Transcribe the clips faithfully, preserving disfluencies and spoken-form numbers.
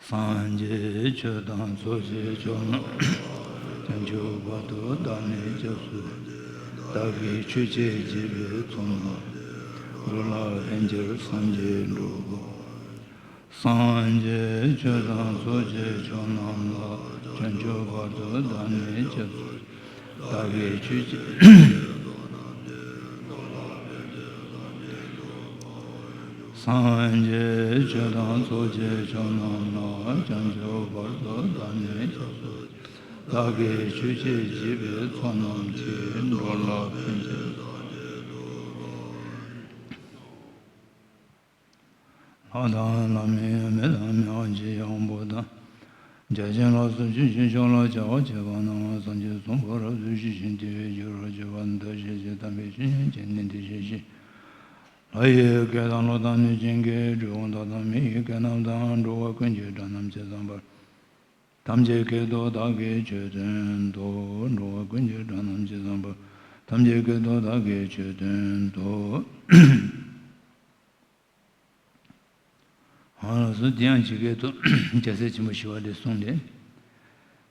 སངས་རྒྱས་ཆོས་དང་ཚོགས་ཀྱི་མཆོག་རྣམས། བྱང་ཆུབ་བར་དུ་བདག་ནི་སྐྱབས་སུ། བདག་གིས་ཆོས་བྱས་བགྱིས་པའི་ཚོགས་རྣམས་ཀྱིས། འགྲོ་ལ་ཕན་ཕྱིར་སངས་རྒྱས་འགྲུབ་པར། སངས་རྒྱས་ཆོས་དང་ཚོགས་ཀྱི་མཆོག་རྣམས་ལ། བྱང་ཆུབ་བར་དུ་བདག་ནི་སྐྱབས་སུ། བདག་གིས་ཆོས་ཀྱི། སངས་རྒྱས་ཆོས་དང་ཚོགས་ཀྱི་མཆོག་རྣམས་ལ། བྱང་ཆུབ་བར་དུ་བདག་ནི་སྐྱབས་སུ། བདག་གིས་ཆོས་བྱས་བགྱིས་པའི་ཚོགས་རྣམས་ཀྱིས། འགྲོ་ལ་ཕན་ཕྱིར། ལྷ་དང་ལྷ་མིན་མི་དང་མི་དབང་ཆེ་ཡང་པོ་དང་། བརྒྱ་བྱིན་ལ་སོགས་ཆོས་ཀྱི་མཆོག་ལ་སྐྱབས་སུ་མཆི་བ་རྣམས། སངས་རྒྱས་གསུང་གི་རབ་ཏུ་ཞུས་ཤིང་། དེ་བས་རྒྱལ་བར་བྱེད་པ་འདི། ཞེས་བྱ་དམ་པའི་ཆོས་ཉན་ཅིང་ནན་ཏན་བྱས་ཤིང་། ལྷ་ཡི་སྐད་དང་ཀླུ་དང་གནོད་སྦྱིན་སྐད། འགྲོ་བ་དག་དང་མི་ཡི་སྐད་རྣམས་དང་། འགྲོ་བ་ཀུན་གྱི་སྒྲ་རྣམས་ཇི་ཙམ་པར། ཐམས་ཅད་སྐད་དུ་བདག་གིས་ཆོས་བསྟན་ཏོ། འགྲོ་བ་ཀུན་གྱི་སྒྲ་རྣམས་ཇི་ཙམ་པར། ཐམས་ཅད་སྐད་དུ་བདག་གིས་ཆོས་བསྟན་ཏོ། ཨ་ལགས་སོ། དེ་ཡང་ཇི་སྐད་དུ། རྒྱལ་སྲས་ཆེན་པོ་ཞི་བ་ལྷས་གསུངས་ཏེ།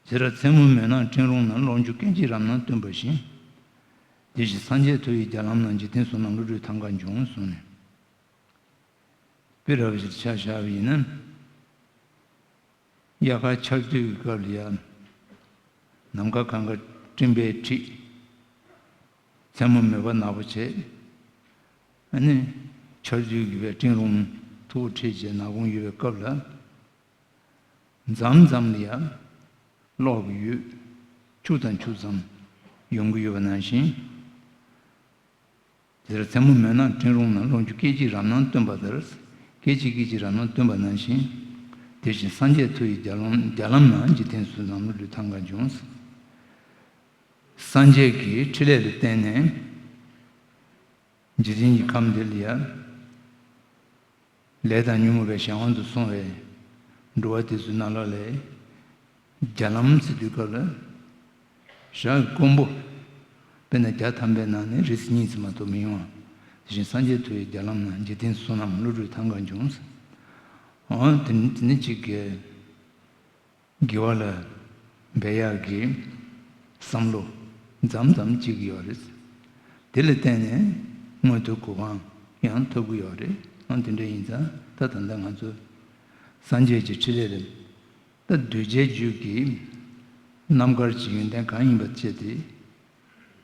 ཇི་ལྟར་མཚན་མོ་མེད་ན་སྤྲིན་རུང་ན། གློག་འཁྱུག་སྐད་ཅིག་རབ་ན་སྟོན་པ་བཞིན། དེ་བཞིན་སངས་རྒྱས་མཐོ་ཡི་རྒྱ་ལམ་ན། འཇིག་རྟེན་གསུམ་རྣམས་བསླུ་བྲིད་ཐང་ག་འབྱུང་གསུངས་ནས། དཔེ་རབ་ཞིག་ཆ་བཞག་པ་ཡིན་ན། དབྱར་ཁ་ཆར་དུས་ཀྱི་སྐབས་ལ་ཡ། ནམ་མཁའ་གང་ག་སྤྲིན་པས་འཁྲིགས། མཚན་མོ་མེད་པ་ནག་པོ་བྱས། ཨ་ནི། ཆར་དུས་ཀྱི་བའི་སྤྲིན་རུང་མཐུག་པོ་འཁྲིགས་བྱས་ནག་ཁུང་ཡོད་པའི་སྐབས་ལ། མཚམས་མཚམས་ལ་ཡ། གློག་གི་འོད། འཁྱུག་དང་འཁྱུག་ཙམ་ཡོང་གི་ཡོད་པ་ནང་བཞིན། དེ་ལྟར་མཚན་མོ་མེད་ན་སྤྲིན་རུང་ན། གློག་འཁྱུག་སྐད་ཅིག་རབ་སྣང་སྟོན་པ་ལྟར། སྐད་ཅིག་སྐད་ཅིག་རབ་སྣང་སྟོན་པ་ནང་བཞིན། དེ་བཞིན་སངས་རྒྱས་མཐོ་ཡི་རྒྱ་ལམ། རྒྱ་ལམ་ན། འཇིག་རྟེན་གསུམ་རྣམས་བསླུ་བྲིད་ཐང་ག་འབྱུང་། སངས་རྒྱས་ཀྱི་ཕྲིན་ལས་ལ་བརྟེན་ནས། འཇིག་རྟེན་གྱི་ཁམས་འདི་ལ་ཡ། ལས་དང་ཉོན་མོངས་པའི་གཞན་དབང་དུ་སོང་བའི་འགྲོ་བ་དེ་ཚོའི་ནང་ལོགས་ལས། རྒྱ་ལམ་ཟེར་དུས་སྐབས་ལ། ཞག་གི་ཀོང་པོ། དཔེར་ན་བརྒྱ་ཐམ་པའི་ནང་ནས་རིས་གཉིས་ཙམ་མ་གཏོགས་མི་ཡོང་བ། དེ་བཞིན་སངས་རྒྱས་མཐོ་ཡི་རྒྱ་ལམ་ན། འཇིག་རྟེན་གསུམ་རྣམས་བསླུ་བྲིད་ཐང་ག་འབྱུང་། འོ་དེ་ནི་དེ་ནི་གཅིག་གི། དགེ་བ་ལ་འབད་ཡག་གི་བསམ་བློ་མཚམས་མཚམས་སྐྱེ་གི་ཡོད་རེད། དེ་ལ་བརྟེན་ནས་མངོན་མཐོའི་གོ་འཕང་ཡང་ཐོབ་གི་ཡོད་རེད། ཨང་། དེ་འདྲ་ཡིན་ཙང་ད་ད་ལྟ་ང་ཚོ་སངས་རྒྱས་ཀྱི་ཕྲིན་ལས་རེད། ད་གདུལ་བྱའི་རྒྱུད་ཀྱི་རྣམ་དཀར་གྱི་ཡོན་ཏན་གང་ཡིན་པ་བཅས་དེ།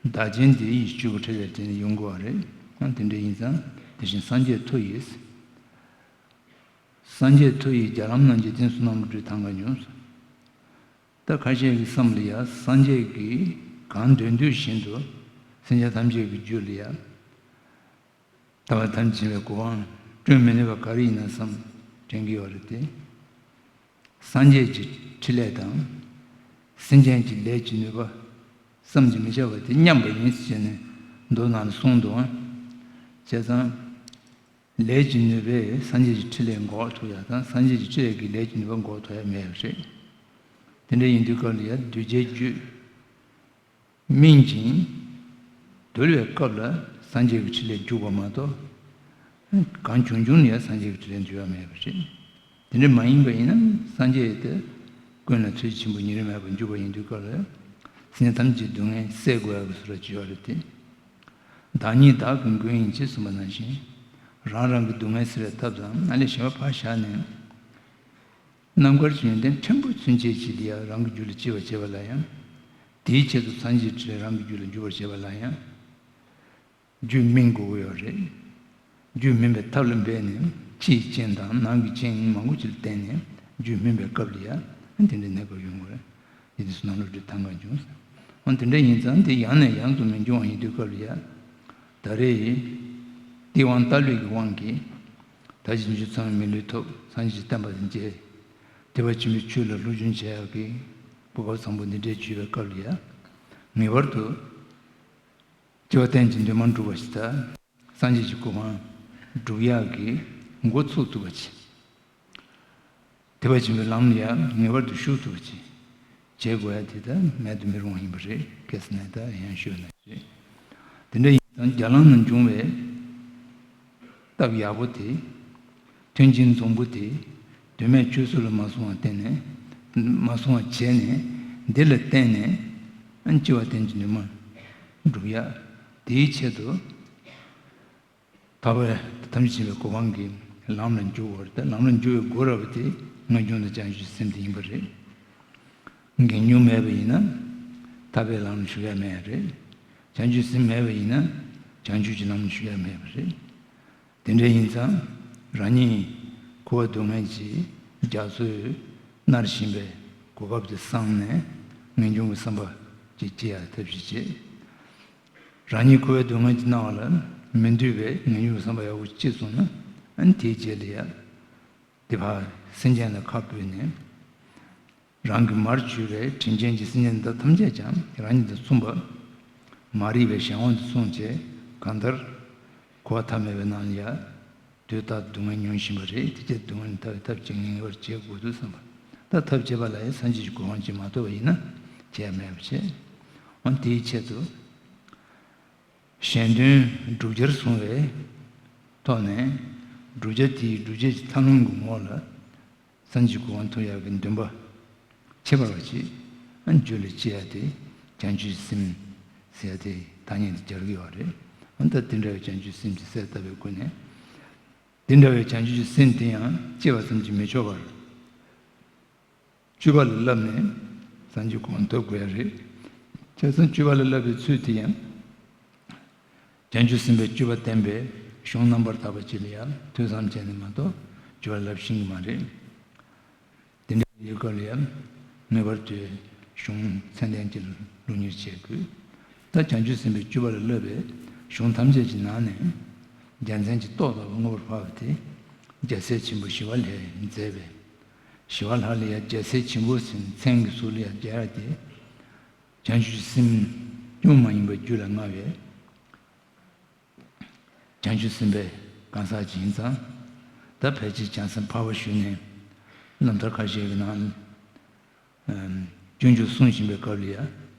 བདག་རྐྱེན་དེ་ཡིས་སྤྱོད་པའི་ཕྲིན་ལས་དེ་ནི་ཡོང་དགོས་པ་རེད། ཨང་། དེ་འདྲ་ཡིན་ཙང་དེ་བཞིན་སངས་རྒྱས་མཐོ་ཡིས། སངས་རྒྱས་མཐོ་ཡི་རྒྱ་ལམ་ན། འཇིག་རྟེན་གསུམ་རྣམས་བསླུ་བྲིད་ཐང་ག་འབྱུང་། ད་ཁ་ཤས་ཀྱི་བསམ་ལ་ཡ། སངས་རྒྱས་ཀྱིས་གང་འདོད་འདོད་བཞིན་དུ་སེམས་ཅན་ཐམས་ཅད་ཀྱི་རྒྱུད་ལ་ཡ། ད་བར་ཐམས་ཅད་པའི་གོ་འཕང་བསྐྲུན་མི་ནུས་པ་ག་རེ་ཡིན་ན་བསམ་དྲན་གྱི་ཡོད་རེད་དེ། སངས་རྒྱས་ཀྱི་ཕྲིན་ལས་དང་། སེམས་ཅན་གྱི་ལས་ཀྱི་ནུས་པ་བསམ་གྱིས་མི་ཁྱབ་པ་དེ་མཉམ་པ་ཡིན་ཟེར་ནས་མདོ་ནང་ལ་གསུངས་འདུག། བྱས་ཙང་། ལས་ཀྱི་ནུས་པས་སངས་རྒྱས་ཀྱི་ཕྲིན་ལས་འགོག་ཐུབ་ཡ་དང་། སངས་རྒྱས་ཀྱི་ཕྲིན་ལས་ཀྱི་ལས་ཀྱི་ནུས་པ་འགོག་ཐུབ་ཡ་མེད་པ་རེད། དེ་འདྲ་ཡིན་དུས་སྐབས་ལ་ཡ། གདུལ་བྱའི་རྒྱུད་སྨིན་ཅིང་འདུལ་བའི་སྐབས་ལ་སངས་རྒྱས་ཀྱི་ཕྲིན་ལས་འཇུག་པ་མ་གཏོགས། གང་བྱུང་བྱུང་ནས་ཡ་སངས་རྒྱས་ཀྱི་ཕྲིན་ལས་འཇུག་ཡ་མེད་པ་རེད། དེ་འདྲ་མ་ཡིན་པ་ཡིན་ན། སངས་རྒྱས་དེ་ཀུན་ལ་ཚུལ་ཆེན་པོ་ཉེ་རིང་མེད་པར་འཇུག་པ་ཡིན་དུས་སྐབས་ལ། སེམས་ཅན་ཐམས་ཅད་སྡུག་བསྔལ་སེལ་དགོས་ཡ་གི་བཟོ་འདྲ་ཅིག་ཡོད་རེད་དེ། བདག་ཉིད་བདག་གི་མགོན་ཡིན་ཞེས་གསུངས་པ་ནང་བཞིན། རང་རང་གི་སྡུག་བསྔལ་སེལ་བའི་ཐབས་དང་། ཨ་ནི་གཞན་པ་ཕར་བཞག་ནས། རྣམ་དཀར་གྱི་ཡོན་ཏན་ཕྲན་བུ་ཚུན་ཆད་ཅིག་ལ་ཡང་རང་གི་རྒྱུད་ལ་སྐྱེ་བར་བྱེད་པ་ལ་ཡང་། དེའི་ཆེད་དུ་སངས་རྒྱས་ཀྱི་རང་གི་རྒྱུད་ལ་འཇུག་པར་བྱེད་པ་ལ་ཡང་། རྒྱུད་སྨིན་དགོས་ཀྱི་ཡོད་རེད། རྒྱུད་སྨིན་པའི་ཐབས་ལ་འབད་ནས། ཕྱིའི་རྐྱེན་དང་ནང་གི་རྐྱེན་མང་པོ་ཅིག་ལ་བརྟེན་ནས་རྒྱུད་སྨིན་པའི་སྐབས་ལ་ཡང་དེ་འདྲའི་གནས་སྐབས་ཡོང་གི་རེད། འདི་དུས་ནང་ལོགས་འདི་ཐང་ག་འབྱུང་། འོ་དེ་འདྲ་ཡིན་ཙང་། དེ་ཡང་ནས་ཡང་དུ་མི་འབྱུང་བ་ཡིན་དུས་སྐབས་ལ་ཡ། ད་རེས་ཡིན། དེའི་དབང་རྟ་ལུག་གི་དབང་གིས། ད་ཅི་འཇུ་ཚང་མི་ལུས་ཐོབ། སངས་རྒྱས་ཀྱི་བསྟན་པ་དེ་མཇལ། ཐེག་པ་ཆེན་པོའི་ཆོས་ལ་སློབ་སྦྱོང་བྱེད་ཡག་གི་གོ་སྐབས་བཟང་པོ་འདི་འདྲའི་བྱུང་བའི་སྐབས་ལ་ཡ། ངེས་པར་དུ། སྐྱེ་བ་གཏན་གྱི་འདུན་མ་འགྲུབ་པ་ཞིག་དང་། སངས་རྒྱས་ཀྱི་གོ་འཕང་སྒྲུབ་ཡག་གི་འགོ་ཚུགས་ཐུབ་པ་ཅིག། ཐེག་པ་ཆེན་པོའི་ལམ་ལ་ཡང་ངེས་པར་དུ་ཞུགས་ཐུབ་པ་ཅིག་བྱེད་དགོས་ཡ་དེ་ད་མེད་དུ་མི་རུང་བ་ཡིན་པ་རེད། གལ་སྲིད་ནས་ད་ཡང་ཞུས་ན་རེད། དེ་འདྲ་ཡིན་ཙང་རྒྱ་ལམ་ན་འབྱུང་བའི་སྟབས་ཡག་པོ་དེ། མཐུན་རྐྱེན་འཛོམས་པོ་དེ། དོན་མེད་ཆོས་སྲོལ་ལ་མ་སོང་བ་བརྟེན་ནས། མ་སོང་བ་བྱས་ནས། འདི་ལ་བརྟེན་ནས་ཨ་ནི་སྐྱེ་བ་གཏན་གྱི་འདུན་མ་འགྲུབ་ཡ། དེའི་ཆེད་དུ། ཐར་པ་ཐམས་ཅད་མཁྱེན་པའི་གོ་འཕང་གི་ལམ་ལ་འཇུག་པར་ཏེ། ལམ་ལ་འཇུག་པའི་སྒོ་ར་བ་དེ་ངེས་འབྱུང་དང་བྱང་ཆུབ་སེམས་དེ་ཡིན་པ་རེད། ངེས་འབྱུང་མེད་པ་ཡིན་ན་ཐར་པའི་ལམ་ལ་ཞུགས་ཡ་མེད་རེད། བྱང་ཆུབ་སེམས་མེད་པ་ཡིན་ན་བྱང་ཆུབ་ཀྱི་ལམ་ལ་ཞུགས་ཡ་མེད་པ་རེད། དེ་འདྲ་ཡིན་ཙང་རང་ཉིད་འཁོར་བ་སྡུག་བསྔལ་གྱི་རྒྱ་མཚོས་མནར་བཞིན་པའི་གོ་སྐབས་དེ་བསམ་ནས་ངེས་འབྱུང་གི་བསམ་པ་ཅིག་སྐྱེ་ཡ་ཐབས་ཤེས་བྱེད། རང་ཉིད་འཁོར་བའི་སྡུག་བསྔལ་གྱི་སྣང་བ་ལ་མི་འདུས་པའི་ངེས་འབྱུང་བསམ་པ་ཡག་པོ་སྐྱེས་སོང་ན། ཨ་ནི་དེའི་རྗེས་ལ་ཡ་དེ་ཕར་སེམས་ཅན་ལ་ཁ་ཕུལ་ནས། རང་གི་མར་གྱུར་པའི་དྲིན་ཅན་གྱི་སེམས་ཅན་འདི་ཐམས་ཅད་ཀྱང་རང་ཉིད་དང་མཚུངས་པ། མ་རིག་པའི་གཞན་དབང་དུ་སོང་བྱས། གང་ལྟར་འཁོར་བ་ཐ་མལ་པའི་ནང་ལ་ཡ་དུས་རྟག་ཏུ་སྡུག་བསྔལ་མྱོང་བཞིན་པ་རེད། དེ་ཚེ་སྡུག་བསྔལ་ཐར་བའི་ཐབས་ཅིག་ངེས་པར་བྱེད་དགོས་འདུག་བསམ་པ། ད་ཐབས་བྱེད་པ་ལ་ཡང་སངས་རྒྱས་ཀྱི་གོ་འཕང་ཅིག་མ་ཐོབ་པ་ཡིན་ན་བྱས་མེད་པ་བྱས། འོན་དེའི་ཆེད་དུ་གཞན་དོན་བསྒྲུབ་བྱར་བཟུང་བའི་ཐོག་ནས། བསྒྲུབ་བྱ་དེའི་སྒྲུབ་བྱེད་ཀྱི་ཐབས་ལམ་གྱི་ངོ་ལ་སངས་རྒྱས་ཀྱི་གོ་འཕང་ཐོབ་ཡག་གི་འདུན་པ་ཁྱད་པར་བ་ཅིག་རྒྱུད་ལ་སྐྱེ་ཡ་དེ་བྱང་ཆུབ་སེམས་ཟེར་ཡ་དེ་ཐ་སྙད་དེ་སྦྱར་གྱི་ཡོད་རེད། འོན་ཏེ་དེ་འདྲ་བའི་བྱང་ཆུབ་སེམས་ཀྱི་གསལ་བཏབ་པའི་སྒོ་ནས། དེ་འདྲ་བའི་བྱང་ཆུབ་ཀྱི་སེམས་དེ་ཡང་སྐྱེས་པ་ཙམ་གྱིས་མི་ཆོག་པར། སྤྱོད་པ་ལ་བསླབས་ནས་སངས་རྒྱས་གོ་འཕང་ཐོབ་དགོས་ཡ་རེད། བྱས་ཙང་སྤྱོད་པ་ལ་བསླབ་པའི་ཚུལ་དེ་ཡང་། བྱང་ཆུབ་སེམས་དཔའི་སྤྱོད་པ་བསྟན་པའི་གཞུང་རྣམ་པར་དག་པ་ཅིག་ལ་ཡང་ཐོས་བསམ་བྱས་ནས་མ་གཏོགས་སྤྱོད་པ་ལ་བསླབ་ཤེས་ཀྱི་མ་རེད། དེ་འདྲའི་ཡུལ་སྐབས་ལ་ཡང་ངེས་པར་དུ་གཞུང་ཚད་ལྡན་ཅིག་ལ་སློབ་གཉེར་བྱེད་དགོས། ད་བྱང་ཆུབ་སེམས་དཔའི་སྤྱོད་པ་ལ་བསླབ་པའི་གཞུང་ཐམས་ཅད་ཀྱི་ནང་ནས་རྒྱལ་མཚན་གྱི་ཏོག་ལྟ་བུ་མངོན་པར་འཕགས་པ་དེ། རྒྱལ་སྲས་ཆེན་པོ་ཞི་བ་ལྷས་མཛད་པའི། ཞི་བ་ལྷ་ལ་ཡང་རྒྱལ་སྲས་ཆེན་པོ་ཟེར་མཚན་གྱི་ཟུར་ལ་ཡང་སྦྱར་ཏེ། བྱང་ཆུབ་སེམས་སྐྱོང་མ་ཡིན་པ་རྒྱུད་ལ་མངའ་བའི་བྱང་ཆུབ་སེམས་དཔའི་གང་ཟག་ཅིག་ཡིན་ཙང་། ད་ཕལ་ཆེར་བྱང་སེམས་འཕགས་པ་ཞུས་ནས་རྣམ་ཐར་ཁ་ཤས་ཀྱི་ནང་། ཨམ། སྤྱོད་འཇུག་གསུངས་བཞིན་པའི་སྐབས་ལ་ཡང་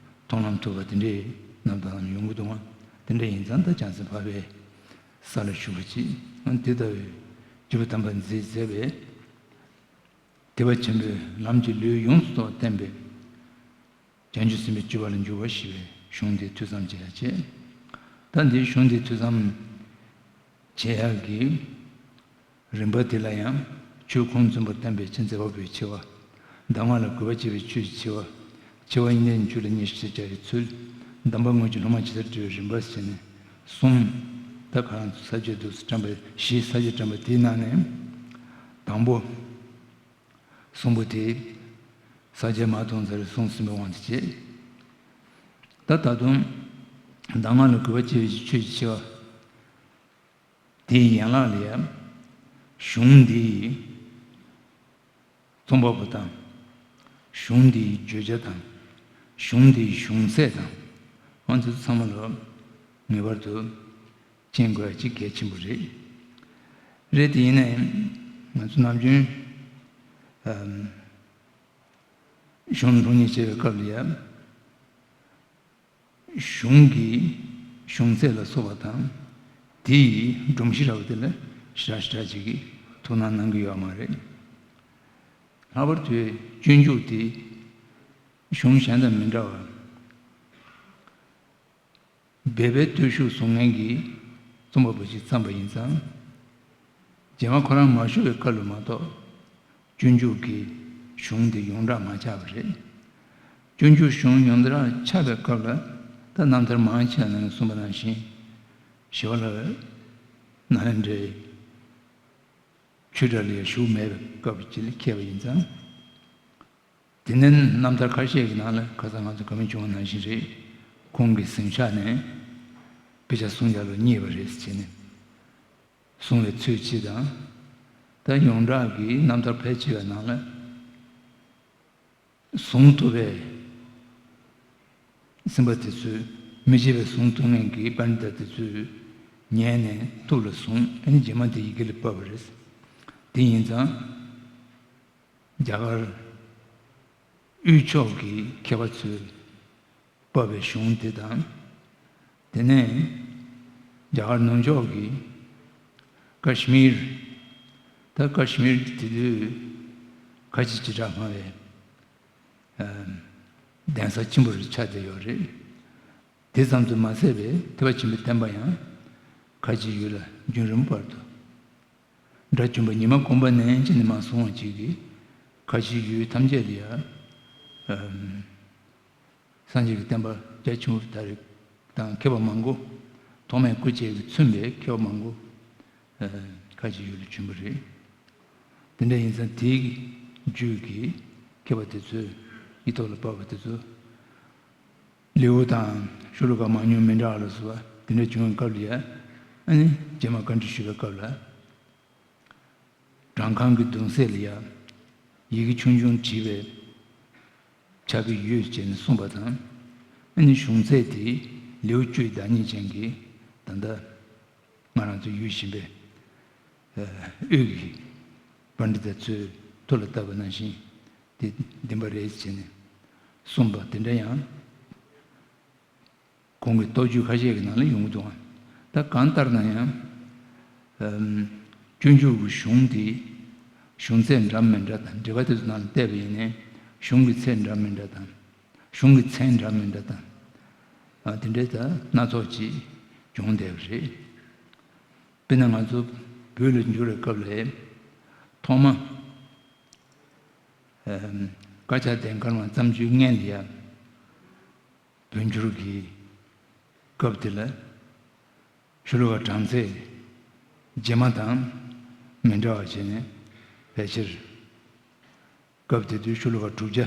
མཐོང་ལམ་ཐོབ་པ་དེ་འདྲའི་རྣམ་ཐར་ཡོང་གི་འདུག་ག་དེ་འདྲ་ཡིན་ཙང་ད་བྱང་སེམས་འཕགས་པའི་ས་ལ་བཞུགས་པ་ཅིག་དེ་ལྟ་བུའི་སྐྱེས་བུ་དམ་པ་མཛད་མཛད་པའི་ཐེག་པ་ཆེན་པོའི་ལམ་གྱི་ལུས་ཡོངས་སུ་རྟོགས་བསྟན་པའི། བྱང་ཆུབ་སེམས་དཔའི་སྤྱོད་པ་ལ་འཇུག་པ་ཞེས་པའི་གཞུང་འདི་ཐོས་བསམ་བྱེད་ཡ་བྱེད། ད་འདིའི་གཞུང་འདི་ཐོས་བསམ་བྱེད་ཡག་གི་རིམ་པ་འདི་ལ་ཡང་ཆོས་ཁུངས་བཙུན་པར་བསྟན་པའི་མཚན་མཛད་པ་པོའི་ཆེ་བ། གདམས་ངག་ལ་གུས་པ་བསྐྱེད་པའི་ཆོས་ཀྱི་ཆེ་བ། ཆེ་བ་དབྱིངས་ལྡན་ཆོས་ལ་མཉེས་གཤིན་ཆེ་བྱ་ཡི་ཚུལ། གདམས་པ་དངོས་ཀྱི་སློབ་མ་ཇི་ལྟར་བགྲོད་པའི་རིམ་པ་ཟེར་ནས་གསུམ། ད་ག་རང་ས་བཅད་འདུག་སེ་བཀྲམ་པའི་བཞི་ས་བཅད་བཀྲམ་པ་དེའི་ནང་ནས་དང་པོ། གསུམ་པོ་དེ། ས་བཅད་མ་ཐོན་ཚར་གསུང་ཟིན་པའི་དབང་དུ་བྱས། ད་ད་དུང་། གདམས་ངག་ལ་གུས་པ་བསྐྱེད་པའི་ཆོས་ཀྱི་ཆེ་བ། དེའི་ཡན་ལག་ལ་ཡང་། གཞུང་འདིའི་རྩོམ་པ་པོ་དང་། གཞུང་འདིའི་བརྗོད་བྱ་དང་། གཞུང་འདིའི་གཞུང་ཚད་དང་། འོ་འདི་ཚོ་ཚང་མ་ལ་ངེས་པར་དུ། མཁྱེན་དགོས་ཡ་གཅིག་གལ་ཆེན་པོ་རེད། རེད་དེ་ཡིན་ནའི་ང་ཚོ་ནམ་རྒྱུན་ཨམ། གཞུང་སློབ་གཉེར་བྱེད་པའི་སྐབས་ལ་ཡང་གཞུང་གི་གཞུང་ཚད་ལ་སོགས་པ་དང་དེ་ཡི་སྒྲོམ་གཞི་འདྲ་བོ་དེ་ལ་ཞེ་དྲག་ཞེ་དྲག་ཅིག་གིས་ཐུགས་སྣང་གནང་གི་ཡོད་མ་རེད། ལྷག་པར་དུ་སྤྱོད་འཇུག་དེ་གཞུང་གཞན་དང་མི་འདྲ་བར། སྦས་པའི་བརྟུལ་ཞུགས་བཟུང་མཁན་གྱི་རྩོམ་པ་པོ་ཞིག་བརྩམས་པ་ཡིན་ཙང་། རྗེས་མ་ཁོ་རང་མ་བཞུགས་པའི་སྐབས་ལ་མ་གཏོགས། སྤྱོད་འཇུག་གི་གཞུང་དེ་ཡོངས་གྲགས་མ་ཆགས་པ་རེད། སྤྱོད་འཇུག་གཞུང་ཡོངས་གྲགས་ཆགས་པའི་སྐབས་ལ་ད་རྣམ་ཐར་མང་ཆེ་བ་ནང་གསུངས་པ་ནང་བཞིན། ཞི་བ་ལྷ་ནཱ་ལེནྡྲའི་ཆོས་གྲྭ་ལ་ཡང་བཞུགས་མེད་པའི་སྐབས་ཅིག་ལ་འཁེལ་བ་ཡིན་ཙང་། དེ་ནས་རྣམ་ཐར་ཁ་ཤས་ཀྱི་ནང་ལ་ཁ་སང་ང་ཚོ་བཀའ་མོལ་བྱུང་བ་ནང་བཞིན་རེད། ཁོང་གི་གཟིམ་ཤག་ནས་དཔེ་ཆ་སྲུང་ཡག་ལ་བསྙེས་པ་རེད་ཟེར་ནས་གསུང་བའི་ཚུལ་གཅིག་དང་། ད་ཡོངས་གྲགས་ཀྱི་རྣམ་ཐར་ཕལ་ཆེ་བའི་ནང་ལ་གཟུངས་ཐུབ་པའི་སེམས་དཔའ་དེ་ཚོས་མི་བརྗེད་པའི་གཟུངས་ཐུབ་མཁན་གྱི་པཎྜི་ཏ་དེ་ཚོས་ཉན་ནས་ཐུགས་ལ་བཟུང་། ཨ་ནི་རྗེས་མ་དེ་ཡི་གེ་ལ་ཕབ་པ་རེད། དེ་ཡིན་ཙང་། རྒྱ་གར་དབུས་ཕྱོགས་ཀྱི་མཁས་པ་ཚོས་ཕབ་པའི་གཞུང་དེ་དང་། དེ་ནས་རྒྱ་གར་ནུབ་ཕྱོགས་ཀྱི་ཀ་ཤི་མིར། ད་ཀ་ཤི་མིར་དེ་དུས་ ཁ་ཆེ་བྱེ་བྲག་སྨྲ་བའི་ཨ་གདན་ས་ཆེན་པོ་རུ་ཆགས་བསྡད་ཡོད་རེད། དེ་ཙམ་དུ་མ་ཟད་པའི་ཐེག་པ་ཆེན་པོའི་བསྟན་པ་ཡང་ཁ་ཆེའི་ཡུལ་ལ་རྒྱུན་རིང་པོ་བར་དུ། དགྲ་བཅོམ་པ་ཉི་མ་གུང་པ་ནས་བྱས་ནས་མར་སོང་བ་ཅིག་གིས་ཁ་ཆེའི་ཡུལ་ཐམས་ཅད་ལ་ཡང་། ཨ་སངས་རྒྱས་ཀྱི་བསྟན་པ་རྒྱ་ཆེན་པོ་དར་དང་མཁས་པ་མང་པོ། ཐོགས་མེད་སྐུ་བཅས་ཀྱིས་མཚོན་པའི་མཁས་པ་མང་པོ་ཨ་ཁ་ཆེའི་ཡུལ་ལ་བྱོན་པ་རེད། དེ་འདྲ་ཡིན་ཙང་དེའི་རྒྱུད་ཀྱི་མཁས་པ་དེ་ཚོས་ཡིག་ཐོག་ལ་ཕབ་པ་དེ་ཚོ་ལེའུ་དང་ཤོ་ལོ་ཀ་མང་ཉུང་མི་འདྲ་བ་ལ་སོགས་པ་དེ་འདྲ་བྱུང་བའི་སྐབས་ལ་ཡ། ཨ་ནི་རྗེས་མ་བཀའ་འདྲི་ཞུ་བའི་སྐབས་ལ། བྲང་ཁང་གི་གདུང་སྲས་ལ་ཡ། ཡི་གེ་ཆུང་ཆུང་བྲིས་པའི་ཕྱག་དཔེ་ཡོད་ཅེས་ནས་གསུངས་པ་དང་། ཨ་ནི་གཞུང་ཚད་དེ་ལེའུ་བཅུའི་བདག་ཉིད་ཅན་གྱི་ད་ལྟ་ང་རང་ཚོ་ཡོད་བཞིན་པའི་ཨ་དབུས་ཀྱི་པཎྜི་ཏ་ཚོས་ཐུགས་ལ་བཏབ་པ་ནང་བཞིན་དེ་བདེན་པ་རེད་ཅེས་ནས་གསུངས་པ་དེ་འདྲ་ཡང་། གོང་གི་མདོ་རྒྱུད་ཁ་ཤས་ཀྱི་ནང་ལ་ཡོང་གི་འདུག་ད་གང་ལྟར་ན་ཡང་། ཨམ། སྤྱོད་འཇུག་གི་གཞུང་འདི་གཞུང་ཚད་འདྲ་མི་འདྲ་དང་འགྲེལ་པ་དེ་ཚོ་ནང་ལ་བལྟས་པ་ཡིན་ནའི་གཞུང་གི་ཚད་འདྲ་མི་འདྲ་དང་། གཞུང་གི་ཚད་འདྲ་མི་འདྲ་དང་། ཨ་དེ་འདྲའི་ད་སྣ་ཚོགས་ཅིག་བྱུང་བསྡད་པ་རེད། དཔེར་ན་ང་ཚོ་བོད་ལ་འགྱུར་བའི་སྐབས་ལ་ཐོག་མ། ཨམ། བཀའ་ཁྱབ་ལྡན་མཁར་དབང་བརྩམས་ཆོས་སྔོན་ལ་ཡ། བོད་འགྱུར་གྱི་སྐབས་དེ་ལ་ཤོ་ལོ་ཀ་གྲངས་ཚད་རྗེས་མ་དང་མི་འདྲ་བ་བྱས་ནས་ཕལ་ཆེར་སྐབས་དེ་དུས་ཤོ་ལོ་ཀ་དྲུག་བརྒྱ་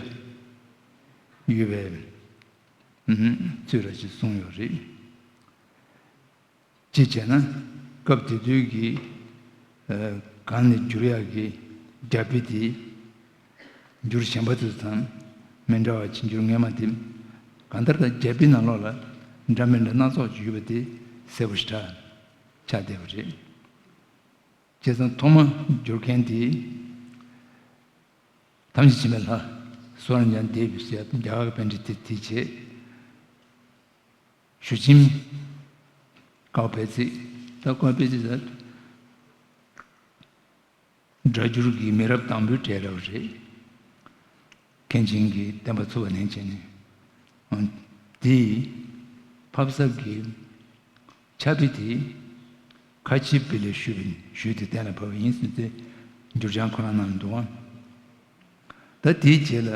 ཡོད་པའི་ཚུལ་ར་ཅིག་གསུངས་ཡོད་རེད། གཅིག་བྱས་ན་སྐབས་དེ་དུས་ཀྱི་ཨ་གང་ནས་བསྒྱུར་ཡག་གི་རྒྱ་དཔེ་དེ་འགྱུར་གཞན་པ་དེ་ཚོ་དང་མི་འདྲ་བ་ཅིག་འགྱུར་སྔོན་མ་དེ་གང་ལྟར་ད་རྒྱ་དཔེ་ནང་ལོགས་ལ་འདྲ་མི་འདྲ་སྣ་ཚོགས་ཅིག་ཡོད་པ་དེ་གསལ་པོ་ཞེ་དྲག་ཆགས་བསྡད་པ་རེད། བྱས་ཙང་ཐོག་མ་བསྒྱུར་མཁན་དེ་ཐམས་ཅད་མཁྱེན་པའི་ལྷ་གསོལ་བ་རང་རྒྱལ་འདས་པའི་ཞབས་རྒྱ་གར་གྱི་པཎྜི་ཏ་དེ་བྱས། ཞུ་ཆེན་ཀའོ་པེ་ཙི། ད་ཀའོ་པེ་ཙི་ཟེར། སྒྲ་སྒྱུར་གྱི་མི་རབས་དང་པོའི་གྲས་ར་བ་རེད། མཁན་ཆེན་གྱི་བསྟན་པ་ཚུགས་པ་ནས་བྱས་ནས། ཨང་། དེས་ཕབ་གསར་གྱི་ཕྱག་དཔེ་དེ་ཁ་ཆེ་དཔེ་ལས་བཤུས་པའི་ཞུས་ཏེ་གཏན་ལ་ཕབ་པ་ཡིན་ཟེར་ཏེ་འགྱུར་བྱང་ཁོ་རང་ནང་ལ་འདུག་ཨང་། ད་དེའི་རྗེས་ལ།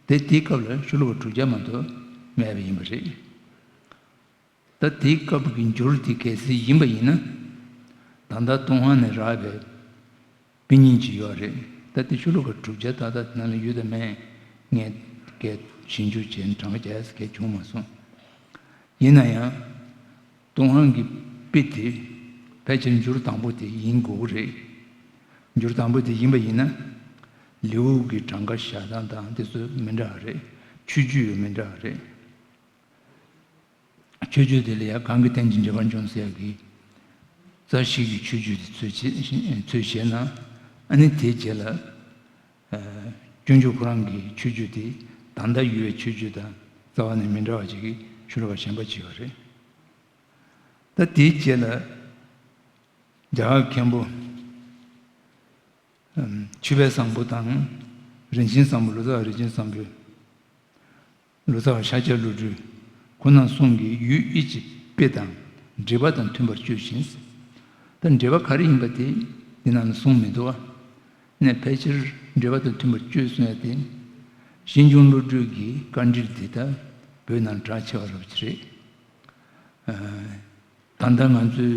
དེ་དེའི་སྐབས་ལ་ཤོ་ལོ་ཀ་དྲུག་བརྒྱ་མ་གཏོགས་མེད་པ་ཡིན་པ་རེད། ད་དེའི་སྐབས་ཀྱི་འགྱུར་དེ་གལ་སྲིད་ཡིན་པ་ཡིན་ན། ད་ལྟ་ཏུན་ཧོང་ནས་རག་པའི་དཔེ་རྙིང་ཅིག་ཡོད་རེད། ད་དེ་ཤོ་ལོ་ཀ་དྲུག་བརྒྱ་ཏག་ཏག་དེ་ནང་ལ་ཡོད་དམ་མེད་ངས་གས་ཞིབ་འཇུག་བྱས་ནས་གྲངས་ཀ་རྒྱག་ཡག་གས་བྱུང་མ་སོང་། ཡིན་ན་ཡང་། ཏུན་ཧོང་གི་དཔེ་དེ་ཕལ་ཆེར་འགྱུར་དང་པོ་དེ་ཡིན་དགོས་ཀྱི་རེད། འགྱུར་དང་པོ་དེ་ཡིན་པ་ཡིན་ན། ལེའུ་གི་གྲངས་ཀ་བཞག་སྟངས་དང་དེ་ཚོ་མི་འདྲ་བ་རེད། ཆོས་བརྒྱུད་ཡང་མི་འདྲ་བ་རེད། ཆོས་བརྒྱུད་དེ་ལ་ཡང་གང་གིས་བསྟན་ཅིང་འབྲེལ་བར་འབྱུང་ཟེར་ཡག་གི་རྩ་ཤེས་ཀྱི་ཆོས་བརྒྱུད་དེ་ཚུར་བཞེས་ཚུར་བཞེས་ན། ཨ་ནི་དེའི་རྗེས་ལ་ཨ་སྤྱོད་འཇུག་ཁོ་རང་གི་ཆོས་བརྒྱུད་དེ་ད་ལྟ་ཡོད་པའི་ཆོས་བརྒྱུད་དང་རྩ་བ་ནས་མི་འདྲ་བ་ཅིག་གི་ཤོ་ལོ་ཀ་གཞན་པ་ཅིག་ཡོད་རེད། ད་དེའི་རྗེས་ལ་རྒྱ་གར་མཁན་པོ་ཨམ་ཆོས་དཔལ་བཟང་པོ་དང་། རིན་ཆེན་བཟང་པོ། ལོ་ཙཱ་བ་རིན་ཆེན་བཟང་པོས། ལོ་ཙཱ་བ་ཤཱཀྱ་བློ་གྲོས་ཁོ་ན་གསུམ་གྱིས་ཡུལ་དབུས་ཀྱི་དཔེ་དང་འགྲེལ་པ་དང་མཐུན་པར་བརྗོད་ཅིང་། ད་འགྲེལ་པ་ག་རེ་ཡིན་པ་དེ་འདི་ནང་ལ་གསུངས་མི་འདུག་བ། ནས་ཕལ་ཆེར་འགྲེལ་པ་དང་མཐུན་པར་བརྗོད་གསུངས་ཡ་དེ། ཞིང་སྐྱོང་བློ་གྲོས་ཀྱི་བཀའ་འདྲི་འདི་ད་བོད་ནང་གྲགས་ཆེ་བ་རབ་ཅིག་རེད། ཨ་ད་ལྟ་ང་ཚོས་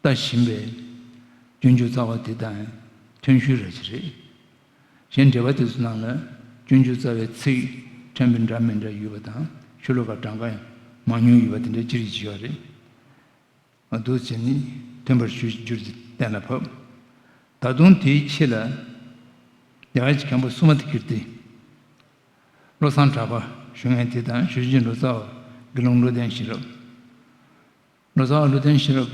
ལྟ་བཞིན་པའི་སྤྱོད་འཇུག་རྩ་བ་དེ་དང་མཐུན་ཤོས་ར་ཅིག་རེད། གཞན་འགྲེལ་པ་དེ་ཚོ་ནང་ལ་སྤྱོད་འཇུག་རྩ་བའི་ཚིག་ཕྲན་བུ་འདྲ་མི་འདྲ་ཡོད་པ་དང་ཤོ་ལོ་ཀ་གྲངས་ཀ་ཡང་མང་ཉུང་ཡོད་པ་དེ་འདྲ་ཅི་རིགས་ཅིག་ཡོད་རེད། འདུག་བྱས་ནས་མཐུན་པར་ཞུ་རྒྱུར་གྱི་གཏན་ལ་ཕབ། ད་དུང་དེའི་ཕྱི་ལ་རྒྱ་གར་གྱི་མཁན་པོ་སུ་མ་ཏི་ཀིརྟི། བློ་བཟང་གྲགས་པ་ཞུ་མཁན་དེ་དང་ཞུ་ཆེན་ལོ་ཙཱ་བ་དགེ་སློང་བློ་ལྡན་ཤེས་རབ། ལོ་ཙཱ་བ་བློ་ལྡན་ཤེས་རབ།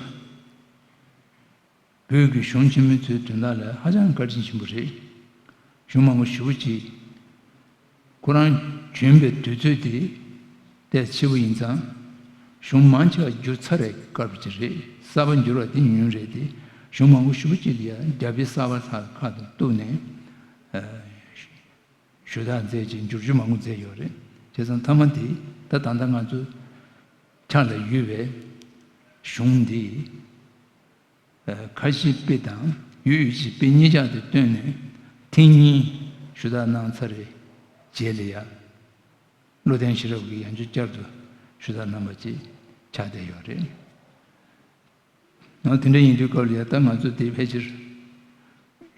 བོད་ཀྱི་གཞུང་ཆེན་མོའི་ཚོའི་དོན་དག་ལ་ཧ་ཅང་བཀའ་དྲིན་ཆེན་པོ་རེད། གཞུང་མང་པོ་ཞེ་པོ་ཅིག་ཁོ་རང་བྱོན་པའི་དུས་ཚོད་དེ་ཏོག་ཙམ་ཕྱི་པོ་ཡིན་ཙང་། གཞུང་མང་ཆེ་བ་བསྒྱུར་ཚར་བའི་སྐབས་ཅིག་རེད། གསར་པ་འགྱུར་བ་དེ་ཉུང་ཉུང་རེད་དེ། གཞུང་མང་པོ་ཞེ་པོ་ཅིག་ལ་ཡང་རྒྱ་བོད་གསར་པ་ཚོ་ཁ་དང་གཏུགས་ནས་ཨ་ཞུ་དག་མཛད་ཅིང་བསྒྱུར་བཅོས་མང་པོ་མཛད་ཡོད་རེད། བྱས་ཙང་མཐའ་མ་དེ་ད་ད་ལྟ་ང་ཚོ་ཕྱག་ལ་ཡོད་པའི་གཞུང་འདི་ཨ་ཁ་ཆེའི་དཔེ་དང་ཡུལ་ཡུལ་གྱི་དཔེ་གཉིས་ཆར་དུ་བཏོན་ནས་ཐེངས་གཉིས་ཞུ་དག་གནང་ཚར་བའི་རྗེས་ལ་ཡང་བློ་ལྡན་ཤེས་རབ་ཀྱིས་ཡང་བསྐྱར་བསྐྱར་དུ་ཞུ་དག་གནང་བ་ཅིག་ཆགས་བསྡད་ཡོད་རེད། ཨ་དེ་འདྲ་ཡིན་དུས་སྐབས་ལ་ཡ་ད་ང་ཚོ་དེ་ཕལ་ཆེར་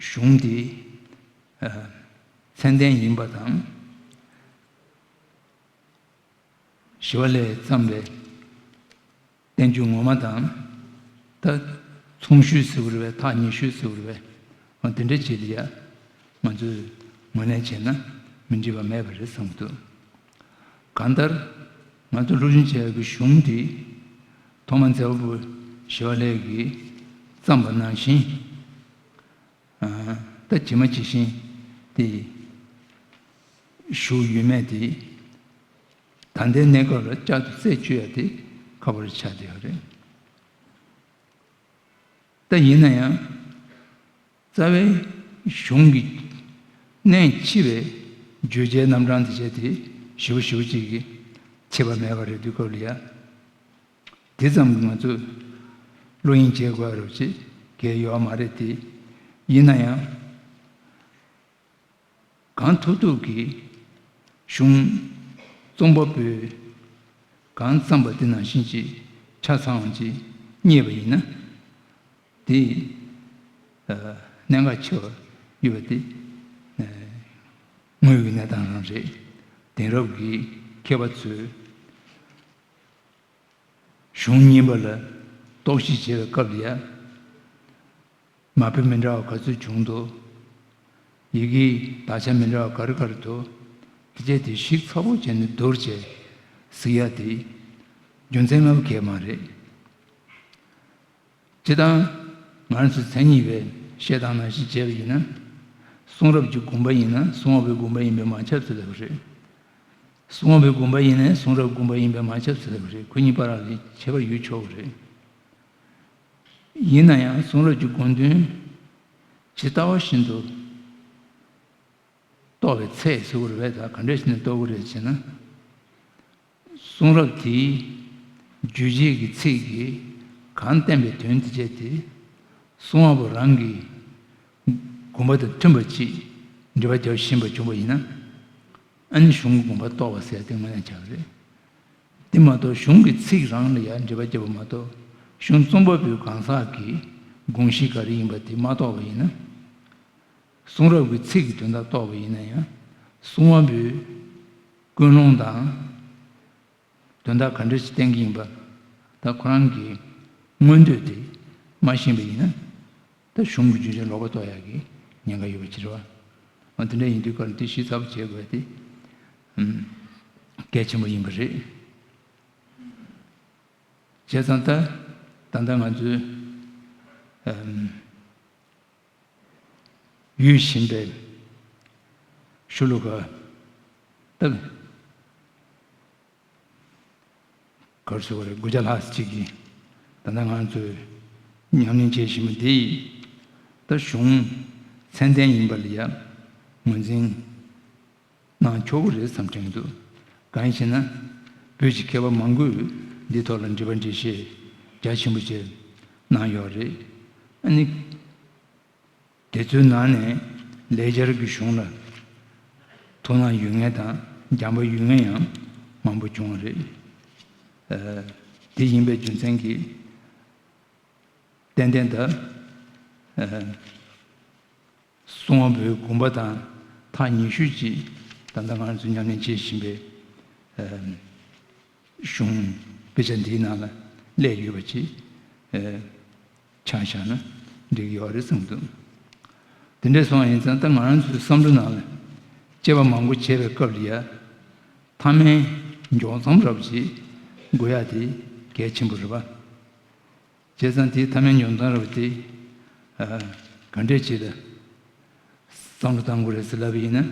གཞུང་འདི་ཨ་མཚན་ལྡན་ཡིན་པ་དང་། ཞི་བ་ལྷས་བརྩམས་པའི་བསྟན་བཅོས་ངོ་མ་དང་། ད་མཚུངས་ཤོས་ཟེར་བ་རེད་པས། ཐག་ཉེ་ཤོས་ཟེར་བ་རེད་པས། ཨ་དེ་འདྲ་བྱས་ལ་ཡ་ང་ཚོས་ངོས་ལེན་བྱས་ན་མི་འགྲིག་པ་མེད་པ་རེད་བསམ་གྱི་འདུག་གང་ལྟར་ང་ཚོ་སློབ་སྦྱོང་བྱེད་ཡག་གི་གཞུང་འདི་ཐོག་མ་མཛད་པ་པོ་ཞི་བ་ལྷས་ཀྱིས་བརྩམས་པ་ནང་བཞིན་ཨ་ད་ཇི་མ་ཇི་བཞིན་དེ་བཞུགས་ཡོད་མེད་དེ་ད་ལྟའི་གནས་སྐབས་ལ་བསྐྱར་དུ་རྩད་གཅོད་ཡ་དེ་ཁག་པོ་ཆགས་བསྡད་ཡོད་རེད། ད་ཡིན་ན་ཡང་རྩ་བའི་གཞུང་གི་གནད་ཆེ་བའི་བརྗོད་བྱའི་རྣམ་གྲངས་དེ་བྱས་ཏེ་ཞེ་པོ་ཞེ་པོ་ཅིག་གི་ཁྱད་པར་མེད་པ་རེད། དུས་སྐབས་ལ་ཡ་དེ་ཙམ་གྱིས་ང་ཚོས་བློ་གཡེང་བྱེད་དགོས་རོགས་ཅིག་གལ་ཡོད་མ་རེད་དེ། ཡིན་ན་ཡང་། གང་ཐུབ་ཐུབ་ཀྱིས་གཞུང་རྩོམ་པ་པོས་གང་བརྩམས་པ་དེ་ནང་བཞིན་གྱི་ཆ་ཚང་བ་ཅིག་རྙེད་པ་ཡིན་ན། དེ་ཨ་གནད་འགག་ཆེ་བ་ཡོད་པ་དེ་ཨ་དངོས་ཡོད་གནས་སྟངས་རང་རེད། དེང་རབས་ཀྱི་མཁས་པ་ཚོས་གཞུང་རྙིང་པ་ལ་རྟོག་ཞིབ་བྱེད་པའི་སྐབས་ལ་ཡ། མ་དཔེ་མི་འདྲ་བ་ག་ཚོད་བྱུང་འདུག་ཡི་གེའི་དག་ཆ་མི་འདྲ་བ་ག་རེ་ག་རེ་འདུག་དེ་བྱས་དེ་ཞིབ་ཚགས་པོ་བྱས་ནས་བསྡུར་བྱས་གཟིགས་ཡ་དེ་རྒྱུ་མཚན་མེད་པ་གང་ཡང་མ་རེད། སྤྱིར་བཏང་ང་རང་ཚོའི་མཚན་ཉིད་པའི་བཤད་སྟངས་ནང་བཞིན་བྱས་པ་ཡིན་ན། གསུང་རབ་ཀྱི་དགོངས་པ་ཡིན་ན་གསུང་བ་པོའི་དགོངས་པ་ཡིན་པས་མ་ཁྱབ་ཟེར་ལབ་པ་རེད། གསུང་བ་པོའི་དགོངས་པ་ཡིན་ནའི་གསུང་རབ་དགོངས་པ་ཡིན་པས་མ་ཁྱབ་ཟེར་ལབ་པ་རེད། ཁོ་གཉིས་བར་ལ་ཁྱད་པར་ཡོད་ཆོག་གི་རེད། ཡིན་ན་ཡང་གསུང་རབ་ཀྱི་དགོངས་དོན་ཇི་ལྟ་བ་བཞིན་དུ་རྟོགས་པའི་ཚད་ཟེར་བ་རེད་པས། ད་ག་འདྲ་ཞིག་ནས་རྟོགས་ཀྱི་རེད་ཅེ་ན། གསུང་རབ་དེའི་རྒྱུད་བྱེད་ཀྱི་ཚིག་གིས་གང་བསྟན་པའི་དོན་དེ་བྱས་ཏེ། གསུང་བ་པོ་རང་གི་དགོངས་པ་དང་མཐུན་པ་ཅིག་འགྲེལ་པ་རྒྱབ་བཞིན་པ་བྱུང་བ་ཡིན་ན། ཨ་ནི་གཞུང་གི་དགོངས་པ་རྟོགས་པ་ཟེར་ཏེ་དངོས་གནས་ཆགས་པ་རེད། དེ་མ་གཏོགས་གཞུང་གི་ཚིག་རང་ལ་ཡང་འགྲེལ་པ་བརྒྱབ་པ་མ་གཏོགས། གཞུང་རྩོམ་པ་པོའི་གང་ཟག་གི་དགོངས་གཞི་ག་རེ་ཡིན་པ་དེ་མ་རྟོགས་པ་ཡིན་ན། གསུང་རབ་ཀྱི་ཚིག་གི་དོན་དག་རྟོགས་པ་ཡིན་ན་ཡང་། གསུང་བ་པོའི་ཀུན་སློང་དང་། དོན་དག་ག་འདྲ་ཞིག་བསྟན་གྱི་ཡིན་པ། ད་ཁོ་རང་གི་མངོན་འདོད་དེ་མ་ཤེས་པ་ཡིན་ན། ད་གཞུང་གི་རྒྱུ་ཆ་ལོག་པ་རྟོགས་ཡག་གི་ཉེན་ཁ་ཡོད་པ་ཅིག་རེད་པ། འོ་དེ་འདྲ་ཡིན་དུས་སྐབས་དེ་ཞིབ་ཚགས་པོ་བྱེད་དགོས་དེ་ཨམ་གལ་ཆེན་པོ་ཡིན་པ་རེད། བྱས་ཙང་ད་ད་ལྟ་ང་ཚོས་ཨམ་ཡོད་བཞིན་པའི་ཤོ་ལོ་ཀ་ད། ག་རེ་ཟེར་དགོས་རེད། དགུ་བརྒྱ་ལྷག་ཅིག་གིས་ད་ལྟ་ང་ཚོས་ཉམས་ལེན་བྱེད་བཞིན་པ་འདི་ཡིས་ད་གཞུང་མཚན་ལྡན་ཡིན་པ་ལ་ཡང་ངོས་འཛིན་གནང་ཆོག་གི་རེད་བསམ་དྲན་འདུག་གང་ཡིན་ཞེ་ན། བོད་ཀྱི་མཁས་པ་མང་པོས་འདིའི་ཐོག་ལ་འགྲེལ་པ་འགྲེལ་བཤད་རྒྱ་ཆེན་པོ་ཅིག་གནང་ཡོད་རེད། ཨ་ནི། དེ་ཚོའི་ནང་ནས་ལེགས་སྦྱར་གྱི་གཞུང་ལ་ཐུགས་སྣང་ཡོད་མཁན་དང་སྦྱངས་པ་ཡོད་མཁན་ཡང་མང་པོ་བྱུང་བ་རེད། ཨ་དེ་ཡིན་པའི་རྒྱུ་མཚན་གྱིས་ཏན་ཏན་ད་ཨ་གསུང་བ་པོའི་དགོངས་པ་དང་ཐག་ཉེ་ཤོས་ཅིག་ད་ལྟ་ང་ཚོ་ཉམས་ལེན་བྱེད་བཞིན་པའི་ཨ་གཞུང་དཔེ་ཆ་འདིའི་ནང་ལ་སླེབས་ཡོད་པ་ཅིག་ཨ་ཆ་བཞག་ན་འགྲིག་ཡོད་རེད་བསམ་འདུག་དེ་འདྲ་སོང་བ་ཡིན་ཙང་ད་ང་རང་ཚོའི་བསམ་བློ་ནང་ལ་དཔྱད་པ་མང་པོ་བྱས་པའི་སྐབས་ལ་ཡ་མཐའ་མའི་འཇོག་མཚམས་རབ་ཅིག་དགོས་ཡ་དེ་གལ་ཆེན་པོ་རེད་པ། བྱས་ཙང་དེའི་མཐའ་མའི་འཇོག་མཚམས་རབ་དེ་ཨ་ག་འདྲས་ཅིག་ལ་བསམ་བློ་བཏང་དགོས་རེད་ཟེར་ལབ་པ་ཡིན་ན།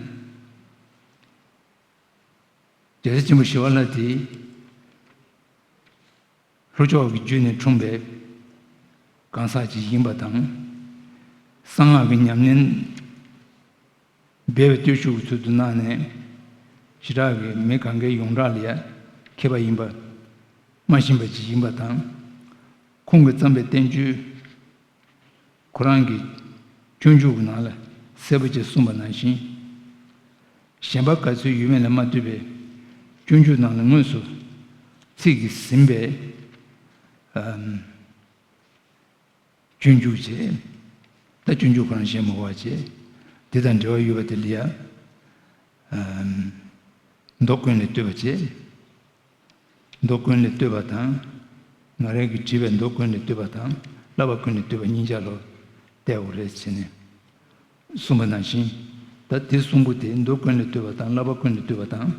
རྒྱལ་སྲས་ཆེན་པོ་ཞི་བ་ལྷ་དེ་ལྷོ་ཕྱོགས་ཀྱི་རྒྱུད་ནས་འཁྲུངས་པའི་ གང་ཟག་ཅིག་ཡིན་པ་དང་། གསང་སྔགས་ཀྱི་ཉམས་ལེན་འབད་པའི་བརྟུལ་ཞུགས་ཀྱི་ཚུལ་དུ་གནང་ནས། ཞེ་དྲག་གི་མི་གང་གའི་ཡོངས་གྲགས་ལ་ཡ་མཁས་པ་ཡིན་པ། མ་ཤེས་པ་ཅིག་ཡིན་པ་དང་། ཁོང་གིས་བརྩམས་པའི་བསྟན་བཅོས་ཁོ་རང་གི་སྤྱོད་འཇུག་གི་ནང་ལ་གསལ་པོ་ཅིག་གསུངས་པ་ནང་བཞིན། གཞན་པ་ག་ཚོད་ཡོད་མེད་ལ་མ་ལྟོས་པའི་སྤྱོད་འཇུག་ནང་ལ་དངོས་སུ་ཚིག་གིས་ཟིན་པའི་ཨམ་སྤྱོད་འཇུག་བྱས། ད་སྤྱོད་འཇུག་ཁོ་རང་གཞན་མ་གོ་བ་བྱས། དེ་དང་འབྲེལ་བ་ཡོད་པ་དེ་ལ་ཡ། ཨམ་མདོ་ཀུན་ལས་བཏུས་པ་བྱས། མདོ་ཀུན་ལས་བཏུས་པ་དང་། ང་རང་གིས་བྲིས་པའི་མདོ་ཀུན་ལས་བཏུས་པ་དང་བསླབ་པ་ཀུན་ལས་བཏུས་པ་གཉིས་ཆ་ལ་བལྟ་དགོས་རེད་ཟེར་ནས་གསུངས་པ་ནང་བཞིན། ད་དེ་གསུམ་པོ་དེ་མདོ་ཀུན་ལས་བཏུས་པ་དང་བསླབ་པ་ཀུན་ལས་བཏུས་པ་དང་།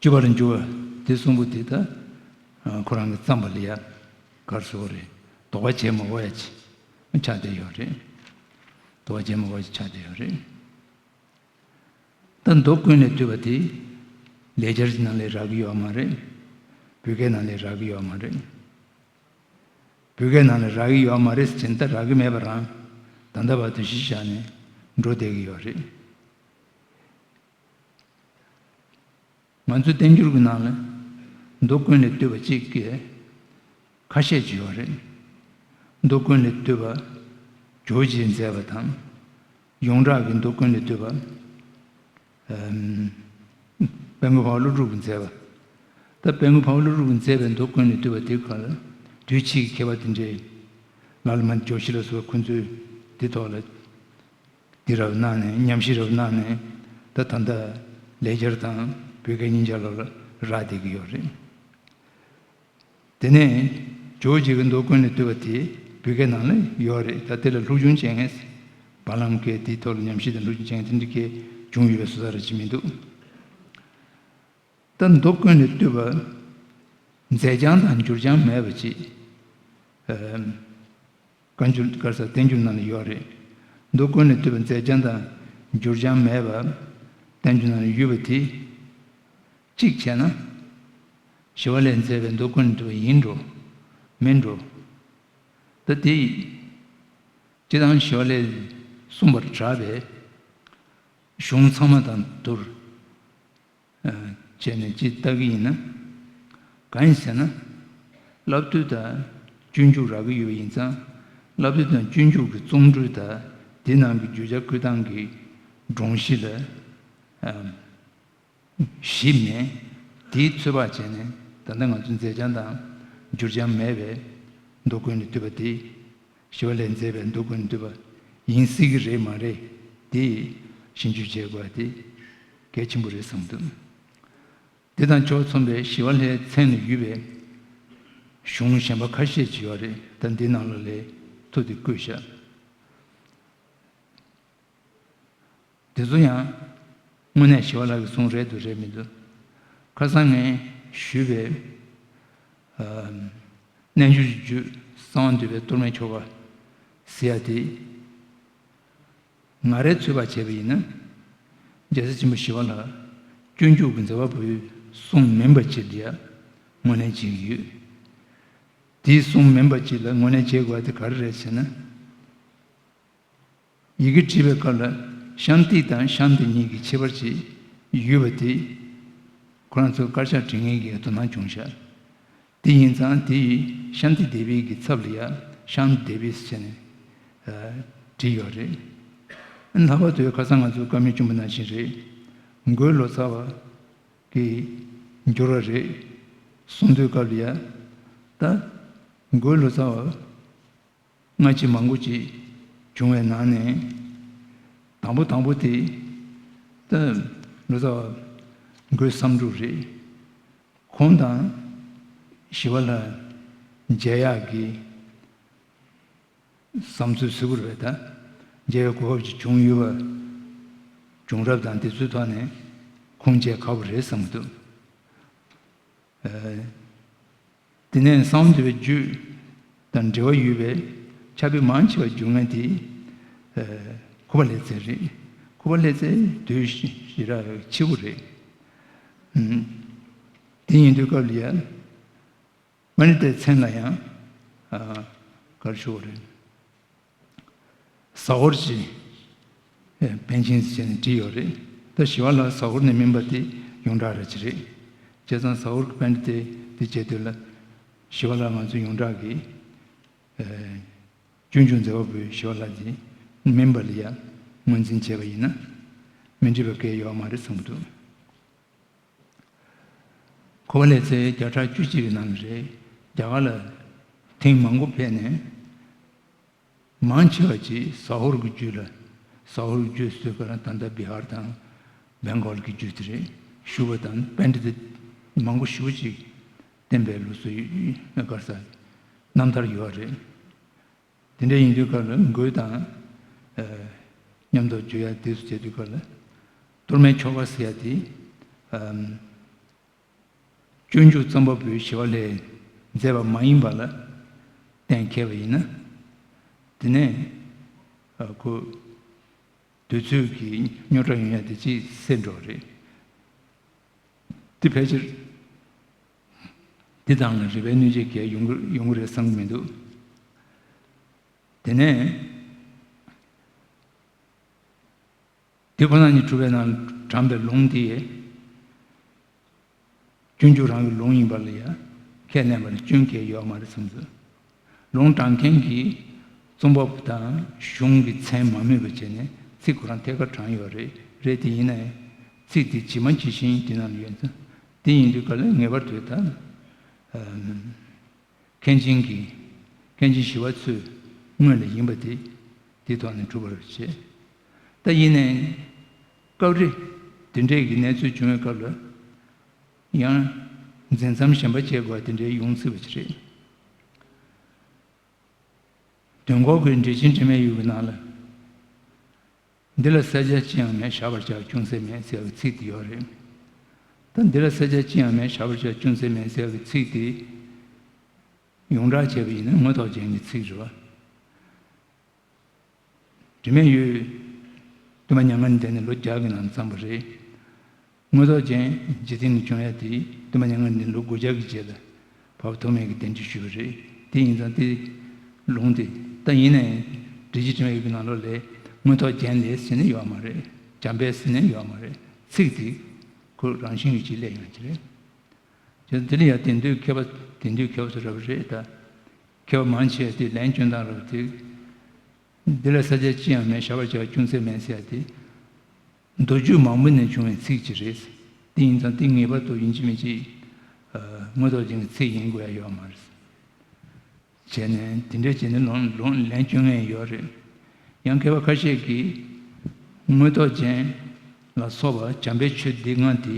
སྤྱོད་པ་ལ་འཇུག་པ་དེ་གསུམ་པོ་དེ་ད་ཁོ་རང་གིས་བརྩམས་པ་ལ་ཡ་ག་རེ་ཟེར་དགོས་རེད། དོགས་པ་བྱེད་མ་དགོས་ཡ་ཅིག་ཆགས་བསྡད་ཡོད་རེད། དོགས་པ་བྱེད་མ་དགོས་ཡ་ཅིག་ཆགས་བསྡད་ཡོད་རེད། ད་མདོ་ཀུན་ལས་བཏུས་པ་དེ་ལེགས་སྦྱར་གྱི་ནང་ལ་རག་གི་ཡོད་མ་རེད། བོད་སྐད་ནང་ལ་རག་གི་ཡོད་མ་རེད། བོད་སྐད་ནང་ལ་རག་གི་ཡོད་མ་རེད་ཟེར་ན། ད་རག་གི་མེད་པ་རང་ད་ལྟ་བར་དུ་གཞི་བཞག་ནས་འགྲོ་བསྡད་ཀྱི་ཡོད་རེད། ང་ཚོའི་བསྟན་འགྱུར་གྱི་ནང་ལ་མདོ་ཀུན་ལས་བཏུས་པ་གཅིག་གིས་ཁ་ཤས་ཅིག་ཡོད་རེད། མདོ་ཀུན་ལས་བཏུས་པ་ཇོ་བོ་རྗེས་མཛད་པ་དང་། ཡོངས་གྲགས་ཀྱི་མདོ་ཀུན་ལས་བཏུས་པ། ཨམ། དཔལ་མགོན་འཕགས་པ་ཀླུ་སྒྲུབ་ཀྱིས་མཛད་པ། ད་དཔལ་མགོན་འཕགས་པ་ཀླུ་སྒྲུབ་ཀྱིས་མཛད་པའི་མདོ་ཀུན་ལས་བཏུས་པ་དེ་ག་ལ་དུས་ཕྱིས་ཀྱི་མཁས་པ་དེ་འདྲས། ལ་ལ་མ་ཇོ་བོ་རྗེ་ལ་སོགས་པ་ཁོ་ཚོས་དེ་ཐོག་ལ་དེ་རབ་གནང་ནས། ཉམས་ཞིབ་རབ་གནང་ནས། ད་ད་ལྟ་ལེགས་སྦྱར་དང་བོད་སྐད་གཉིས་ཆ་ལ་ལ་རག་བསྡད་ཀྱི་ཡོད་རེད། དེ་ནས་ཇོ་བོ་རྗེ་གི་མདོ་ཀུན་ལས་བཏུས་པ་དེ་བོད་སྐད་ནང་ལ་ཡོད་རེད། ད་དེ་ལ་སློབ་སྦྱོང་བྱེད་མཁན། བར་ལམ་གྱི་དེའི་ཐོག་ལ་ཉམས་ཞིབ་དང་སློབ་སྦྱོང་བྱེད་མཁན་དེ་འདྲ་གས་བྱུང་ཡོད་པའི་བཟོ་ལྟ་ར་ཅིག་མི་འདུག་ད་མདོ་ཀུན་ལས་བཏུས་པ་མཛད་བྱང་དང་འགྱུར་བྱང་མེད་པ་ཅིག་ཨ། བཀའ་འགྱུར། ག་རེ་ཟེར། བསྟན་འགྱུར་ནང་ལ་ཡོད་རེད། མདོ་ཀུན་ལས་བཏུས་པ་མཛད་བྱང་དང་འགྱུར་བྱང་མེད་པ་བསྟན་འགྱུར་ནང་ལ་ཡོད་པ་དེ། གཅིག་བྱས་ན། ཞི་བ་ལྷས་མཛད་པའི་མདོ་ཀུན་ལས་བཏུས་པ་ཡིན་འགྲོ། མིན་འགྲོ། ད་དེ་སྤྱིར་བཏང་ཞི་བ་ལྷས་གསུངས་པར་གྲགས་པའི་གཞུང་ཚང་མ་དང་བསྡུར་ཨ། བྱས་ནས་ཅིག་ལྟ་གི་ཡིན་ན། གང་ཡིན་ཟེར་ན། བསླབ་བཏུས་དང་སྤྱོད་འཇུག་རག་གི་ཡོད་པ་ཡིན་ཙང་། བསླབ་བཏུས་དང་སྤྱོད་འཇུག་གི་རྩོམ་འགྲོས་དང་། དེ་ནང་གི་བརྗོད་བྱ་བཀོད་སྟངས་ཀྱི་སྒྲོམ་གཞི་ལ་ཨ། གཞིགས་ནས། དེའི་ཚོད་དཔག་བྱས་ནས། ད་ལྟ་ང་ཚོ་མཛད་བྱང་དང་འགྱུར་བྱང་མེད་པའི་མདོ་ཀུན་ལས་བཏུས་པ་དེ། ཞི་བ་ལྷས་མཛད་པའི་མདོ་ཀུན་ལས་བཏུས་པ་ཡིན་སྲིད་ཀྱི་རེད་མ་རེད། དེ་ཞིབ་འཇུག་བྱེད་དགོས་པ་དེ་གལ་ཆེན་པོ་རེད་བསམ་འདུག་དེ་དང་ཕྱོགས་མཚུངས་པའི་ཞི་བ་ལྷའི་མཚན་ལ་ཡོད་པའི་གཞུང་གཞན་པ་ཁ་ཤས་ཅིག་ཡོད་རེད། ད་འདི་ནང་ལོགས་ལ་ཐུག་དེ་བཀོད་བཞག་དེ་ཚོ་ཡང་དངོས་གནས་ཞི་བ་ལྷ་གི་གསུང་རེད་འདུག་རེད་མི་འདུག་ཁ་སང་ངས་ཞུས་པའི་ཨ། རྣལ་འབྱོར་གྱི་རྒྱུད་གསང་བ་འདུས་པའི་གཏོར་མའི་ཆོ་ག་ཟེར་ཡ་དེ། ང་རའི་ཚོད་དཔག་བྱས་པ་ཡིན་ན། རྒྱལ་སྲས་ཆེན་པོ་ཞི་བ་ལྷ་སྤྱོད་འཇུག་གི་མཛད་པ་པོའི་གསུང་མིན་པ་ཅིག་ལ་ཡ་ངོས་ལེན་བྱེད་ཀྱི་ཡོད། དེའི་གསུང་མིན་པ་ཅིག་ལ་ངོས་ལེན་བྱེད་དགོས་པ་དེ་ག་རེ་རེད་ཟེར་ན། ཡི་གེ་བྲིས་པའི་སྐབས་ལ་ཤཱནྟི་དང་ཤཱནྟི་གཉིས་ཀྱི་ཁྱད་པར་ཅིག་ཡོད་པ་དེ། ཁོ་རང་ཚོ་དཀར་ཆག་འབྲི་མཁན་གྱིས་དོ་སྣང་བྱུང་ཤག་དེ་ཡིན་ཙང་དེ་ཡི་ཤཱནྟི་སྡེ་པའི་གི་ཚབ་ལ་ཡ་ཤཱནྟི་སྡེ་པའི་ཟེར་ནས་ཨ། བྲིས་ཡོད་རེད། ལྷག་པར་དུ་ཁ་སང་ང་ཚོ་བཀའ་མོལ་བྱུང་བ་ནང་བཞིན་རེད། འགོས་ལོ་ཙཱ་བ་གི་འགྱུར་བ་རེད་གསུང་དུས་སྐབས་ལ་ཡ། ད་འགོས་ལོ་ཙཱ་བ་སྔ་ཕྱི་མང་པོ་ཅིག་བྱུང་བའི་ནང་ནས། དང་པོ་དང་པོ་དེ་ད་ལོ་ཙཱ་བ་འགོས་བསམ་འགྲུབ་རེད། ཁོང་དང་ཞི་བ་ལྷ་མཇལ་ཡག་གི་བསམ་ཚུལ་ཟེར་དགོས་རེད་པས། ད་མཇལ་བའི་གོ་སྐབས་ཅིག་བྱུང་ཡོད་པ། བྱུང་རབས་དང་དེ་ཚོའི་ཐོག་ནས་ཁོང་མཇལ་ཁག་པོ་རེད་བསམ་གྱི་འདུག་ཨ། དེ་ནས་གསང་བ་འདུས་པའི་རྒྱུད་དང་འབྲེལ་བ་ཡོད་པའི་ཕྱག་དཔེ་མང་ཆེ་བ་བསྒྱུར་མཁན་དེ། ཨ། ཁུ་པ་ལེ་ཙེ་རེད། ཁུ་པ་ལེ་ཙེ་དུས་ཞེ་དྲག་ཕྱི་པོ་རེད། ཨུམ། དེ་ཡིན་དུས་སྐབས་ལ་ཡ། མ་ཎི་དེའི་མཚན་ལ་ཡང་ ཨ་ག་རེ་ཞུ་དགོས་རེད། ཟ་ཧོར་གྱི་ཨེ་པཎ་ཆེན་ཟེར་ནས་བྲིས་ཡོད་རེད། ད་ཞི་བ་ལྷ་ཟ་ཧོར་ནས་སྨིན་པ་དེ་ཡོངས་གྲགས་རེད་ཅི་རེད། བྱས་ཙང་ཟ་ཧོར་གྱི་པཎྜི་ཏ་དེ་བྱས་དུས་ལ་ཞི་བ་ལྷ་ང་ཚོ་ཡོངས་གྲགས་ཀྱི་ཨེ་སྤྱོད་འཇུག་མཛད་པ་པོའི་ཞི་བ་ལྷ་དེ་སྨིན་པ་ལ་ཡ་ངོས་འཛིན་བྱས་པ་ཡིན་ན་མི་འགྲིག་པ་གང་ཡང་ཡོད་མ་རེད་བསམ་གྱི་འདུག་ཁོ་པ་ལེ་ཚན་བརྒྱ་ཕྲག་བཅུ་གཅིག་གི་ནང་ནས་རེད། རྒྱ་གར་ལ་ཐེངས་མང་པོ་ཕེབས་ནས། མང་ཆེ་བ་ཅིག་ཟ་ཧོར་གྱི་རྒྱུད་ལ། ཟ་ཧོར་གྱི་རྒྱུད་ཟེར་ག་རང་ད་ལྟ་བི་ཧར་དང་བེང་གོལ་གྱི་རྒྱུད་དེ་རེད། ཞུ་བ་དང་པཎྜི་ཏ་མང་པོ་ཞེ་པོ་ཅིག་བསྟེན་པའི་ལུགས་སྲོལ་ཡོད་ག་ས་རྣམ་ཐར་ཡོད་རེད། དེ་འདྲ་ཡིན་དུས་སྐབས་ལ་མགོན་དང་ཨ་མཉམ་དུ་བརྗོད་ཡ་དེ་ཚོ་བྱེད་དུས་སྐབས་ལ་གཏོར་མའི་ཆོ་ག་ཟེར་ཡ་དེ་ཨ་སྤྱོད་འཇུག་རྩོམ་པ་པོའི་ཞི་བ་ལྷས་མཛད་པ་མ་ཡིན་པ་ལ་གཏན་འཁེལ་བ་ཡིན་ན། དེ་ནས་ཨ་ཁོ་དུས་ཚོད་ཀྱི་རྙོག་དྲ་ཡོང་ཡ་དེ་ཅིག་སེལ་འགྲོ་རེད། དེ་ཕལ་ཆེར་འདི་དང་ལ་རེ་བའི་གནོད་བྱེད་གལ་ཡོང་གི་ཡོང་གི་རེད་བསམ་གྱི་མི་འདུག་དེ་ནས་དེ་ཁོ་ན་ཉིད་གྲུབ་པའི་ནང་དྲངས་པའི་ལུང་དེ་སྤྱོད་འཇུག་རང་གི་ལུང་ཡིན་པ་ལ་ཡ་ཁས་ལེན་པ་ལ་སྐྱོན་གལ་ཡོད་མ་རེད་བསམ་ཚུལ། ལུང་དྲངས་མཁན་གྱིས་རྩོམ་པ་པོ་དང་གཞུང་གི་མཚན་མ་སྨོས་པ་བྱས་ནས་ཚིག་ཁོ་རང་ཐད་ཀར་དྲངས་ཡོད་རེད། རེད་དེ་ཡིན་ནའི་ཚིག་དེ་ཇི་མ་ཇི་བཞིན་དེ་ནང་ལ་ཡོད་ཚུལ། དེ་ཡིན་དུས་ག་ལ་ངེས་པར་དུ་ད་མཁན་ཆེན་གྱི་མཁན་ཆེན་ཞི་བ་འཚོའི་སྔོན་ལ་ཡིན་པ་དེ་དེའི་ཐོག་ནས་གྲུབ་པར་བྱེད། ད་ཡིན་ནའི་སྐབས་རེ་དེ་འདྲའི་གི་གནས་ཚུལ་བྱུང་བའི་སྐབས་ལ། ཡང་འཛིན་མཚམས་གཞན་པ་བྱེད་དགོས་དེ་འདྲའི་ཡོང་སྲིད་པ་ཅིག་རེད། དོན་གོ་གི་འགྲེལ་ཆེན་དྲི་མེད་ཡུལ་གྱི་ནང་ལ། འདི་ལ་གསལ་ཆ་ཅི་ཡང་མེད། བཞག་པར་བྱ་ཅུང་ཟད་མེད་ཟེར་བའི་ཚིག་དེ་ཡོད་རེད། ད་འདི་ལ་གསལ་ཆ་ཅི་ཡང་མེད། བཞག་པར་བྱ་ཅུང་ཟད་མེད་ཟེར་བའི་ཚིག་དེ་ཡོངས་གྲགས་བྱས་པ་ཡིན་ན་དངོས་ཐོག་ཅན་གྱི་ཚིག་རེད་བ། དྲི་མེད་ཡུལ། སྟོན་པ་མྱ་ངན་འདས་ནས་ལོ་བརྒྱ་གི་ནང་བརྩམས་པ་རེད། དངོས་ཐོག་ཅན་འཇིག་རྟེན་ལ་བྱུང་ཡ་དེ་སྟོན་པ་མྱ་ངན་འདས་ནས་ལོ་སྒོ་བརྒྱ་གི་རྗེས་ལ་འཕགས་པ་ཐོགས་མེད་ཀྱིས་གདན་འདྲེན་ཞུས་པ་རེད། དེ་ཡིན་ཙང་དེ་ལུང་དེ་ད་ཡིན་ནའི་འགྲེལ་བྱེད་དྲི་མེད་ཡུལ་གྱི་ནང་ལོགས་ལས་དངོས་ཐོག་ཅན་ལས་ཟེར་ནས་ཡོད་མ་རེད། འཇམ་དཔལ་ཟེར་ནས་ཡོད་མ་རེད། ཚིག་དེ་ཁོ་རང་བཞིན་གྱིས་ཅིག་སླེབས་ཡོང་གི་རེད། བྱས་ཙང་དེ་ལ་ཡང་དེང་དུས་མཁས་པ་དེང་དུས་མཁས་པ་ཚོ་རབ་རེད་ད། མཁས་པ་མང་ཆེ་བ་དེ་ལན་སྐྱོན་སྟངས་རབ་དེ། འདི་ལ་གསལ་ཆ་ཅི་ཡང་མེད། བཞག་པར་བྱ་ཅུང་ཟད་མེད་ཟེར་ཡ་དེ། མདོ་རྒྱུད་མང་པོ་ནས་བྱུང་བའི་ཚིག་ཅིག་རེད། དེ་ཡིན་ཙང་དེ་ངེས་པར་དུ་ཡིན་གཅིག་མིན་གཅིག་དངོས་ཐོག་ཅན་གྱི་ཚིག་ཡིན་དགོས་ཡ་ཡོད་མ་རེད། བྱས་ནས་དེ་འདྲ་བྱས་ནས་ལུང་ལུང་ལན་སྐྱོན་མཁན་ཡོད་རེད། ཡང་མཁས་པ་ཁ་ཤས་ཀྱིས་དངོས་ཐོག་ཅན་ལ་སོགས་པ་བྱམས་པའི་ཆོས་སྡེ་ལྔ་དེ།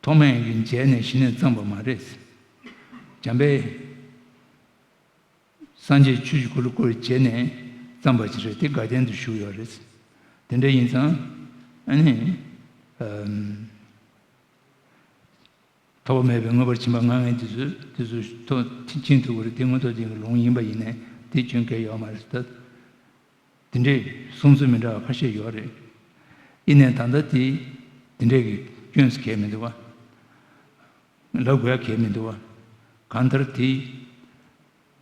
ཐོག་མེད་ཀྱི་རྗེས་ནས་གཞི་ནས་བརྩམས་པ་མ་རེད། བྱམས་པས་སངས་རྒྱས་ཆོས་ཀྱི་འཁོར་ལོ་བསྐོར་བའི་རྗེས་ནས་བརྩམས་པ་ཅིག་རེད། དེ་དགའ་ལྡན་དུ་བཞུགས་ཡོད་རེད། དེ་འདྲ་ཡིན་ཙང་ཨ་ནི་ཨམ་ཐོགས་པ་མེད་པའི་མངོན་པར་ཕྱིན་པ་མངགས་མཁན་དེ་ཚོས་དེ་ཚོས་ཐོག་མཐིལ་ཕྱིན་ཐུབ་པ་རེད། དེ་དངོས་ཐོག་ཅན་གྱི་ལུང་ཡིན་པ་ཡིན་ནའི་དེ་སྐྱོན་གལ་ཡོད་མ་རེད་ད། དེ་འདྲའི་གསུང་ཚུལ་མི་འདྲ་བ་ཁ་ཤས་ཡོད་རེད། ཡིན་ནའི་ད་ལྟ་དེ་དེ་འདྲའི་གི་སྐྱོན་ཟེར་གལ་མི་འདུག་བ། ལབ་དགོས་ཡ་གལ་མི་འདུག་བ། གང་ལྟར་དེ་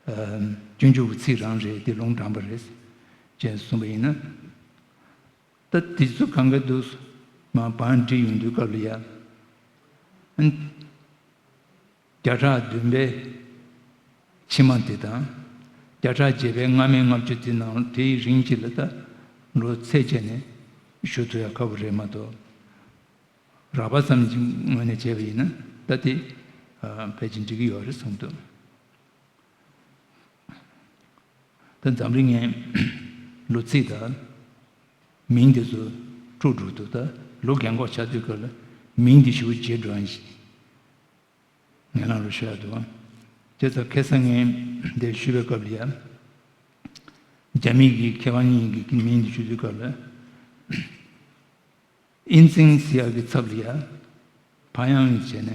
ཨ་སྤྱོད་འཇུག་གི་ཚིག་རང་རེད། དེ་ལུང་དྲངས་པ་རེད་ཅེས་གསུངས་པ་ཡིན་ན། ད་དེ་ཚོ་གང་ག་འདུག་མ་བང་བསྒྲིགས་ཡོང་དུས་སྐབས་ལ་ཡ། བརྒྱ་ཕྲག་བདུན་པའི་ཕྱི་མ་དེ་དང་། བརྒྱ་ཕྲག་བརྒྱད་པའི་སྔ་མའི་ལྔ་བཅུ་དེ་ནང་དེའི་རིང་གཅིག་ལ་ད་ལོ་ཚད་བཅད་ནས་ཞུ་ཐུབ་ཡ་ཁག་པོ་རེད་མ་གཏོགས། རགས་པ་ཙམ་གྱི་ངོས་ནས་བྱས་པ་ཡིན་ན་ད་དེ་ཕལ་ཆེར་འགྲིག་གི་ཡོད་རེད་བསམ་འདུག་ད་འཛམ་གླིང་ངའི་ལོ་ཚིགས་དང་མིང་དེ་ཚོ་དཀྲུག་འགྲོ་འདུག་ད་ལོ་རྒན་གོག་ཆགས་དུས་སྐབས་ལ་མིང་འདི་ཞུ་བརྗེད་འགྲོ་ཡང་ཞིག་ངན་ལང་རུ་ཤོར་ཡ་འདུག་དེ་ཚོ་ཁ་སང་ངས་འདིར་ཞུས་པའི་སྐབས་ལ་ཡ། རྒྱ་མི་གི་མཁས་དབང་གཉིས་ཀྱི་མིང་འདི་ཞུ་དུས་སྐབས་ལ། ཨིན་ཙིང་ཟེར་ཡག་གི་ཚབ་ལ་ཡ། ཕ་ཡང་བྱས་ནས་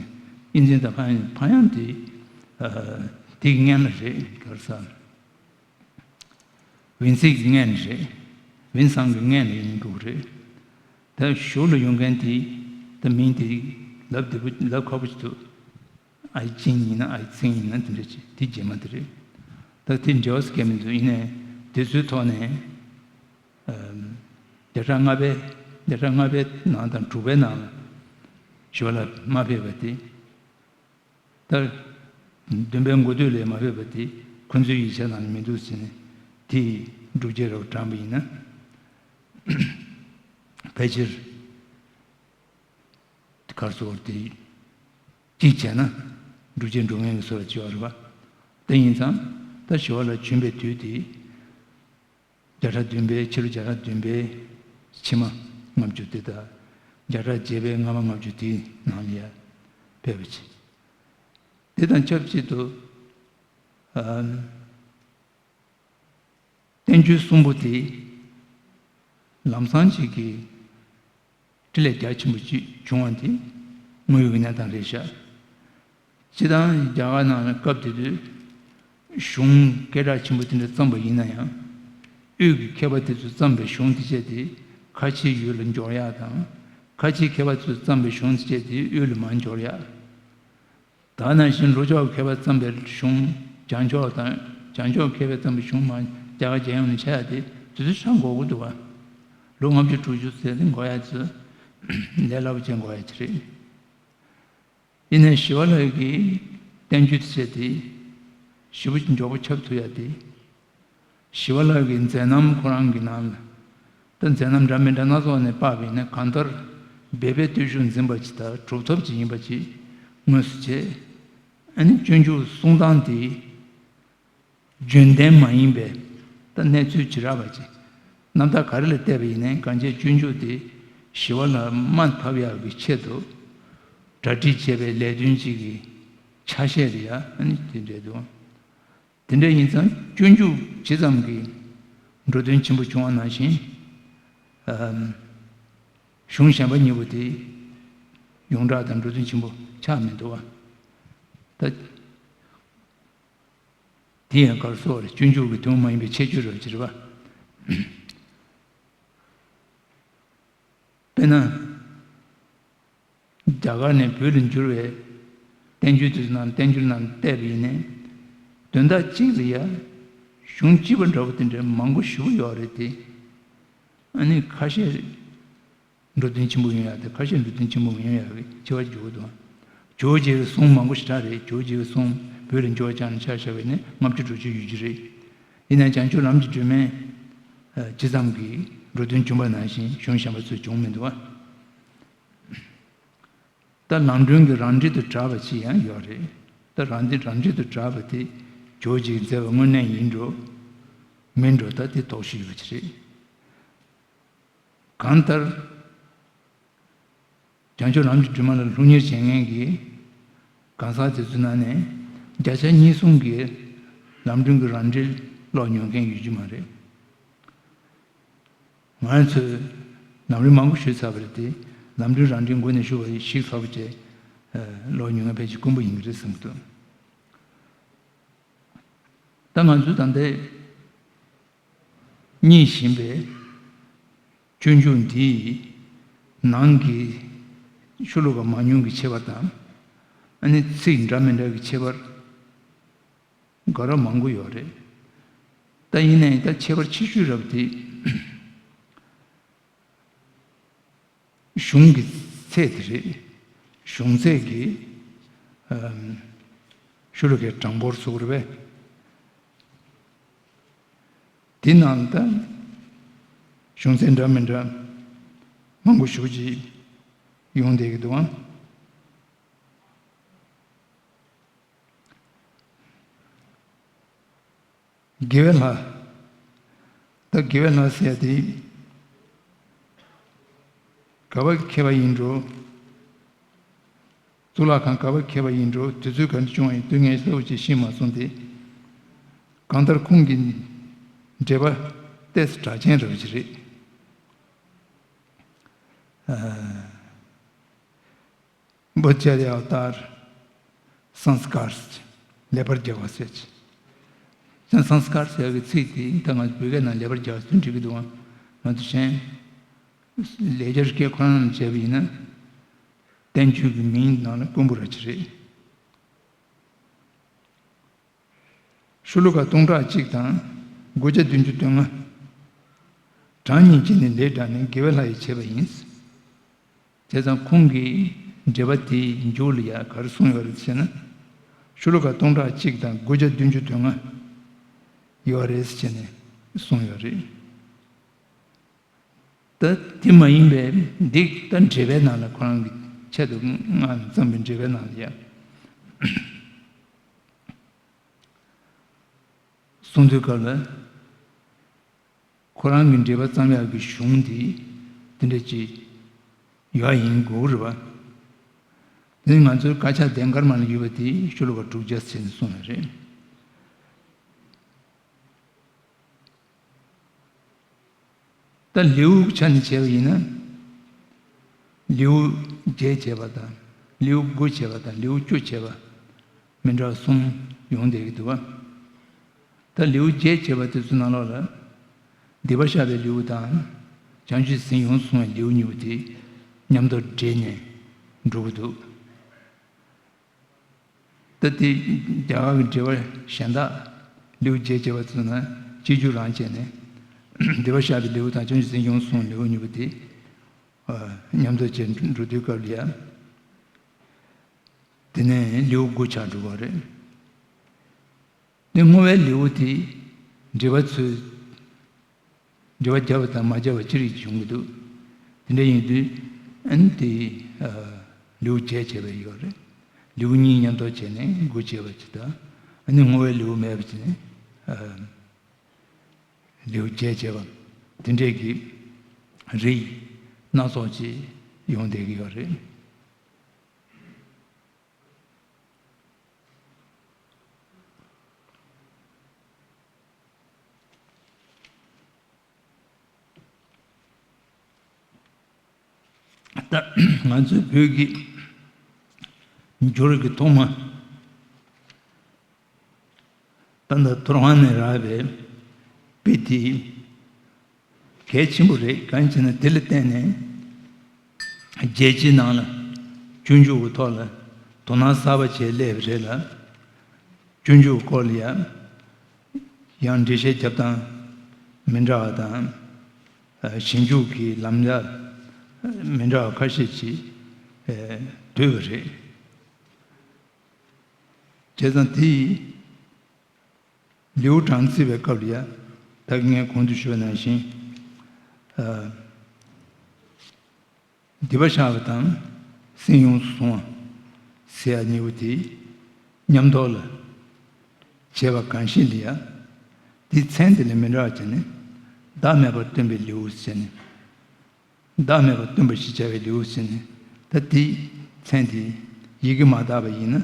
ཨིན་ཙིང་དང་ཕ་ཡང་ཕ་ཡང་དེ་ཨ་དེ་གི་སྔན་ལ་རེད་ག་རེ་ཟེར། ཝིན་ཙི་གི་སྔན་རེད། ཝིན་སང་གི་སྔན་ལ་ཡིན་འདུག་རེད། ད་གཞུག་ལ་ཡོང་མཁན་དེ་ད་མིང་དེ་ལབ་བདེ་པོ་ལབ་ཁག་པོ་ཞིག་འདུག་ཨའི་ཅིང་ཡིན་ན་ཨའི་ཚིང་ཡིན་ན་དེ་འདྲ་ཅིག་དེ་རྗེས་མ་དེ་རེད། ད་དེ་འབྲེལ་བ་སྐད་མི་འདུག་ཡིན་ནའི་དེ་ཚོའི་ཐོག་ནས་བརྒྱ་ཕྲག་ལྔ་པའི་བརྒྱ་ཕྲག་ལྔ་པའི་ནང་དང་དྲུག་པའི་ནང་ལ་ཞི་བ་ལྷ་མ་ཕེབས་པ་དེ། ད་བདུན་པའི་འགོ་སྟོད་ལས་མ་ཕེབས་པ་དེ་ཁོ་ཚོའི་ཡིག་ཆ་ནང་ལ་མི་འདུག་ཟེར་ནས་དེ་སྒྲུབ་བྱེད་རབ་དྲངས་པ་ཡིན་ན། ཕལ་ཆེར་གར་སོར་དེ་གཅིག་བྱས་ན་སྒྲུབ་བྱེད་འགྲོ་ངན་གྱི་སོར་ལ་བྱེད་པ་རེད་པ། དེ་ཡིན་ཙང་ད་ཞི་བ་ལྷ་བྱོན་པའི་དུས་དེ། བརྒྱ་ཕྲག་བདུན་པའི་ཕྱི་ལོ་བརྒྱ་ཕྲག་བདུན་པའི་ཕྱི་མ་ལྔ་བཅུ་དེ་དང་། བརྒྱ་ཕྲག་བརྒྱད་པའི་སྔ་མ་ལྔ་བཅུ་དེའི་ནང་ལ་ཡ་ཕེབས་པ་བྱས། དེ་དང་ཆབས་ཅིག་ཏུ་ཨམ། བསྟན་བཅོས་གསུམ་པོ་དེ་ལམ་སང་ཅིག་གི་འཕྲིན་ལས་རྒྱ་ཆེན་པོ་ཅིག་བྱུང་བ་དེ་དངོས་ཡོད་ཀྱི་གནས་སྟངས་རེད་ཤག་སྤྱིར་བཏང་རྒྱ་གར་ནང་ལ་སྐབས་དེ་དུས་གཞུང་སྐད་གྲགས་ཆེན་པོ་དེ་འདྲ་བརྩམས་པ་ཡིན་ན་ཡང་། དབུས་ཀྱི་མཁས་པ་དེ་ཚོས་བརྩམས་པའི་གཞུང་དེ་བཅས་དེ་ཁ་ཆེའི་ཡུལ་ལ་འབྱོར་ཡག་དང་། ཁ་ཆེའི་མཁས་པ་ཚོས་བརྩམས་པའི་གཞུང་དེ་བཅས་དེ་དབུས་ལ་མར་འབྱོར་ཡག་ད་ནང་བཞིན་ལྷོ་ཕྱོགས་མཁས་པ་བརྩམས་པའི་གཞུང་བྱང་ཕྱོགས་དང་། བྱང་ཕྱོགས་མཁས་པས་བརྩམས་པའི་གཞུང་མར་རྒྱ་གར་རྒྱལ་ཡོངས་ལ་ཁྱབ་ཡག་དེ་དེ་ཚོ་ཆ་འགོར་གྱི་འདུག་བ། ལོ་ལྔ་བཅུ་དྲུག་ཅུ་ཟེར་དེ་འགོར་ཡག་ཚོ་ལས་སླ་པོ་ཅིག་འགོར་ཡག་ཅིག་རེད། ཡིན་ནའི་ཞི་བ་ལྷ་གི་བསྟན་བཅོས་དེ་བྱས་དེ་ཞེ་པོ་མགྱོགས་པོ་ཁྱབ་ཐུབ་ཡག་དེ། ཞི་བ་ལྷ་གི་མཛད་རྣམ་ཁོ་རང་གི་ནང་ལ། ད་མཛད་རྣམ་འདྲ་མི་འདྲ་སྣ་ཚོགས་ནས་དཔག་པ་ཡིན་ན། གང་ལྟར་སྦས་པའི་བརྟུལ་ཞུགས་འཛིན་པ་ཅིག་དང་གྲུབ་ཐོབ་ཅིག་ཡིན་པ་ཅིག་དངོས་སུ་བྱས། ཨ་ནི་སྤྱོད་འཇུག་གསུང་སྟངས་དེ་རྒྱུན་ལྡན་མ་ཡིན་པའི་ད་གནས་ཚུལ་བྱེ་བྲག་པ་ཅིག་རྣམ་ཐར་ག་རེ་ལ་བལྟས་པ་ཡིན་ནའི་གང་བྱས་སྤྱོད་འཇུག་དེ་ཞི་བ་ལྷ་དམའ་ཕབ་ཡག་གི་ཆེད་དུ་གྲ་སྒྲིག་བྱས་པའི་ལས་དོན་ཅིག་གི་ཆ་ཤས་རེད་ཡ། ཨ་ནི་དེ་འདྲ་འདུག་དེ་འདྲ་ཡིན་ཙང་སྤྱོད་འཇུག་ཇི་ཙམ་གྱིས་འགྲོ་དོན་ཆེན་པོ་བྱུང་བ་ནང་བཞིན། ཨམ། གཞུང་གཞན་པ་གཉིས་པོ་དེ་ཡོངས་གྲགས་དང་འགྲོ་དོན་ཆེན་པོ་ཆགས་མི་འདུག་བ། ད་དེ་ཡང་གར་སོགས་རེད། སྤྱོད་འཇུག་གི་དོན་མ་ཡིན་པའི་ཁྱད་ཆོས་རེད་བ། དཔེར་ན། རྒྱ་གར་ནས་བོད་ལ་འགྱུར་བའི་བསྟན་བཅོས་དེ་ཚོ་ནང་བསྟན་འགྱུར་ནང་བལྟས་པ་ཡིན་ནའི། དོན་དག་གཅིག་ལ་ཡ་གཞུང་གཅིག་པ་འདྲ་བོ་དེ་འདྲ་མང་པོ་ཞེ་པོ་ཡོད་རེད་དེ། ཨ་ནི་ཁ་ཤས་འགྲོ་དོན་ཆེན་པོ་ཡོང་ཡག་དེ། ཁ་ཤས་འགྲོ་དོན་ཆེན་པོ་མི་ཡོང་ཡག་གི་ཆེ་བ་འཇོག་འདུག་ཇོ་བོ་རྗེ་བའི་གསུང་མང་པོ་ཞེ་དྲག་རེད། ཇོ་བོ་རྗེ་བའི་གསུང་བོད་ལ་འགྱུར་བ་བྱུང་ནས་ཆ་བཞག་པ་ཡིན་ན་ལྔ་བཅུ་དྲུག་ཅུ་ཡོད་ཀྱི་རེད། ཡིན་ན་བྱང་ཆུབ་ལམ་གྱི་སྒྲོན་མེ་ཇི་ཙམ་གྱིས་འགྲོ་དོན་བྱུང་བ་ནང་བཞིན་གཞུང་གཞན་པ་ཚོས་བྱུང་མི་འདུག་བ། ད་ལམ་སྒྲོན་གྱི་རང་འགྲེལ་དུ་གྲགས་པ་ཅིག་ཡང་ཡོད་རེད། ད་རང་འགྲེལ་རང་འགྲེལ་དུ་གྲགས་པ་དེ་ཇོ་བོ་རྗེས་མཛད་པ་དངོས་གནས་ཡིན་འགྲོ་མིན་འགྲོ་ད་དེ་དོགས་གཞི་ཡོད་པ་ཅིག་རེད། གང་ལྟར་བྱང་ཆུབ་ལམ་གྱི་སྒྲོན་མ་ལ་སློབ་གཉེར་བྱེད་མཁན་གྱི་གང་ཟག་དེ་ཚོའི་ནང་ནས་བརྒྱ་ཆ་གཉིས་གསུམ་གྱིས་ལམ་སྒྲོན་གྱི་རང་འགྲེལ་ཀློག་མྱོང་མཁན་ཡོད་རྒྱུ་མ་རེད། ང་ཚོས་ལམ་རིམ་མང་པོ་ཞུས་ཚར་བ་རེད་དེ། ལམ་སྒྲོན་རང་འགྲེལ་མགོ་ནས་ཞུ་བ་ཞིག་ཚར་བ་བྱས། ལོ་ཉུང་ང་ཕལ་ཆེར་དཀོན་པོ་ཡིན་གྱི་རེད་བསམ་གྱི་འདུག་ད་ང་ཚོས་ད་ལྟའི་རྙེད་བཞིན་པའི་སྤྱོད་འཇུག་འདིའི་ནང་གི་ཤོ་ལོ་ཀ་མང་ཉུང་གི་ཁྱད་པར་དང་། ཨ་ནི་ཚིག་འདྲ་མི་འདྲ་གི་ཁྱད་པར། དགའ་རབ་མང་པོ་ཡོད་རེད། ད་ཡིན་ནའི་ད་ཁྱད་པར་ཆེ་ཤོས་རབ་དེ་གཞུང་གི་ཚད་དེ་རེད། གཞུང་ཚད་ཀྱི་ཤོ་ལོ་ཀའི་གྲངས་འབོར་ཟེར་བ་རེད་པས། དེ་ནང་ད་གཞུང་ཚད་འདྲ་མི་འདྲ་མང་པོ་ཞེ་པོ་ཅིག་ཡོང་བསྡད་ཀྱི་འདུག་ཨང་། དགེ་བའི་ལྷ། ད་དགེ་བའི་ལྷ་ཟེར་ཡ་དེ་ག་བ་གི་མཁས་པ་ཡིན་འགྲོ། གཙུག་ལག་ཁང་ག་བ་གི་མཁས་པ་ཡིན་འགྲོ། དུས་ཚོད་ག་འདྲ་བྱུང་བ་ཡིན་དུས་ངས་གསལ་པོ་ཅིག་ཤེས་མ་སོང་སྟེ། གང་ལྟར་ཁོང་གི་འགྲེལ་པ་ཏོག་ཙམ་གྲགས་ཅན་རེད་པ་ཅིག་རེད། ཨ། བོད་ཇ་རི་ཨ་བ་ཏར། སཾ་སྐཱར། ལེགས་པར་སྦྱར་བ་ཟེར་གྱི། ཡང་སཾ་སྐཱར་ཟེར་བའི་ཚིག་དེ་ད་ང་ཚོ་བོད་སྐད་ནང་ལེགས་པར་སྦྱར་བ་ཟེར་འབྲི་གི་འདུག་ཨང་། ང་ཚོ་གཞན་ལེགས་སྦྱར་སྐད་ཁོ་རང་ནང་བྱས་པ་ཡིན་ན། བསྟན་བཅོས་ཀྱི་མིང་ནང་ལ་དཀོན་པོ་ར་ཅིག་རེད། ཤོ་ལོ་ཀ་སྟོང་ཕྲག་གཅིག་དང་དགུ་བརྒྱ་བདུན་ཅུ་དོན་ལྔ། གྲངས་སྙེད་ཀྱི་ནི་ལས་དྲངས་ནས་དགེ་བའི་ལྷ་ཡིས་བྱས་པ་ཡིན། བྱས་ཙང་ཁོང་གིས་འགྲེལ་པ་དེའི་མཇུག་ལ་ཡང་ག་རེ་གསུངས་ཡོད་རེད་ཟེར་ན། ཤོ་ལོ་ཀ་སྟོང་ཕྲག་གཅིག་དང་དགུ་བརྒྱ་བདུན་ཅུ་དོན་ལྔ་ཡོད་རེད་ཟེར་ནས་གསུངས་ཡོད་རེད། ད་དེ་མ་ཡིན་པའི་འདི་ད་འགྲེལ་པའི་ནང་ལ་ཁོ་རང་གི་ཆེད་དུ་སྔགས་ནས་བརྩམས་པའི་འགྲེལ་པའི་ནང་ལ་ཡང་གསུང་དུས་སྐབས་ལ། ཁོ་རང་གི་འགྲེལ་པ་བརྩམས་ཡག་གི་གཞུང་འདི་དེ་འདྲ་ཅིག་ཡོད་ཡིན་དགོས་རེད་པ། དེ་ནི་ང་ཚོའི་དཀར་ཆག་ལྡན་དཀར་མ་ལ་ཡོད་པ་དེ་ཤོ་ལོ་ཀ་དྲུག་བརྒྱ་ཟེར་ནས་གསུངས་ཡོད་རེད། ད་ལེའུ་ཆ་ནས་བྱས་པ་ཡིན་ན། ལེའུ་བརྒྱད་བྱས་པ་དང་ལེའུ་དགུ་བྱས་པ་དང་ལེའུ་བཅུ་བྱས་པ་མི་འདྲ་བ་གསུམ་ཡོང་བསྡད་ཀྱི་འདུག་བ། ད་ལེའུ་བརྒྱད་བྱས་པ་དེ་ཚོ་ནང་ལོགས་ལ་སྡིག་པ་བཤགས་པའི་ལེའུ་དང་བྱང་ཆུབ་སེམས་ཡོངས་བཟུང་བའི་ལེའུ་གཉིས་པོ་དེ་མཉམ་དུ་འདྲེས་ནས་འགྲོ་གི་འདུག་ད་དེ་རྒྱ་གར་གྱི་འགྲེལ་པ་གཞན་དག་ལེའུ་བརྒྱད་བྱས་པ་ཚོ་ན་གཅིག་གྱུར་རང་བྱས་ནས་སྡིག་པ་བཤགས་པའི་ལེའུ་དང་བྱང་ཆུབ་སེམས་ཡོངས་བཟུང་ལེའུ་གཉིས་པོ་དེ་མཉམ་དུ་བྱས་འགྲོ་དུས་སྐབས་ལ་ཡ། དེ་ནས་ལེའུ་དགུ་ཆགས་འགྲོ་བ་རེད། དེ་བསྔོ་བའི་ལེའུ་དེ་འགྲེལ་པ་ཚོས། འགྲེལ་པ་བརྒྱབ་པ་དང་མ་བརྒྱབ་པ་ཅི་རིགས་བྱུང་གི་འདུག་དེ་འདྲ་ཡིན་དུས་ཨ་ནི་དེ་ལེའུ་བརྒྱད་བྱས་པ་ཡོད་རེད། ལེའུ་གཉིས་མཉམ་དུ་བྱས་ནས་དགུ་བྱས་པ་ཅིག་དང་། ཨ་ནི་བསྔོ་བའི་ལེའུ་མེད་པ་བྱས་ནས་ལེའུ་བརྒྱད་བྱས་པ་དེ་འདྲས་ཀྱི་རིགས་སྣ་ཚོགས་ཅིག་ཡོང་བསྡད་ཀྱི་ཡོད་རེད། ད་ང་ཚོའི་བོད་ཀྱི་འབྱོར་གྱི་ཐོག་མ། ད་ལྟ་ཐོ་རངས་ནས་རག་པའི་དཔེ་དེ་གལ་ཆེན་པོ་རེད། གང་ཡིན་ཟེར་ན་དེ་ལ་བརྟེན་ནས་རྒྱལ་སྤྱིའི་ནང་ལ་སྤྱོད་འཇུག་གི་ཐོག་ལ་དོ་སྣང་གསར་པ་བྱས་སླེབས་པ་རེད་ལ། སྤྱོད་འཇུག་སྐོར་ལ་ཡང་ཡང་འགྲེལ་བཤད་རྒྱབ་སྟངས་མི་འདྲ་བ་དང་། ཞིབ་འཇུག་གི་ལམ་ཡ་མི་འདྲ་བ་ཁ་ཤས་ཤིག་འདུས་པ་རེད། བྱས་ཙང་དེ་ཡིས་ལེའུ་གྲངས་བརྩིས་པའི་སྐབས་ལ་ཡ། ད་གིན་ངས་གོང་དུ་ཞུས་པ་ནང་བཞིན། སྡིག་པ་བཤགས་པ་དང་སེམས་ཡོངས་སུ་བཟུང་བ་ཟེར་ཡ་གཉིས་པོ་དེ་མཉམ་དུ་ལ་བྱས་པ་གང་ཞིག་ལ་ཡ། དེའི་མཚན་དེ་ལས་མི་འདྲ་བ་བྱས་ནས་བདག་མེད་པར་སྟོན་པའི་ལེའུ་ཟེར་ནས། བདག་མེད་པར་སྟོན་པ་ཞེས་བྱ་བའི་ལེའུ་ཟེར་ནས། ད་དེའི་མཚན་དེ་ཡི་གེ་མ་དག་པ་ཡིན་ན་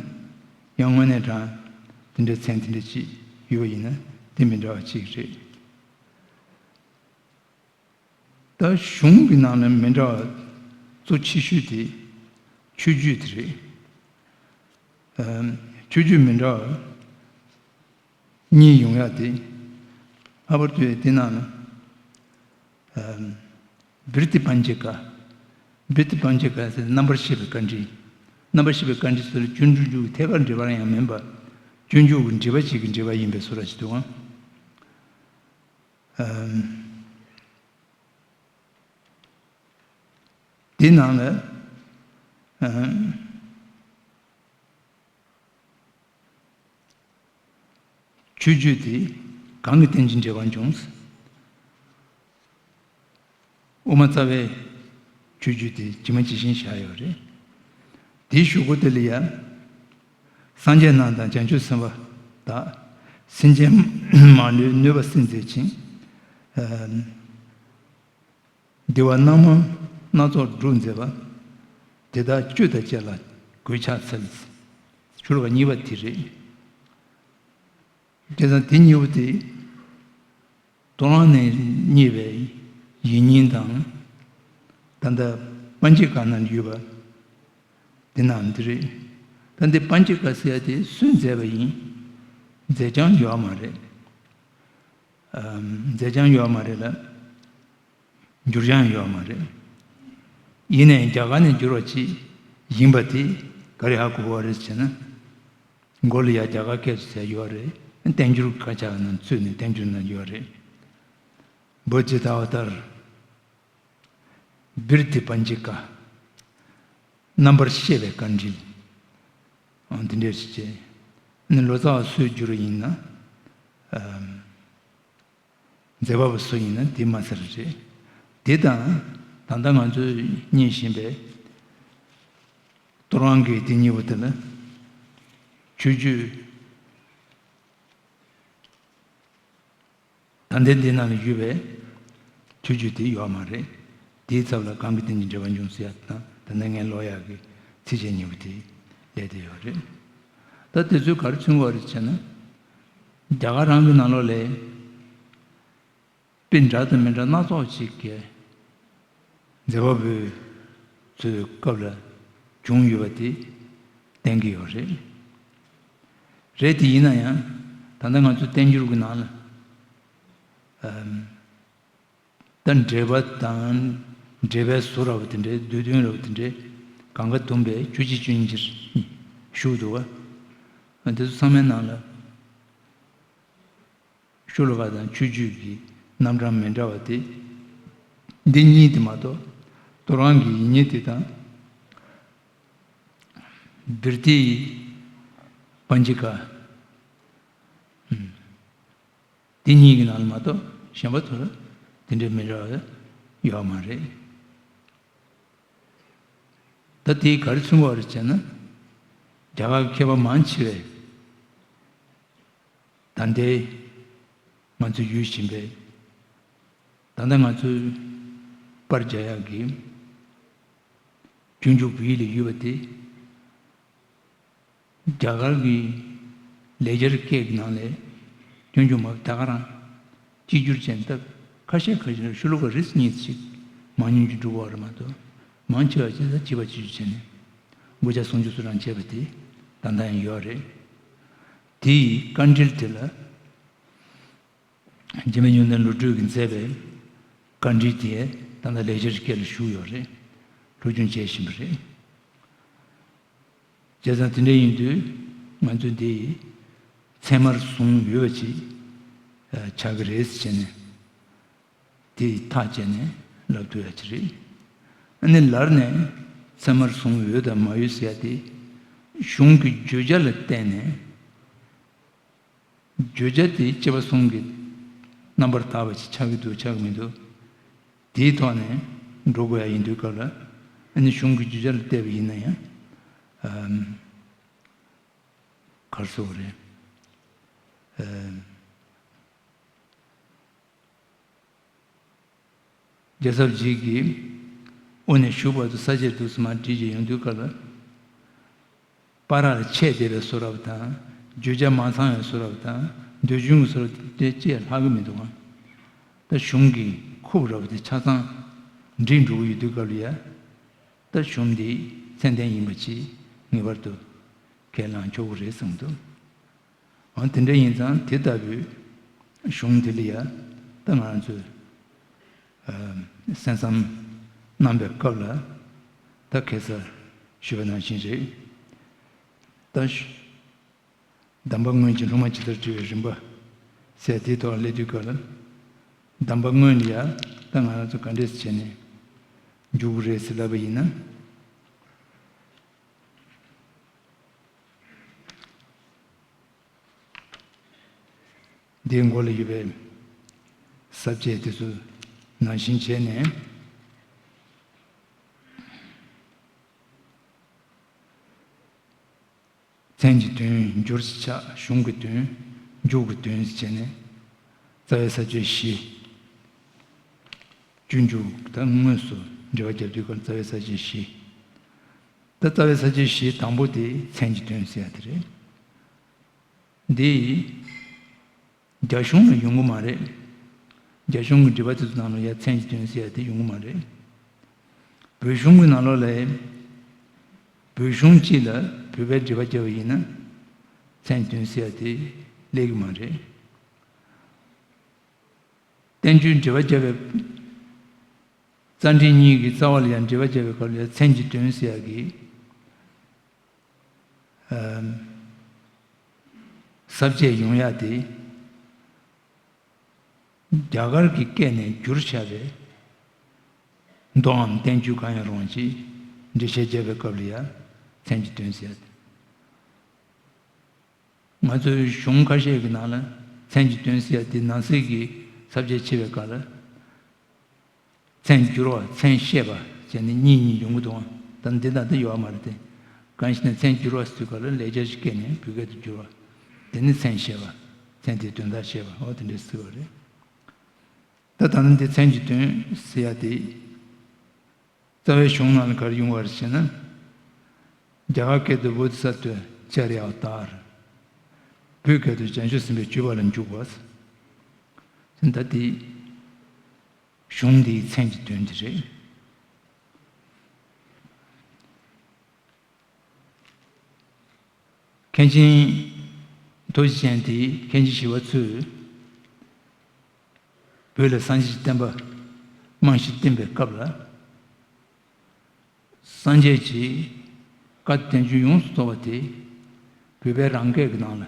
ཡང་དངོས་གནས་དྲང་དེ་འདྲའི་མཚན་དེ་འདྲ་ཅིག་ཡོད་པ་ཡིན་ན་དེ་མི་འདྲ་བ་ཅིག་རེད། ད་གཞུང་གི་ནང་ལ་མི་འདྲ་བ་གཙོ་ཆེ་ཤོས་དེ་མཆོད་བརྗོད་དེ་རེད། ཨམ། མཆོད་བརྗོད་མི་འདྲ་བ་གཉིས་ཡོང་ཡག་དེ། ལྷག་པར་དུ་དེ་ནང་ལ། ཨམ། བི་རི་ཏི་པཉྩ་ཀ། བི་རི་ཏི་པཉྩ་ཀ་ཟེར་རྣམ་པར་ཤེས་པའི་བཀའ་དྲིན། རྣམ་པར་ཤེས་པའི་བཀའ་དྲིན་ཟེར་སྤྱོད་འཇུག་གི་ཐད་ཀར་འགྲེལ་པ་ཡང་མིན་པ། སྤྱོད་འཇུག་གི་འགྲེལ་པ་ཞིག་གི་འགྲེལ་པ་ཡིན་པའི་བཟོ་འདྲ་ཞིག་འདུག་ཨང་། ཨམ། དེ་ནང་ལ། ཨམ། མཆོད་བརྗོད་དེ་གང་གི་རྟེན་ཅིང་འབྲེལ་བར་འབྱུང་། དབུ་མ་རྩ་བའི་མཆོད་བརྗོད་དེ་ཇི་མ་ཇི་བཞིན་བཞག་ཡོད་རེད། དེའི་གཞུག་གུ་དེ་ལ་ཡང་། སངས་རྒྱས་རྣམས་དང་བྱང་ཆུབ་སེམས་དཔའ་དག། སེམས་ཅན་མ་ལུས་གནོད་པ་སེལ་མཛད་ཅིང་། ཨ། བདེ་བ་སྣ་མང་སྣ་ཚོགས་སྒྲུབ་མཛད་པ། དེ་དག་སྤྱོད་དང་བཅས་ལ་གུས་ཕྱག་འཚལ། ཤོ་ལོ་ཀ་གཉིས་པ་དེ་རེད། བྱས་ཙང་དེ་གཉིས་པོ་དེ་ཐོ་རངས་ནས་རྙེད་པའི་ཡིག་རྙིང་དང་། ད་ལྟ་པཎ་ཆེན་བཀའ་ན་ཡོད་པ་དེ་རྣམས་འདི་རེད། ད་འདི་པཎ་ཆེན་བཀའ་ཟེར་ཡ་དེ་སུས་མཛད་པ་ཡིན། མཛད་བྱང་ཡོད་མ་རེད། ཨམ། མཛད་བྱང་ཡོད་མ་རེད་ལ། འགྱུར་བྱང་ཡོད་མ་རེད། ཡིན་ནའི་རྒྱ་གར་ནས་འགྱུར་བ་ཅིག་ཡིན་པ་དེ་ག་རེ་ཧ་གོ་བ་རེད་ཟེར་ན། མགོ་ལ་ཡ་རྒྱ་གར་སྐད་དུ་ཟེར་ཡོད་རེད། བསྟན་འགྱུར་ཁ་ཆག་ནང་ཚུད་ནས་བསྟན་འགྱུར་ནང་ཡོད་རེད། བོ་ཛི་ཏ་ཝ་ཏར། བིར་ཏི་པཉྩི་ཀ། རྣམ་པར་ཤེས་པའི་དཀའ་འགྲེལ། འོ་འདི་འདྲས་ཤིག་བྱས། ནི་ལོ་ཙཱ་བ་སུའི་བསྒྱུར་ཡིན་ན། ཨམ། མཛད་པ་བ་སུ་ཡིན་ན་དེ་མ་ཟེར་རེད། དེ་དང་ད་ལྟ་ང་ཚོས་རྙེད་བཞིན་པའི་ཏོ་རང་གི་དེ་གཉིས་པོ་དེ་ལ་ཆོས་བརྒྱུད། ད་ལྟའི་འདི་ནང་ལ་ཡོད་པའི་ཆོས་བརྒྱུད་དེ་ཡོད་མ་རེད། དེའི་ཚབ་ལ་གང་གི་རྟེན་གྱི་འབྲེལ་བ་འབྱུང་ཟེར་ཡ་དང་ད་ལྟ་ངས་ཀློག་ཡག་གི་ཚིགས་བཅད་གཉིས་པོ་དེ་སླེབས་བསྡད་ཡོད་རེད། ད་དེ་ཚོས་ག་རེ་མཚོན་གྱི་ཡོད་རེད་ཟེར་ན། རྒྱ་གར་རང་གི་ནང་ལོགས་ལ་དཔེ་འདྲ་དང་མི་འདྲ་སྣ་ཚོགས་ཤིག་གི་མཛད་པ་པོའི་ཚོའི་སྐབས་ལ་བྱུང་ཡོད་པ་དེ་བསྟན་གྱི་ཡོད་རེད། རེད་དེ་ཡིན་ན་ཡང་ད་ལྟ་ང་ཚོ་བསྟན་འགྱུར་གྱི་ནང་ལ་ཨམ། ད་འགྲེལ་པ་དང་འགྲེལ་པའི་ཟུར་ར་བ་དེ་འདྲའི་བསྡུས་དོན་ར་བ་དེ་འདྲའི་གང་ག་བསྡོམས་པས་བཅུ་གཅིག་བཅུ་གཉིས་ཅིག་བཞུགས་འདུག་ག་དེ་ཚོ་ཚང་མའི་ནང་ལ། ཤོ་ལོ་ཀ་དང་ཆོས་བརྒྱུད་ཀྱི་རྣམ་གྲངས་མི་འདྲ་བ་དེ། འདི་གཉིས་དེ་མ་གཏོགས་ཏོ་རང་གི་ཡིན་ཉེ་དེ་དང་། བིར་ཏི་པཉྩི་ཀ། དེ་གཉིས་ཀྱི་ནང་ལ་མ་གཏོགས་གཞན་པ་ཚོ་ལ་དེ་འདྲའི་མི་འདྲ་བ་ཡོད་མ་རེད། ད་དེས་ག་རེ་མཚོན་གྱི་ཡོད་རེད་ཟེར་ན། རྒྱ་གར་གྱི་མཁས་པ་མང་ཆེ་བས། ད་ལྟའི་ང་ཚོས་ཡོད་བཞིན་པའི། ད་ལྟ་ང་ཚོས་པར་རྒྱག་ཡག་གི་སྤྱོད་འཇུག་བོད་ཡིག་ལ་ཡོད་པ་དེ། རྒྱ་གར་གྱི་ལེགས་སྦྱར་སྐད་ཀྱི་ནང་ལས་སྤྱོད་འཇུག་མ་ད་ག་རང་གཅིག་གྱུར་ཅན་སྟབས་ཁ་ཤས་ཁ་ཤས་ཤོ་ལོ་ཀ་རེ་གཉིས་ཤིག་མང་ཉུང་གི་འགྲོ་གི་ཡོད་རེད་མ་གཏོགས། མང་ཆེ་བ་ཅིག་ད་བྱིས་པ་བྱིས་བྱས་ནས་དགུ་བརྒྱ་སུམ་ཅུ་སོ་གྲངས་བྱས་པ་དེ་ད་ལྟ་ཡང་ཡོད་རེད། དེ་ཡི་དཀའ་འགྲེལ་དེ་ལ། འཇིགས་མེད་གཡུ་ལྡན་བློ་གྲོས་ཀྱིས་མཛད་པའི་བཀའ་འདྲི་དེ་ད་ལྟ་ལེགས་སྦྱར་སྐད་ལ་བཞུགས་ཡོད་རེད། སློབ་སྦྱོང་བྱེད་བཞིན་པ་རེད། བྱས་ཙང་དེ་འདྲ་ཡིན་དུས་ང་ཚོ་འདི་ཚད་མར་བཟུང་ཡོད་པ་ཅིག་ཆགས་ཀྱི་རེད་ཟེར་བྱས་ནས་དེ་ཐག་བཅད་ནས་ལབ་ཐུབ་ཡ་ཅིག་རེད། ཨ་ནི་ལར་ནས་ཚད་མར་བཟུང་ཡོད་དང་མ་ཡོད་ཟེར་ཡ་དེ་གཞུང་གི་བརྗོད་བྱ་ལ་བརྟེན་ནས། བརྗོད་བྱ་དེ་སྐྱེས་པ་གསུམ་གྱི་རྣམ་པར་དག་པ་ཞིག་ཆགས་ཀྱི་འདུག་ཆགས་ཀྱི་མི་འདུག་དེའི་ཐོག་ནས་འགྲོ་དགོས་ཡ་ཡིན་དུས་སྐབས་ལ། ཨ་ནི་གཞུང་གི་བརྗོད་བྱ་ལ་བལྟས་པ་ཡིན་ན་ཡང་། ཨམ། ག་རེ་ཟེར་དགོས་རེད། ཨམ། རྒྱལ་ཚབ་ཞིག་གིས་དབུ་ནས་གཞུག་བར་དུ་ས་བཅད་འདུག་སེ་མར་བྲིས་བྱས་ཡོང་དུས་སྐབས་ལ། བར་ལ་ཆད་བསྡད་པའི་བཟོ་འདྲ་བ་དང་། བརྗོད་བྱ་མ་ཚང་བའི་བཟོ་འདྲ་བ་དང་། འདོད་ཆུང་གི་བཟོ་འདྲ་དེ་ཅིག་ལྷག་གི་མི་འདུག་ག་ད་གཞུང་གི་ཁུག་འདྲ་བ་དེ་ཆ་ཚང་འགྲིག་འགྲོ་གི་ཡོད་དུས་སྐབས་ལ་ཡ། ད་གཞུང་འདི་ཚད་ལྡན་ཡིན་པ་ཅིག་ངེས་པར་དུ་ཁས་བླངས་ཆོག་གི་རེད་བསམ་འདུག་འོ་དེ་འདྲ་ཡིན་ཙང་དེ་ལྟ་བུའི་གཞུང་དེ་ལ་ཡ་ད་ང་རང་ཚོས་ཨ་གསན་བསམ་གནང་པའི་སྐབས་ལ་ད་ཁ་སང་ཞུས་པ་ནང་བཞིན་རེད། ད་གདམས་པ་སྔོན་གྱི་སློབ་མ་ཇི་ལྟར་བགྲེས་པའི་རིམ་པ་ཟེར་དེའི་ཐོག་ལ་སླེབས་དུས་སྐབས་ལ། གདམས་པ་སྔོན་ལ་ཡ་ད་ང་རང་ཚོ་ག་འདྲས་བྱས་ནས་འཇུག་གི་རེད་ཟེར་ལབ་པ་ཡིན་ན། འདིའི་མགོ་ལ་ཡོད་པའི་ས་བཅད་དེ་ཚོ་ནང་བཞིན་བྱས་ནས། མཚན་གྱི་དོན་སྦྱོར་གྱི་ཆ། གཞུང་གི་དོན་འཇུག་གི་དོན་བྱས་ནས། རྩ་བའི་ས་བཅད་བཞི། སྤྱོད་འཇུག་དང་དངོས་སུ་འབྲེལ་བ་རྒྱབ་དུས་སྐབས་རྩ་བའི་ས་བཅད་བཞི། ད་རྩ་བའི་ས་བཅད་བཞི་དང་པོ་དེ་མཚན་གྱི་དོན་ཟེར་ཡ་དེ་རེད། འདི་རྒྱ་གཞུང་ལ་ཡོང་གི་མ་རེད། རྒྱ་གཞུང་གི་འགྲེལ་པ་དེ་ཚོ་ནང་ལ་ཡ་མཚན་གྱི་དོན་ཟེར་ཡ་དེ་ཡོང་གི་མ་རེད། བོད་གཞུང་གི་ནང་ལོགས་ལ་བོད་གཞུང་གཅིག་ལ་བོད་པའི་འགྲེལ་པ་བརྒྱབ་པ་ཡིན་ན་མཚན་གྱི་དོན་ཟེར་ཡ་དེ་སླེབས་ཀྱི་མ་རེད། བསྟན་བཅོས་འགྲེལ་པ་བརྒྱབ་པའི་རྩ་འགྲེལ་གཉིས་ཀྱི་རྩ་བ་ལ་ཡང་འགྲེལ་པ་བརྒྱབ་པའི་སྐབས་ལ་ཡང་མཚན་གྱི་དོན་ཟེར་ཡག་གི་ཨམ། ས་བཅད་ཡོང་ཡ་དེ། རྒྱ་གར་གྱི་སྐད་ནས་བསྒྱུར་བྱས་པའི་མདོའམ་བསྟན་བཅོས་གང་ཡང་རུང་བ་ཅིག་འགྲེལ་བཤད་བརྒྱབ་པའི་སྐབས་ལ་ཡང་མཚན་གྱི་དོན་ཟེར་ཡ་དེ། ང་ཚོའི་གཞུང་ཁ་ཤས་ཀྱི་ནང་ལ་མཚན་གྱི་དོན་ཟེར་ཡ་དེ་ནང་གསེས་ཀྱི་ས་བཅད་ཕྱེ་བའི་སྐབས་ལ། མཚན་བསྒྱུར་བ་མཚན་ཤེས་པ་བྱས་ནས་གཉིས་གཉིས་ཡོང་གི་འདུག་ད་འདི་ལྟ་འདི་ཡོད་མ་རེད་དེ། གང་ཞིག་ན་མཚན་བསྒྱུར་བ་ཟེར་དུས་སྐབས་ལ་ལེགས་སྦྱར་གྱི་སྐད་ནས་བོད་སྐད་དུ་བསྒྱུར་བ། དེ་ནི་མཚན་ཤེས་པ། མཚན་དེའི་དོན་དག་ཤེས་པ་འོ་དེ་འདྲས་ཟེར་བ་རེད། ད་ད་ནི་འདི་མཚན་གྱི་དོན་ཟེར་ཡ་དེ། རྩ་བའི་གཞུང་ནང་ལ་ག་རེ་ཡོང་བ་རེད་ཟེར་ན། རྒྱ་གར་སྐད་དུ་བོ་དྷི་ས་ཏྭ་ཙརྱ་ཨ་བ་ཏཱ་ར། བོད་སྐད་དུ་བྱང་ཆུབ་སེམས་དཔའི་སྤྱོད་པ་ལ་འཇུག་པ། ད་དེ་གཞུང་འདིའི་མཚན་གྱི་དོན་འདི་རེད། མཁན་ཆེན་རྡོ་རྗེ་ཅན་དེས་མཁན་ཆེན་ཞི་བ་འཚོས་བོད་ལ་སངས་རྒྱས་ཀྱི་བསྟན་པ་རྨང་གཞི་བཏིང་པའི་སྐབས་ལ། སངས་རྒྱས་ཀྱི་བཀའ་བསྟན་བཅོས་ཡོངས་སུ་རྫོགས་པ་དེ་བོད་པའི་རང་སྐད་ཀྱི་ནང་ལ་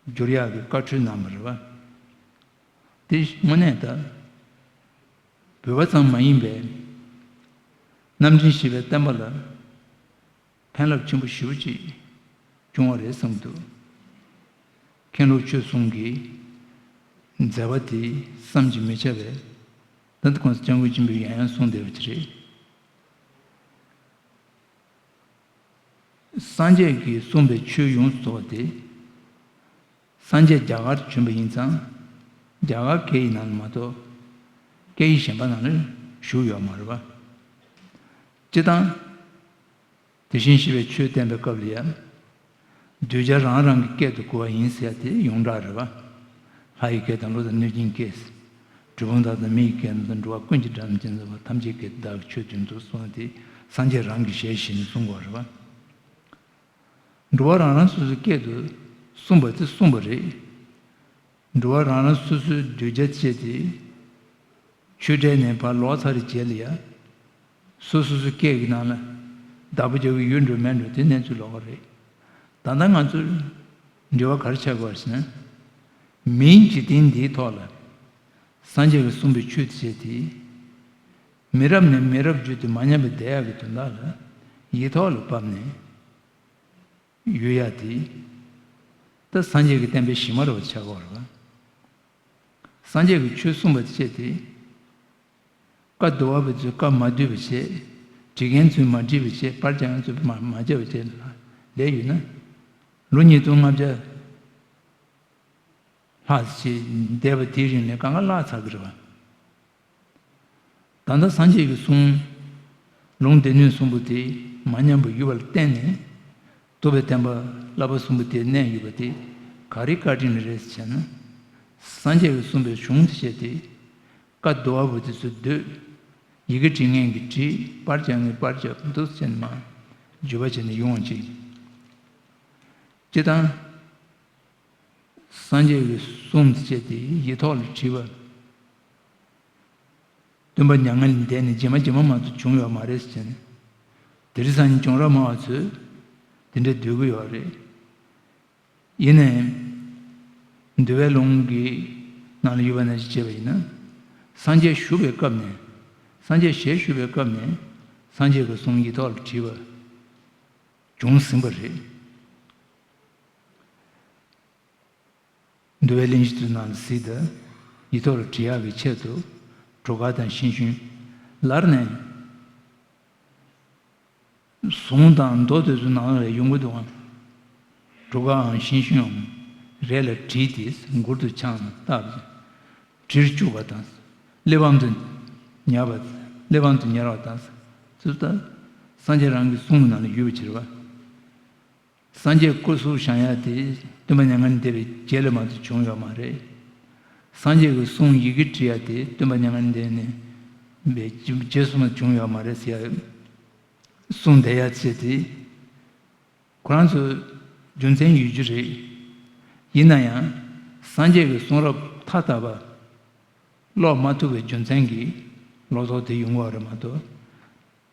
བསྒྱུར་ཡག་གི་བཀའ་འཁྲོལ་གནང་བ་རེད་བ། དེ་དངོས་གནས་ད་བོད་པ་ཙམ་མ་ཡིན་པའི་རྣམ་འདྲེན་བཞི་པའི་བསྟན་པ་ལ་ཕན་རླབས་ཆེན་པོ་ཞེ་པོ་ཅིག་བྱུང་བ་རེད་བསམ་གྱི་འདུག་མཁན་སློབ་ཆོས་གསུམ་གྱི་མཛད་པ་དེ་བསམ་གྱིས་མི་ཁྱབ་པས། ད་ལྟ་གོང་ས་སྐྱབས་མགོན་ཆེན་པོས་ཡང་ཡང་གསུངས་བསྡད་པ་དེ་རེད། སངས་རྒྱས་ཀྱིས་གསུངས་པའི་ཆོས་ཡོངས་སུ་རྫོགས་པ་དེ། སངས་རྒྱས་རྒྱ་གར་བྱོན་པ་ཡིན་ཙང་། རྒྱ་གར་སྐད་ཡིག་ནང་ལ་མ་གཏོགས་སྐད་ཡིག་གཞན་པ་ནང་ལ་བཞུགས་ཡོད་མ་རེད་པ། སྤྱིར་བཏང་། དེ་བཞིན་གཤེགས་པའི་ཆོས་བསྟན་པའི་སྐབས་ལ་ཡང་། གདུལ་བྱ་རང་རང་གི་སྐད་དུ་གོ་བ་ཡིན་ཟེར་ཡ་དེ་ཡོངས་གྲགས་རེད་པ། ལྷ་ཡི་སྐད་དང་ཀླུ་དང་གནོད་སྦྱིན་སྐད། གྲུལ་བུམ་དག་དང་མི་ཡི་སྐད་རྣམས་དང་། འགྲོ་བ་ཀུན་གྱི་སྒྲ་རྣམས་ཇི་ཙམ་པར། ཐམས་ཅད་སྐད་དུ་བདག་གིས་ཆོས་བསྟན་ཏོ་གསུངས་ཏེ། སངས་རྒྱས་རང་གི་ཞལ་བཞེས་ནས་གསུང་དགོས་རེད་པ། འགྲོ་བ་རང་རང་སོ་སོའི་སྐད་དུ་གསུངས་པ་དེ་གསུངས་པ་རེད། འགྲོ་བ་རང་རང་སོ་སོའི་གདུལ་བྱ་བྱས་ཏེ། ཆོས་འབྲེལ་ནས་ཕར་ལོག་ཚར་བའི་རྗེས་ལ་ཡ། སོ་སོ་སོའི་སྐད་ཀྱི་ནང་ལ་བདག་པོ་རྒྱག་གི་ཡོད་འགྲོ་མེད་འགྲོ་དེ་གནས་ཚུལ་ལོགས་ཀ་རེད། ད་ལྟ་ང་ཚོར་འབྲེལ་བ་ག་རེ་ཆགས་ཀྱི་ཡོད་རེད་ཟེར་ན། མིའི་འཇིག་རྟེན་འདིའི་ཐོག་ལ་སངས་རྒྱས་ཀྱིས་གསུངས་པའི་ཆོས་དེ་བྱས་ཏེ། མི་རབས་ནས་མི་རབས་བརྒྱུད་དེ་མ་ཉམས་པར་བསྡད་ཡག་གི་དོན་དག་ལ་ཡིག་ཐོག་ལ་ཕབ་ནས་ཡོད་ཡག་དེ། ད་སངས་རྒྱས་ཀྱི་བསྟན་པའི་གཞི་མ་རེད་པ་ཆགས་ཀྱི་ཡོད་རེད་པ། སངས་རྒྱས་ཀྱིས་ཆོས་གསུངས་པ་དེ་བྱས་ཏེ། བཀའ་བསྡུ་བ་པོ་ཚོས་བཀའ་མ་བསྡུས་པ་བྱས། འབྲི་མཁན་ཚོས་མ་བྲིས་པ་བྱས། པར་རྒྱག་མཁན་ཚོས་མ་མ་བརྒྱབ་པ་བྱས་ལས་ཡོད་ན། ལོ་ཉིས་སྟོང་ལྔ་བརྒྱ་ལྷག་ཅིག་འདས་པ་དེའི་རིང་ནས་གང་ག་བརླག་ཚར་གི་རེད་པ། ད་ལྟ་སངས་རྒྱས་ཀྱི་གསུང་། ལུང་སྡེ་སྣོད་གསུམ་པོ་དེ་མ་ཉམས་པར་ཡོད་པ་ལ་བརྟེན་ནས། ཐུབ་པའི་བསྟན་པ་བསླབ་པ་གསུམ་པོ་དེ་གནས་ཡོད་པ་དེ་ག་རེའི་བཀའ་དྲིན་རེད་ཟེར་ན། སངས་རྒྱས་ཀྱིས་གསུངས་པའི་གཞུང་དེ་བྱས་ཏེ། བཀའ་བསྡུ་བ་པོ་དེ་ཚོས་བསྡུས། ཡི་གེ་འབྲི་མཁན་གྱིས་བྲིས། པར་རྒྱག་མཁན་པར་རྒྱབ། འདུག་སེ་བྱས་ནས་མར་བརྗོད་པ་བྱས་ནས་ཡོང་བ་ཅིག་སྤྱིར་བཏང་། སངས་རྒྱས་ཀྱི་གསུང་དེ་བྱས་ཏེ་ཡིག་ཐོག་ལ་བྲིས་པ། སྟོན་པ་མྱ་ངན་ལས་འདས་ནས་རྗེས་མ་རྗེས་མ་མ་གཏོགས་བྱུང་ཡོད་མ་རེད་ཟེར་ནས། དེང་སང་གྱོང་རག་མང་བ་ཚོས་དེ་འདྲ་འདོད་ཀྱི་ཡོད་རེད། ཡིན་ནའི། འདུལ་བའི་ལུང་གི་ནང་ལ་ཡོད་པ་ནང་བཞིན་བྱས་པ་ཡིན་ན། སངས་རྒྱས་བཞུགས་པའི་སྐབས་ནས། སངས་རྒྱས་ཞལ་བཞུགས་པའི་སྐབས་ནས། སངས་རྒྱས་ཀྱི་གསུང་ཡིག་ཐོག་ལ་བྲིས་པ་བྱུང་ཟིན་པ་རེད། འདུལ་བའི་གླེང་གཞི་དེ་ནང་ལ་གཟིགས་དང་། ཡིག་ཐོག་ལ་བྲིས་ཡག་གི་ཆེད་དུ། གྲུ་ཁ་དང་ཤིང་ཤུན། ལར་ནས་ཟུང་དང་མདོ་དེ་ཚོ་ནང་ལ་ཡོང་གི་འདུག་གམ། གྲུ་ཁའམ་ཤིང་ཤུན་ཡང་རས་ལ་བྲིས་ཏེ་མགུར་དུ་འཆང་ནས་བཏབ། བྲིར་བཅུག་པ་དང་། གླེགས་བམ་དུ་ཉར་བ། གླེགས་བམ་དུ་ཉར་བ་དང་། ཚུལ་ལྟར་སངས་རྒྱས་རང་གི་གསུང་གི་ནང་ལ་ཡོད་པ་ཕྱིར་བ། སངས་རྒྱས་སྐུ་གཟུགས་བཞེངས་ཡ་དེ་སྟོན་པ་མྱ་ངན་འདས་པའི་རྗེས་ལ་མ་གཏོགས་བྱུང་ཡོད་མ་རེད། སངས་རྒྱས་ཀྱི་གསུང་ཡི་གེ་བྲིས་ཡ་དེ་སྟོན་པ་མྱ་ངན་འདས་ནས་པའི་རྗེས་སུ་མ་བྱུང་ཡོད་མ་རེད་ཟེར་ཡ་གསུངས་བསྡད་ཡ་བྱས་ཏེ། ཁོ་རང་ཚོ་རྒྱུ་མཚན་ཡོད་རྒྱུ་རེད། ཡིན་ན་ཡང་སངས་རྒྱས་ཀྱི་གསུང་རབ་མཐའ་དག་པ་ཀློག་མ་ཐུབ་པའི་རྒྱུ་མཚན་གྱིས་ལོག་རྟོག་དེ་ཡོང་གི་ཡོད་རེད་མ་གཏོགས།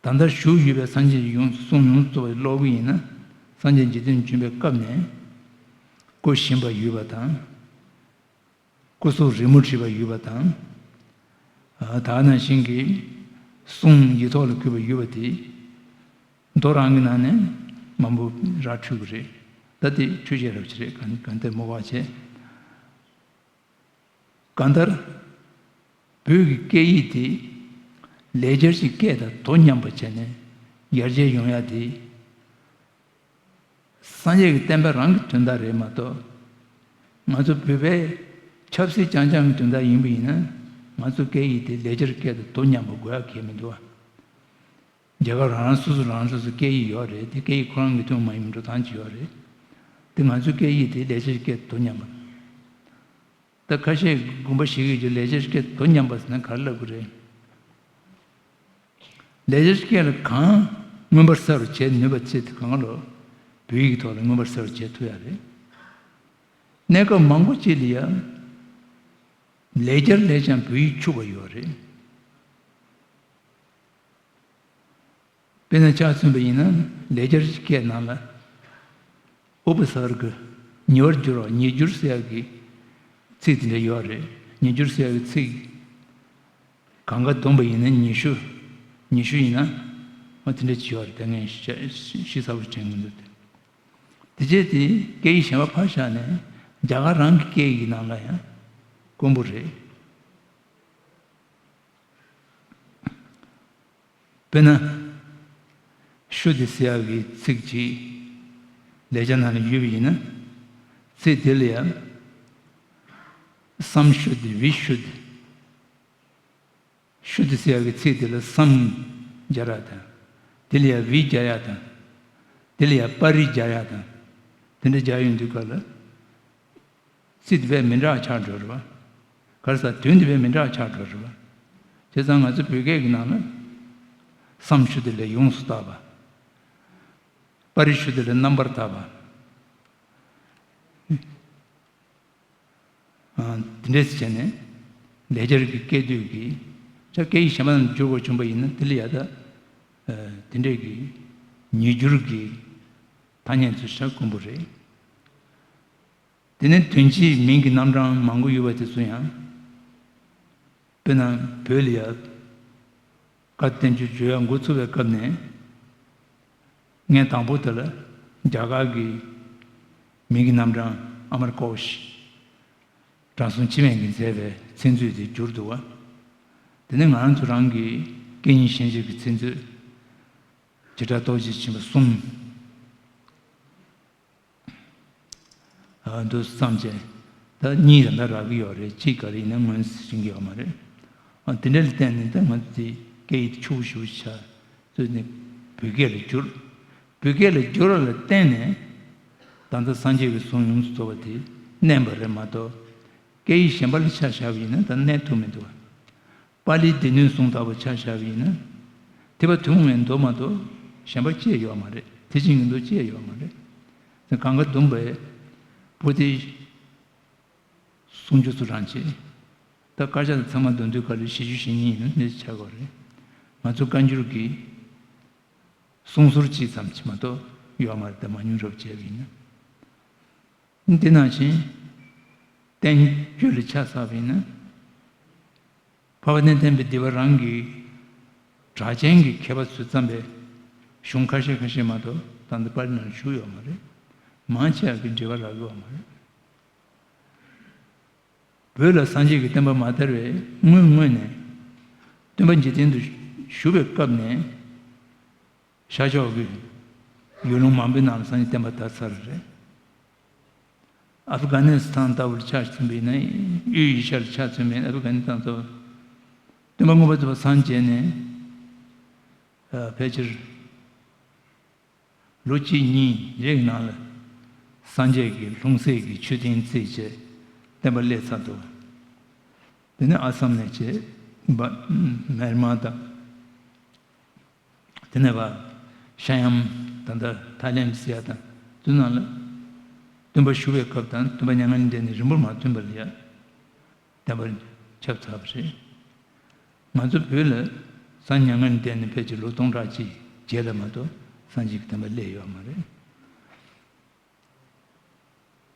ད་ལྟ་བཞུགས་ཡོད་པའི་སངས་རྒྱས་ཀྱི་ཡོངས་སུ་གསུང་ཡོངས་སུ་རྫོགས་པ་ཀློག་གི་ཡིན་ན། སངས་རྒྱས་འཇིག་རྟེན་བྱོན་པའི་སྐབས་ནས་ སྐུ་ཞིམ་པ་ཡོད་པ་དང་། སྐུ་གཟུགས་རི་མོ་བྲིས་པ་ཡོད་པ་དང་། ཨ། ད་ནང་བཞིན་གྱི་གསུང་ཡིག་ཐོག་ལ་བཀོད་པ་ཡོད་པ་དེ། མདོ་རང་གི་ནང་ནས་མང་པོ་ར་འཕྲོད་ཀྱི་རེད། ད་དེ་འཕྲོད་བྱེད་རབ་ཅིག་རེད། གང་གང་ལྟར་མོ་བ་བྱས། གང་ལྟར། བོད་ཀྱི་སྐད་ཡིག་དེ་ལེགས་སྦྱར་གྱི་སྐད་དང་དོ་མཉམ་པ་བྱས་ནས་ཡར་རྒྱས་ཡོང་ཡ་དེ། སངས་རྒྱས་ཀྱི་བསྟན་པ་རང་གི་དོན་དག་རེད་མ་གཏོགས། ང་ཚོ་བོད་པའི་ཆབ་སྲིད་རྐྱང་རྐྱང་གི་དོན་དག་ཡིན་པ་ཡིན་ན། ང་ཚོ་སྐད་ཡིག་དེ་ལེགས་སྦྱར་སྐད་དང་དོ་མཉམ་པ་དགོས་ཡ་གལ་མི་འདུག་བ། རྒྱལ་ཁབ་རང་རང་སོ་སོ་རང་སོ་སོ་སྐད་ཡིག་ཡོད་རེད། དེ་སྐད་ཡིག་ཁོ་རང་གི་ཐོན་མ་ཡིན་འགྲོ་སྟངས་ཅིག་ཡོད་རེད། དེ་ང་ཚོའི་སྐད་ཡིག་དེ་ལེགས་སྦྱར་སྐད་དོ་མཉམ་པ། ད་ཁ་ཤས་དགོངས་པ་བཞེས་ཀྱི་ཡོད་ཀྱི། ལེགས་སྦྱར་སྐད་དོ་མཉམ་པ་ཟེར་ན་ག་རེ་ལབ་དགོས་རེད། ལེགས་སྦྱར་སྐད་ལ་གང་མངོན་པར་གསལ་བར་བྱེད་ནུས་པ་ཚེ་དེ་གང་ལོ། བོད་ཡིག་གི་ཐོག་ལ་མངོན་པར་གསལ་བར་བྱེད་ཐུབ་ཡ་རེད། གནས་སྐབས་མང་པོ་ཅིག་ལ་ཡང་ལེགས་སྦྱར་ལས་ཀྱང་བོད་ཡིག་ཕྱུག་པ་ཡོད་རེད། དཔེར་ན་ཆ་མཚོན་པ་ཡིན་ན། ལེགས་སྦྱར་གྱི་སྐད་ནང་ལ། ཨུ་པ་སརྒ། ཉེ་བར་བསྒྱུར་བ། ཉེ་བསྒྱུར་ཟེར་ཡག་གི་ཚིག་དེ་འདྲ་ཡོད་རེད། ཉེ་བསྒྱུར་ཟེར་ཡག་གི་ཚིག་གང་ག་བསྡོམས་པ་ཡིན་ན་ཉི་ཤུ། ཉི་ཤུ་ཡིན་ན། འོ་དེ་འདྲ་ཅིག་ཡོད་རེད། ད་ངས་ཞིབ་ཚགས་པོ་དྲན་གྱི་མི་འདུག་སྟེ། དེ་རྗེས་དེ་སྐད་ཡིག་གཞན་པ་ཕར་བཞག་ནས་རྒྱ་གར་རང་གི་སྐད་ཡིག་ནང་ལ་ཡང་དཀོན་པོ་རེད། དཔེར་ན། ཤུ་དི་ཟེར་ཡག་གི་ཚིག་ཅིག་ལེགས་སྦྱར་ནང་ལ་ཡོད་པ་ཡིན་ན། ཚིག་དེ་ལ་ཡང་སམ་ཤུ་དི། བི་ཤུ་དི། ཤུ་དི་ཟེར་ཡག་གི་ཚིག་དེ་ལ་སམ་སྦྱར་ཡག་དང་། དེ་ལ་ཡང་བི་སྦྱར་ཡག་དང་། དེ་ལ་ཡང་པ་རི་སྦྱར་ཡག་དང་། དེ་འདྲ་སྦྱར་ཡོང་དུས་སྐབས་ལ། ཚིག་དེ་དཔེ་མི་འདྲ་བ་ཆགས་འགྲོ་རེད་བ། ག་རེ་ཟེར། དོན་དེ་དཔེ་མི་འདྲ་བ་ཆགས་འགྲོ་རེད་བ། བྱས་ཙང་ང་ཚོ་བོད་སྐད་ཀྱི་ནང་ལ། སམ་ཤུ་དི་ལ་ཡོངས་སུ་དག་པ། པ་རི་ཤུ་དི་ལ་རྣམ་པར་དག་པ། ཨ། དེ་འདྲས་བྱས་ནས་ལེགས་སྦྱར་གྱི་སྐད་དོད་ཀྱི། ད་སྐད་ཡིག་གཞན་པ་ནང་བསྒྱུར་དགོས་བྱུང་པ་ཡིན་ན། དེ་ལ་ཡ་ད། ཨ། དེ་འདྲས་ཀྱི་ཉེ་བསྒྱུར་གྱི་ཐ་སྙད་ཚུལ་ཤ་དཀོན་པོ་རེད། དེ་ནས་དོན་སྤྱིའི་མིང་གི་རྣམ་གྲངས་མང་པོ་ཡོད་པ་དེ་ཚོ་ཡང་། དཔེར་ན་བོད་ལ་ཡ་བཀའ་བསྟན་བཅོས་བརྗོད་ཡག་འགོ་ཚུགས་པའི་སྐབས་ནས། ངས་དང་པོ་དེ་ལ་རྒྱ་གར་གྱི་མིང་གི་རྣམ་གྲངས་ཨ་མར་ཀོ་ཤ། དྲང་སྲོང་འཆི་མེད་ཀྱིས་མཛད་པའི་ཚིག་མཛོད་དེ་བསྒྱུར་འདུག་བ། དེ་ནས་ང་རང་ཚོ་རང་གི་སྐད་གཉིས་ཤན་སྦྱར་གྱི་ཚིག་མཛོད། བྱེ་བྲག་རྟོགས་བརྗོད་ཆེན་པོ་གསུམ། ཨ། འདུག་བསམ་བྱས། ད་གཉིས་ར་ད་རག་གི་ཡོད་རེད། གཅིག་ག་རེ་ཡིན་ན་ངོས་འཛིན་གྱི་ཡོད་མ་རེད། ཨ། དེ་འདྲ་ལ་བརྟེན་ནས་ད་ང་ཚོ་དེ་སྐད་ཡིག་ཕྱུག་པོ་ཞེ་པོ་ཆགས་ཚུལ་ནི་བོད་སྐད་ལ་བསྒྱུར། བོད་སྐད་ལ་བསྒྱུར་བ་ལ་བརྟེན་ནས་ད་ལྟ་སངས་རྒྱས་ཀྱི་གསུང་ཡོངས་སུ་རྫོགས་པ་དེ་གནས་པ་རེད་མ་གཏོགས། སྐད་ཡིག་གཞན་པ་ལ་ཆ་བཞག་པ་ཡིན་ན་ད་གནས་ཐུབ་མི་འདུག་བ། པཱ་ལིའི་སྡེ་སྣོད་གསུམ་ལྟ་བུ་ཆ་བཞག་པ་ཡིན་ན། ཐེག་པ་ཐུན་མོང་བའི་མདོ་མ་གཏོགས་གཞན་པ་ཅི་ཡང་ཡོད་མ་རེད། ཐེག་ཆེན་གྱི་མདོ་ཅི་ཡང་ཡོད་མ་རེད། གང་ག་བསྡོམས་པས་པོ་ཏི་སུམ་ཅུ་སོ་གྲངས་བྱས། ད་དཀར་ཆག་དང་ཚང་མ་བསྡོམས་དུས་ག་ལོ་བཞི་བཅུ་ཞེ་གཉིས་ཡིན་ན་འདི་ཆགས་དགོས་རེད། ང་ཚོ་བཀའ་འགྱུར་གྱི་གསུང་ཟུར་གཅིག་ཙམ་ཅིག་མ་གཏོགས་ཡོད་མ་རེད། ད་མང་ཉུང་རོབ་བྱས་པ་ཡིན་ན། འདི་ནང་བཞིན་བསྟན་བཅོས་ལ་ཆ་བཞག་པ་ཡིན་ན། འཕགས་པ་སྟེང་བསྟན་པའི་སྡེ་པ་རང་གི་གྲགས་ཅན་གྱི་མཁས་པ་ཚོས་བརྩམས་པའི་གཞུང་ཁ་ཤས་ཁ་ཤས་མ་གཏོགས་ད་ལྟ་པར་ནང་བཞུགས་ཡོད་མ་རེད། མང་ཆེ་བ་གིས་འགྲེལ་པ་རག་གི་ཡོད་མ་རེད། བོད་ལ་སངས་རྒྱས་ཀྱི་བསྟན་པ་མ་དར་བའི་སྔོན་སྔོན་ནས། སྟོན་པ་འཇིག་རྟེན་དུ་བཞུགས་པའི་སྐབས་ནས། ཤར་ཕྱོགས་ཀྱི་ཡུལ་ལུང་མང་པོའི་ནང་ལ་སངས་རྒྱས་བསྟན་པ་དར་ཚར་བ་རེད། ཨབ་གྷ་ནི་སི་ཐན་ལྟ་བུར་ཆ་མཚོན་པ་ཡིན་ན། དབུས་ཨེ་ཤ་ལ་ཆ་མཚོན་པ་ཡིན་ན། ཨབ་གྷ་ནི་སི་ཐན་ལྟ་བུ། སྟོན་པ་མངོན་པར་རྫོགས་པ་སངས་རྒྱས་ནས། ཨ། ཕལ་ཆེར་ལོ་གཅིག་གཉིས་རེའི་ནང་ལ་སངས་རྒྱས་ཀྱི་ལྷུང་བཟེད་ཀྱི་མཆོད་རྟེན་བརྩིགས་བྱས་བསྟན་པ་སླེབས་ཚར་འདུག་དེ་ནས་ཨ་སམ་ནས་བྱས། ཨ། མེར་མ་དང་། དེ་ནས་བ། ཤ་ཡམ། ད་ལྟ་ཐའི་ལེན་ཟེར་ཡ་དང་དེ་ནང་ལ། སྟོན་པ་བཞུགས་པའི་སྐབས་དང་སྟོན་པ་མྱ་ངན་ལས་འདས་ནས་རིང་པོར་མ་ཐོན་པ་ལ་ཡ། བསྟན་པ་ཁྱབ་ཚར་བ་རེད། ང་ཚོ་བོད་ལ་སངས་རྒྱས་མྱ་ངན་ལས་འདས་ནས་ཕལ་ཆེར་ལོ་སྟོང་ཕྲག་གཅིག་རྗེས་ལ་མ་གཏོགས་སངས་རྒྱས་ཀྱི་བསྟན་པ་སླེབས་ཡོད་མ་རེད།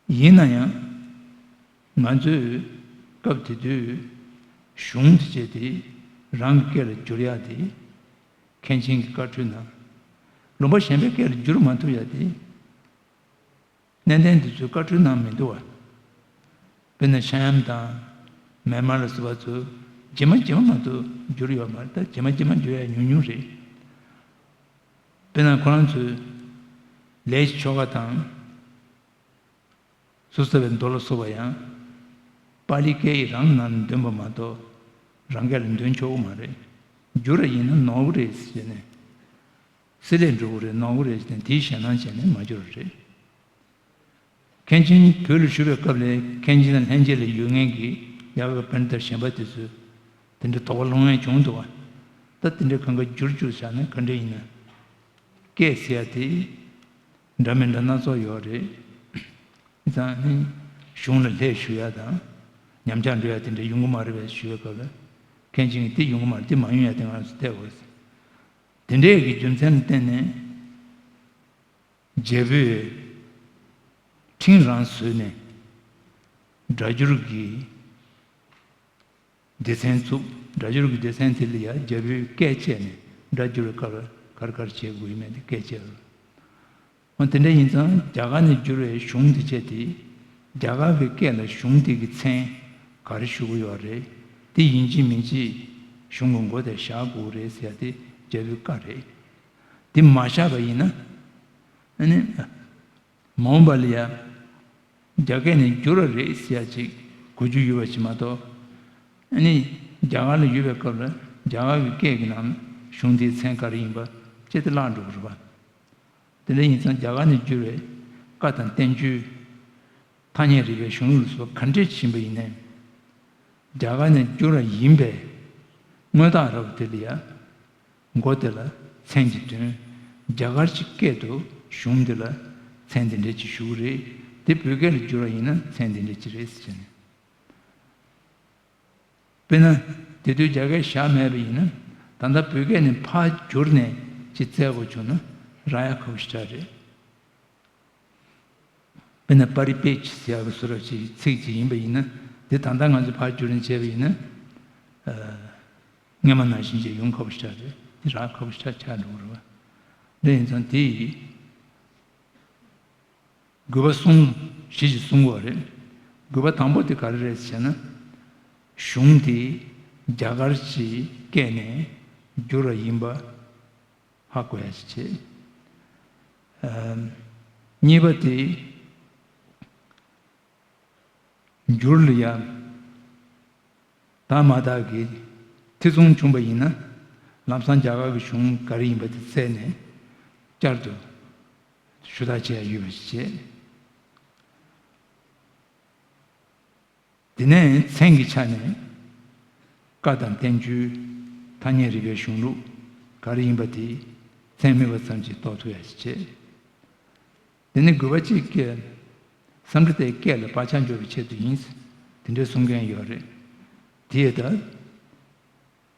ཡིན་ན་ཡང་། ང་ཚོས་སྐབས་དེ་དུས་གཞུང་དེ་བྱས་ཏེ་རང་གི་སྐད་ལ་བསྒྱུར་ཡག་དེ་མཁན་ཆེན་གྱི་བཀའ་འཁྲོལ་ནང་། ལུང་པ་གཞན་པའི་སྐད་ལ་བསྒྱུར་མ་ཐུབ་ཡག་དེ་གནད་དོན་འདི་ཚོའི་བཀའ་འཁྲོལ་ནང་མི་འདུག་བ། དཔེར་ན་ཤ་ཡམ་དང་མེན་མར་ལ་སོགས་པ་ཚོས་རྗེས་མ་རྗེས་མ་མ་གཏོགས་བསྒྱུར་ཡོད་མ་རེད། ད་རྗེས་མ་རྗེས་མ་བསྒྱུར་ཡག་ཉུང་ཉུང་རེད། དཔེར་ན་ཁོ་རང་ཚོས་ལས་ཀྱི་ཆོ་ག་དང་། སོ་སོ་བའི་མདོ་ལ་སོགས་པ་ཡང་། པཱ་ལི་སྐད་ཡིག་རང་ནང་འདོན་པ་མ་གཏོགས་རང་སྐད་ལ་འདོན་ཆོག་གི་མ་རེད། བསྒྱུར་བ་ཡིན་ན་ནོར་གི་རེད་ཟེར་ནས། སྲིད་ལས་འགྲོ་གི་རེད། ནོར་གི་རེད་ཟེར་ནས་དེའི་ཞེད་སྣང་བྱས་ནས་མ་བསྒྱུར་བ་རེད། མཁན་ཆེན་བོད་ལ་བཞུགས་པའི་སྐབས་ལས་མཁན་ཆེན་དང་ལྷན་རྒྱས་ལ་ཡོད་མཁན་གྱི་རྒྱ་གར་པཎྜི་ཏ་གཞན་པ་དེ་ཚོས་དེ་འདྲ་དོགས་པ་སློང་མཁན་བྱུང་འདུག་བ། ད་དེ་འདྲ་གང་ག་བསྒྱུར་བཅུག་བཞག་ན་ག་འདྲ་ཡིན་ན། སྐད་ཟེར་ཡ་དེ་འདྲ་མི་འདྲ་སྣ་ཚོགས་ཡོད་རེད། ཙང་ནི་གཞུང་ལ་ལྷད་ཞུགས་ཡ་དང་ཉམས་ཆག་འགྲོ་ཡ་དེ་འདྲ་ཡོང་གི་མ་རེད་པས་ཞུ་བའི་སྐབས་ལ། མཁན་ཆེན་གྱིས་དེ་ཡོང་གི་མ་རེད། དེ་མ་ཡོང་ཡ་དེ་ང་རང་ཚོ་བལྟ་དགོས། དེ་འདྲའི་གི་རྒྱུ་མཚན་ལ་བརྟེན་ནས་རྒྱལ་པོས་ཁྲིམས་རང་བཟོས་ནས་སྒྲ་སྒྱུར་གྱི་སྡེ་ཚན་བཙུགས། སྒྲ་སྒྱུར་གྱི་སྡེ་ཚན་དེ་ལ་ཡང་རྒྱལ་པོས་སྐད་བཅད་ནས་སྒྲ་སྒྱུར་བའི་སྐབས་ལ་ག་རེ་ག་རེ་བྱེད་དགོས་ཡིན་མིན་དེ་སྐད་བཅད་རོགས། འོ་དེ་འདྲ་ཡིན་ཙང་རྒྱ་གར་ནས་བསྒྱུར་བའི་གཞུང་དེ་བྱས་ཏེ། རྒྱ་གར་གྱི་སྐད་ལ་གཞུང་དེ་གི་མཚན་ག་རེ་ཞུ་གི་ཡོད་རེད། དེ་ཡིན་གཅིག་མིན་གཅིག་གཞུང་གི་མགོ་དེ་བཞག་དགོས་རེད་ཟེར་ཡ་དེ་རྒྱལ་པོའི་བཀའ་རེད། དེ་མ་བཞག་པ་ཡིན་ན། ཨ་ནི། མ་འོངས་པ་ལ་ཡ། རྒྱ་སྐད་ནས་བསྒྱུར་བ་རེད་ཟེར་ཡ་ཅིག་གོ་རྒྱུ་ཡོད་པ་ཞིག་མ་གཏོགས། ཨ་ནི། རྒྱ་གར་ལ་ཡོད་པའི་སྐབས་ལ་རྒྱ་གར་གྱི་སྐད་ཀྱི་ནང་གཞུང་དེའི་མཚན་ག་རེ་ཡིན་པ་ཅེས་དེ་བརླག་འགྲོ་གི་རེད་པ། དེ་འདྲ་ཡིན་ཙང་རྒྱ་གར་ནས་བསྒྱུར་བའི་བཀའ་དང་བསྟན་བཅོས། ཐ་སྙད་རིག་པའི་གཞུང་ལུགས་སོགས་ག་འདྲས་ཕྱིན་པ་ཡིན་ནའི། རྒྱ་གར་ནས་བསྒྱུར་བ་ཡིན་པའི་དངོས་རྟགས་ར་བ་དེ་ལ་ཡ། མགོ་དེ་ལ་མཚན་གྱིས་འདོན། རྒྱ་གར་གྱི་སྐད་དུ་གཞུང་འདི་ལ་མཚན་འདི་འདྲས་ཅིག་ཞུ་གི་རེད། དེ་བོད་སྐད་ལ་བསྒྱུར་བ་ཡིན་ན་མཚན་འདི་འདྲས་ཅིག་རེད་ཟེར་ནས། དཔེར་ན། དེ་དུས་རྒྱ་སྐད་བཞག་མེད་པ་ཡིན་ན། ད་ལྟ་བོད་སྐད་ནས་ཕར་བསྒྱུར་ནས་ཅིག་བཙལ་དགོས་བྱུང་ན་རག་ཡ་ཁག་པོ་ཞེ་དྲག་རེད། དཔེར་ན་པ་རི་པེ་ཅི་ཟེར་ཡག་གི་བཟོ་འདྲ་ཅིག་ཚིག་ཅིག་ཡིན་པ་ཡིན་ན། འདི་ད་ལྟ་ང་ཚོས་ཕར་བསྒྱུར་ནས་བྱས་པ་ཡིན་ན། ཨ། སྔོན་མ་ནང་བཞིན་ཅིག་ཡོང་ཁག་པོ་ཞེ་དྲག་རེད། འདི་རག་ཁག་པོ་ཞེ་དྲག་ཆགས་འགྲོ་གི་རེད་པ། འདི་ཡིན་ཙང་དེ་ཡིས་དགོས་པ་གསུམ་གཞི་ཞིག་གསུང་གི་ཡོད་རེད། དགོས་པ་དང་པོ་དེ་ག་རེ་རེད་ཟེར་ན། གཞུང་དེ་རྒྱ་གར་གྱི་སྐད་ནས་བསྒྱུར་བ་ཡིན་པ་ཧ་གོ་ཡ་ཞིག་བྱེད། ཨམ། གཉིས་པ་དེ། འགྱུར་ལ་ཡ། དག་མ་དག་གི་ཐེ་ཚོམ་བྱུང་བ་ཡིན་ན། ལམ་སང་རྒྱ་གར་གྱི་གཞུང་ག་རེ་ཡིན་པ་དེ་བཙལ་ནས་བསྐྱར་དུ་ཞུ་དག་བྱེད་ཡ་ཡོད་པ་ཞིག་བྱེད། དེ་ནས་མཚན་གྱི་ཆ་ནས་བཀའ་དང་བསྟན་བཅོས། ཐ་སྙད་རིག་པའི་གཞུང་ལུགས་ག་རེ་ཡིན་པ་དེ་མཚན་སྨོས་པ་ཙམ་གྱིས་རྟོགས་ཐུབ་ཡ་ཞིག་བྱེད། དེ་ནི་དགོས་པ་གཅིག་གིས་སཾ་སྐྲྀ་ཏའི་སྐད་ལ་བག་ཆགས་འཇོག་པའི་ཆེད་དུ་ཡིན། དེ་འདྲའི་གསུང་མཁན་ཡོད་རེད། དེ་ཡི་ད་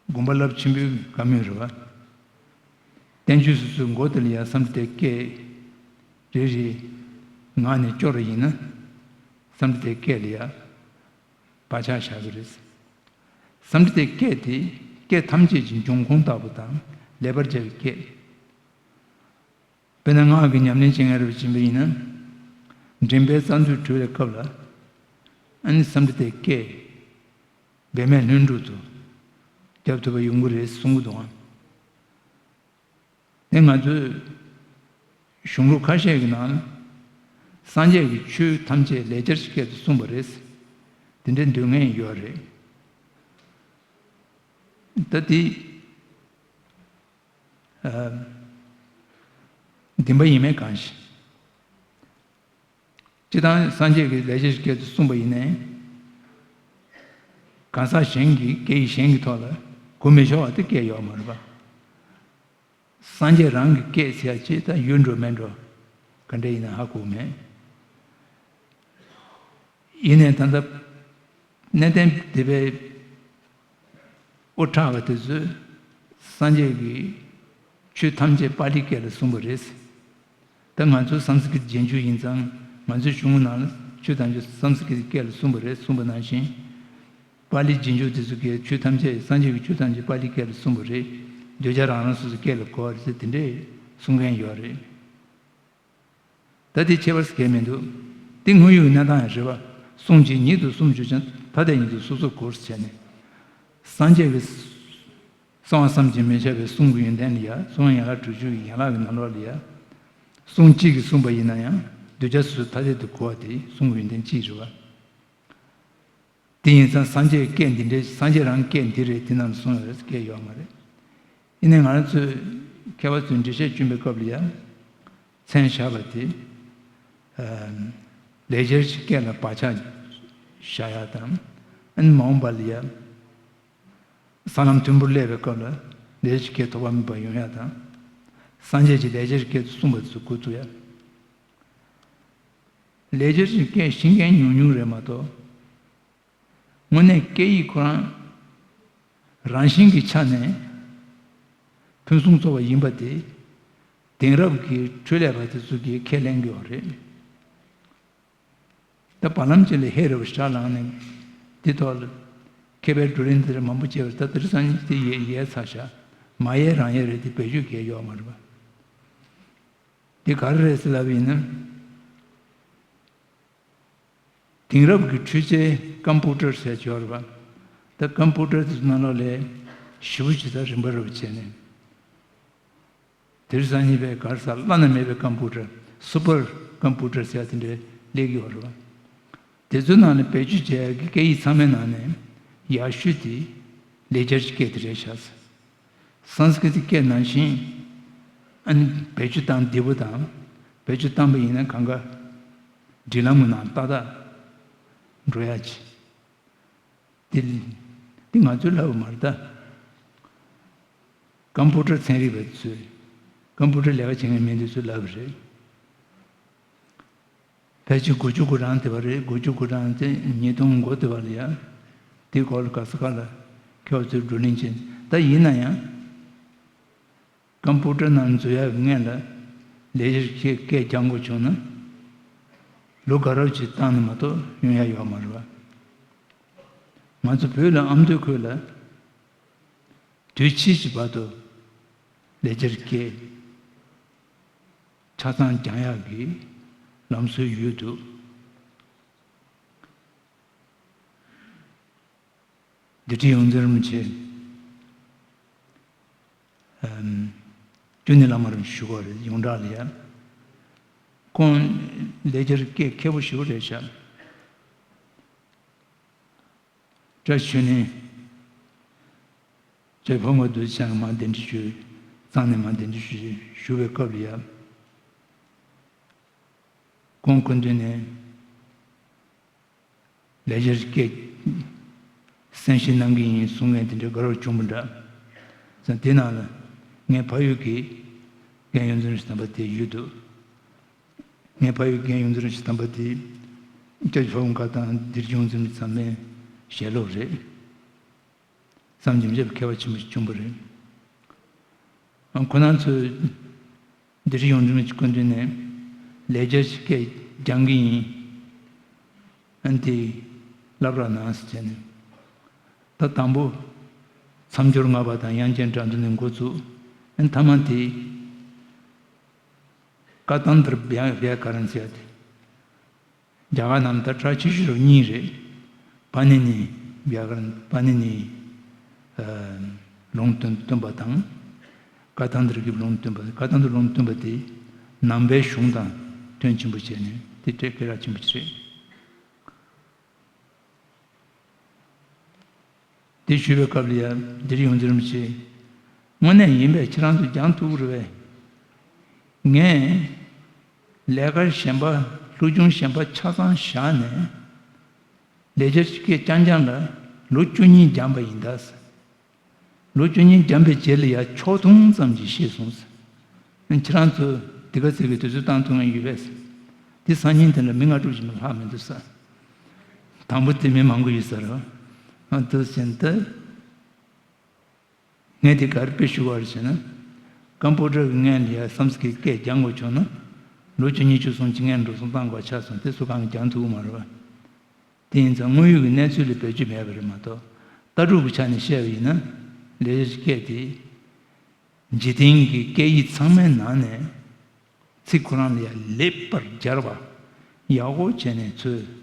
དགོངས་པ་རླབས་ཆེན་པོའི་བཀའ་མོལ་རེད་བ། བསྟན་བཅོས་སོ་སོའི་མགོ་དེ་ལ་ཡང་སཾ་སྐྲྀ་ཏའི་སྐད་རེ་རེ་ངག་ནས་སྐྱོར་བ་ཡིན་ན། སཾ་སྐྲྀ་ཏའི་སྐད་ལ་ཡང་བག་ཆགས་བཞག་གི་རེད། སཾ་སྐྲྀ་ཏའི་སྐད་དེ་སྐད་ཐམས་ཅད་ཀྱི་འབྱུང་ཁུངས་ལྟ་བུ་དང་ལེགས་པར་སྦྱར་བའི་སྐད། དཔེར་ན་སྔགས་ཀྱི་ཉམས་ལེན་བྱེད་མཁན་རེ་བ་ཅིག་ཡིན་པ་ཡིན་ན། མགྲིན་པའི་རྩ་མདུད་གྲོལ་བའི་སྐབས་ལ། ཨ་ནི་སཾ་སྐྲྀ་ཏའི་སྐད་འབད་མེད་ལྷུན་གྲུབ་ཏུ་རྒྱབ་ཐུབ་པ་ཡོང་གི་རེད་གསུང་གི་འདུག་ཨང་། དེ་ང་ཚོས་གཞུང་ལུགས་ཁ་ཤས་ཀྱི་ནང་ལ། སངས་རྒྱས་ཀྱིས་ཆོས་ཐམས་ཅད་ལེགས་སྦྱར་གྱི་སྐད་དུ་གསུངས་པ་རེད། དེ་འདྲའི་འདོད་མཁན་ཡོད་རེད། ད་དེ། ཨ། བདེན་པ་ཡིན་མིན་གང་ཞིག་སྤྱིར་བཏང་སངས་རྒྱས་ཀྱིས་ལེགས་སྦྱར་གྱི་སྐད་དུ་གསུངས་པ་ཡིན་ནའི། གང་ཟག་གཞན་གྱིས་སྐད་ཡིག་གཞན་གྱི་ཐོག་ལ་གོ་མི་ཆོག་པ་དེ་སྐད་ཡོད་མ་རེད་པ། སངས་རྒྱས་རང་གི་སྐད་ཟེར་ཡ་ཅིག་ད་ཡོད་འགྲོ་མེད་འགྲོ་ག་འདྲ་ཡིན་ན་ཧ་གོ་མེད། ཡིན་ནའི་ད་ལྟ་གནས་བརྟན་སྡེ་པའི་དབུ་ཁྲིད་པ་དེ་ཚོས་སངས་རྒྱས་ཀྱིས་ཆོས་ཐམས་ཅད་པཱ་ལིའི་སྐད་ལ་གསུངས་པ་རེད། ད་ང་ཚོ་སཾ་སྐྲྀ་ཏ་རྒྱན་ཇུང་ཡིན་ཙང་ང་ཚོའི་གཞུང་ནང་ལ་ ཆོས་ཐམས་ཅད་སཾ་སྐྲྀ་ཏའི་སྐད་ལ་གསུངས་པ་རེད་གསུངས་པ་ནང་བཞིན། པཱ་ལིའི་རྗེས་འཇུག་དེ་ཚོ་གིས་ཆོས་ཐམས་ཅད་སངས་རྒྱས་ཀྱི་ཆོས་ཐམས་ཅད་པཱ་ལིའི་སྐད་ལ་གསུངས་པ་རེད། གདུལ་བྱ་རང་རང་སོ་སོའི་སྐད་ལ་གོ་བ་རེད་ཟེར་དེ་འདྲས་གསུང་མཁན་ཡོད་རེད། ད་དེ་ཁྱད་པར་གང་ཡང་མི་འདུག་དེ་དངོས་ཡོད་ཀྱི་གནས་སྟངས་ཡང་རེད་པ། གསུང་གཅིག་ཉིད་དུ་གསུང་བརྗོད་ཀྱང་ཐ་དད་ཉིད་དུ་སོ་སོར་གོ་བར་བྱས་ནས། སངས་རྒྱས་ཀྱི་གསང་བ་བསམ་གྱིས་མི་ཁྱབ་པའི་གསུང་གི་ཡོན་ཏན་ལ་ཡ། གསུང་ཡན་ལག་དྲུག་ཅུ་ཡི་ཡན་ལག་གི་ནང་ལོགས་ལ་ཡ། གསུང་གཅིག་གིས་གསུངས་པ་ཡིན་ན་ཡང་གདུལ་བྱ་སོ་སོ་ཐ་དད་དུ་གོ་བ་དེ་གསུང་གི་ཡོན་ཏན་གཅིག་རེད་པ། དེ་ཡིན་ཙང་སངས་རྒྱས་སྐད་འདི་འདྲའི་སངས་རྒྱས་རང་སྐད་འདི་རེད་དེ་རྣམས་གསུངས་ཡོད་རེད་སྐད་ཡོད་མ་རེད། ཡིན་ནའི་ང་རང་ཚོའི་མཁས་པ་ཚོས་འགྲེལ་བཤད་བསྐྱོན་པའི་སྐབས་ལ་ཡང་མཚན་བཞག་པ་དེ། ལེགས་སྦྱར་གྱི་སྐད་ལ་བག་ཆགས་བཞག་ཡག་དང་། ཨ་ནི་མ་འོངས་པ་ལ་ཡང་ས་ལམ་མཐོན་པོར་སླེབས་པའི་སྐབས་ལ་ལེགས་སྦྱར་གྱི་སྐད་ཐོགས་པ་མེད་པར་ཡོང་ཡག་དང་། སངས་རྒྱས་ཀྱིས་ལེགས་སྦྱར་གྱི་སྐད་དུ་གསུངས་པ་ཚོ་འགོ་ཚུགས་ཡག་ལེགས་སྦྱར་གྱི་སྐད་ཤེས་མཁན་ཉུང་ཉུང་རེད་མ་གཏོགས། དངོས་གནས་སྐད་ཡིག་ཁོ་རང་རང་བཞིན་གྱི་ཆ་ནས་ཕུན་སུམ་ཚོགས་པ་ཡིན་པ་དེ་དེང་རབས་ཀྱི་འཕྲུལ་ལས་པ་དེ་ཚོ་གིས་ཁས་ལེན་གྱི་ཡོད་རེད། ད་བར་ལམ་ཅིག་ལ་ཧེ་རེ་བ་ཤ་ལངས་ནས་དེ་ཐོག་ལ་མཁས་པའི་བགྲོ་གླེང་དེ་འདྲ་མང་པོ་བྱས་པ་རེད། ད་དེ་རིང་སང་ཉིན་དེ་ཡལ་ཡལ་ཚར་ཤག་མ་ཡལ་རང་ཡལ་རེད། དེ་བེད་སྤྱོད་གལ་ཡོད་མ་རེད་པ། དེ་ག་རེ་རེད་ཟེར་ལབ་པ་ཡིན་ན། དེང་རབས་ཀྱི་འཕྲུལ་ཆས་ཀམ་པུ་ཊར་ཟེར་ཡག་ཡོད་རེད་པ། ད་ཀམ་པུ་ཊར་དེ་ཚོ་ནང་ལོགས་ལ་ཞེ་པོ་ཅིག་ད་རིམ་པ་རིམ་པ་བྱས་ནས། དེ་རིང་སང་ཉིན་པའི་ག་རེ་ཟེར་བླ་ན་མེད་པའི་ཀམ་པུ་ཊར། སུ་པར་ཀམ་པུ་ཊར་ཟེར་ཡག་དེ་འདྲ་སླེབས་ཀྱི་ཡོད་རེད་པ། དེ་ཚོའི་ནང་ནས་བེད་སྤྱོད་བྱེད་ཡག་གི་སྐད་ཡིག་ཚང་མའི་ནང་ནས་ཡག་ཤོས་དེ་ལེགས་སྦྱར་གྱི་སྐད་དེ་རེད་ཤག་སཾ་སྐྲྀ་ཏའི་སྐད་ནང་བཞིན་ཨ་ནི་བེད་སྤྱོད་བཏང་བདེ་པོ་དང་། བེད་སྤྱོད་བཏང་པ་ཡིན་ན་གང་ག་སྒྲིག་ལམ་གྱི་ནང་ཏག་ཏག་འགྲོ་ཡག་ཅིག་དེ་དེ་ང་ཚོས་ལབ་པ་མ་རེད་ད། ཀམ་པུ་ཊར་ཚན་རིག་པ་ཚོས། ཀམ་པུ་ཊར་ལས་ཀ་བྱེད་མཁན་མི་འདི་ཚོས་ལབ་པ་རེད། ཕལ་ཆེར་དགུ་བཅུ་གོ་གྲངས་དེ་བ་རེད། དགུ་བཅུ་གོ་གྲངས་དེ་ཉིས་སྟོང་འགོ་དེ་བ་ལ་ཡ། དེའི་སྐོར་ལ་ག་ས་ག་ལ་མཁས་པ་ཚོས་བགྲོ་གླེང་བྱས། ད་ཡིན་ན་ཡང་། ཀམ་པུ་ཊར་ནང་འཛུལ་ཡག་གི་སྔོན་ལ་ལེགས་སྦྱར་གྱི་སྐད་སྦྱང་དགོས་བྱུང་ན། ལོ་འགའ་རབ་ཅིག་བཏང་ན་མ་གཏོགས་ཡོང་ཡག་ཡོད་མ་རེད་པ། ང་ཚོ་བོད་ལ་ཨ་མདོའི་ཁུལ་ལ། དུས་ཕྱིས་ཀྱི་བར་དུ་ལེགས་སྦྱར་སྐད་ཆ་ཚང་སྦྱང་ཡག་གི་ལམ་སྲོལ་ཡོད་འདུག་འདི་བྲིས་ཡོངས་འཛིན་རིན་པོ་ཆེ། ཨམ། ཅོ་ནེ་བླ་མ་རིན་པོ་ཆེ་ཞུ་གི་ཡོད་རེད། ཡོངས་གྲགས་ལ་ཡ། ཁོང་ལེགས་སྦྱར་སྐད་མཁས་པོ་ཞེ་པོ་རེད་ཤག་བཀྲ་ཤིས་ཆོས་གླིང་། ཇོ་བོ་མགོན་རྡོ་རྗེ་འཆང་གིས་མར་གདན་འདྲེན་ཞུས། གཙང་ནས་མར་གདན་འདྲེན་ཞུས་ཞུ་བའི་སྐབས་ལ་ཡ། ཁོང་སྐུ་མདུན་ནས་ལེགས་སྦྱར་སྐད་གསན་བཞེས་གནང་གི་ཡིན་གསུང་མཁན་དེ་འདྲའི་དགའ་རབ་བྱུང་བ་འདྲ། ཙང་དེ་ནང་ལ་ངའི་ཕ་ཡུལ་གྱི་རྒན་ཡོངས་འཛིན་རིན་པོ་ཆེ་དམ་པ་དེ་ཡོད་འདུག་ངའི་ཕ་ཡུལ་རྒན་ཡོངས་འཛིན་རིན་པོ་ཆེ་དམ་པ་དེས་སྐྱབས་རྗེ་ཕ་བོང་ཁ་དང་འདིར་ཡོངས་འཛིན་ཚང་མའི་ཞལ་སློབ་རེད། བསམ་གྱིས་མི་ཁྱབ་པའི་མཁས་པ་ཆེན་པོ་ཞིག་བྱུང་བ་རེད། ཨ། ཁོ་རང་ཚོས་འདིར་ཡོངས་འཛིན་རིན་པོ་ཆེ་སྐུ་མདུན་ནས་ལེགས་སྦྱར་གྱི་སྐད་སྦྱང་གི་ཡིན། ཨ་ནི་དེ་བསླབ་རོགས་གནང་ཟེར་བྱས་ནས། ད་དང་པོ་མཚམས་སྦྱོར་ལྔ་པ་དང་དབྱངས་ཅན་སྒྲ་འདོན་ནས་འགོ་བཙུགས། ཨ་ནི་མཐའ་མ་དེ་ཀ་ཏན་ཏྲ་བྱ་བྱ་ཀ་རན་ཟེར་ཡ་དེ། རྒྱ་གར་ནང་ད་ཕྲ་ཕྱི་ཤོད་རོགས་གཉིས་རེད། པཱ་ནི་ནི་བྱ་ཀ་རན། པཱ་ནི་ནི་ཨ་ལུང་སྟོན་སྟོན་པ་དང་། ཀ་ཏན་ཏྲ་གི་ལུང་སྟོན་པ། ཀ་ཏན་ཏྲ་ལུང་སྟོན་པ་དེ་ནང་པའི་གཞུང་དང་དོན་ཆེན་པོ་བྱས་ནས་དེ་སྐད་གྲགས་ཆེན་པོ་ཅིག་རེད། དེ་ཞུས་པའི་སྐབས་ལ་ཡ། འདིར་ཡོངས་འཛིན་རིན་པོ་ཆེས། དངོས་གནས་ཡིན་པས་ཁྱེད་རང་ཚོས་སྦྱང་ཐུབ་ཀྱི་རེད་པས། ངས་ལས་ཀ་གཞན་པ། སློབ་སྦྱོང་གཞན་པ་ཆ་ཚང་བཞག་ནས། ལེགས་སྦྱར་སྐད་རྐྱང་རྐྱང་ལ་ལོ་བཅུ་གཉིས་སྦྱངས་པ་ཡིན་ད། ལོ་བཅུ་གཉིས་སྦྱངས་པའི་རྗེས་ལ་ཡ་ཕྱོགས་མཐུན་ཙམ་ཞིག་ཤེས་སོང་ཟེར། ཁྱེད་རང་ཚོ་འདི་ག་ཚོད་ཀྱི་དུས་ཚོད་བཏང་ཐུབ་མཁན་ཡོད་པས་ཟེར། འདི་སང་ཉིན་དེ་ལ་མི་ལྔ་དྲུག་ཅིག་མ་ལྷག་མི་འདུག་ཟེར། དང་པོ་དེ་མི་མང་པོ་ཡོད་ས་རེད། ཨ། དེ་བཞིན་དུ་ངས་དེ་ག་རེ་དཔེ་ཞུ་བ་རེད་ཟེར་ན། ཀམ་པུ་ཊར་གྱི་སྔོན་ལ་ཡ་སཾ་སྐྲྀ་ཏའི་སྐད་སྦྱང་དགོས་བྱུང་ན། ལོ་བཅུ་གཉིས་བཅུ་གསུམ་ཅི་ངན་འགྲོ་སོང་བཏང་དགོས་ཆགས་སོང་། དེ་སུ་གང་གིས་སྦྱང་ཐུབ་ཀྱི་མ་རེད་པ། དེ་ཡིན་ཙང་དངོས་ཡོད་ཀྱི་གནས་ཚུལ་ལ་བེད་སྤྱོད་མེད་པ་རེད་མ་གཏོགས། ལྟ་གྲུབ་ཀྱི་ཆ་ནས་བཤད་པ་ཡིན་ན། ལེགས་སྦྱར་སྐད་དེ། འཇིག་རྟེན་གྱི་སྐད་ཡིག་ཚང་མའི་ནང་ནས་ཚིག་ཁོ་རང་ལ་ཡང་ལེགས་པར་སྦྱར་བ། ཡག་པོ་བྱས་ནས་འཚོལ།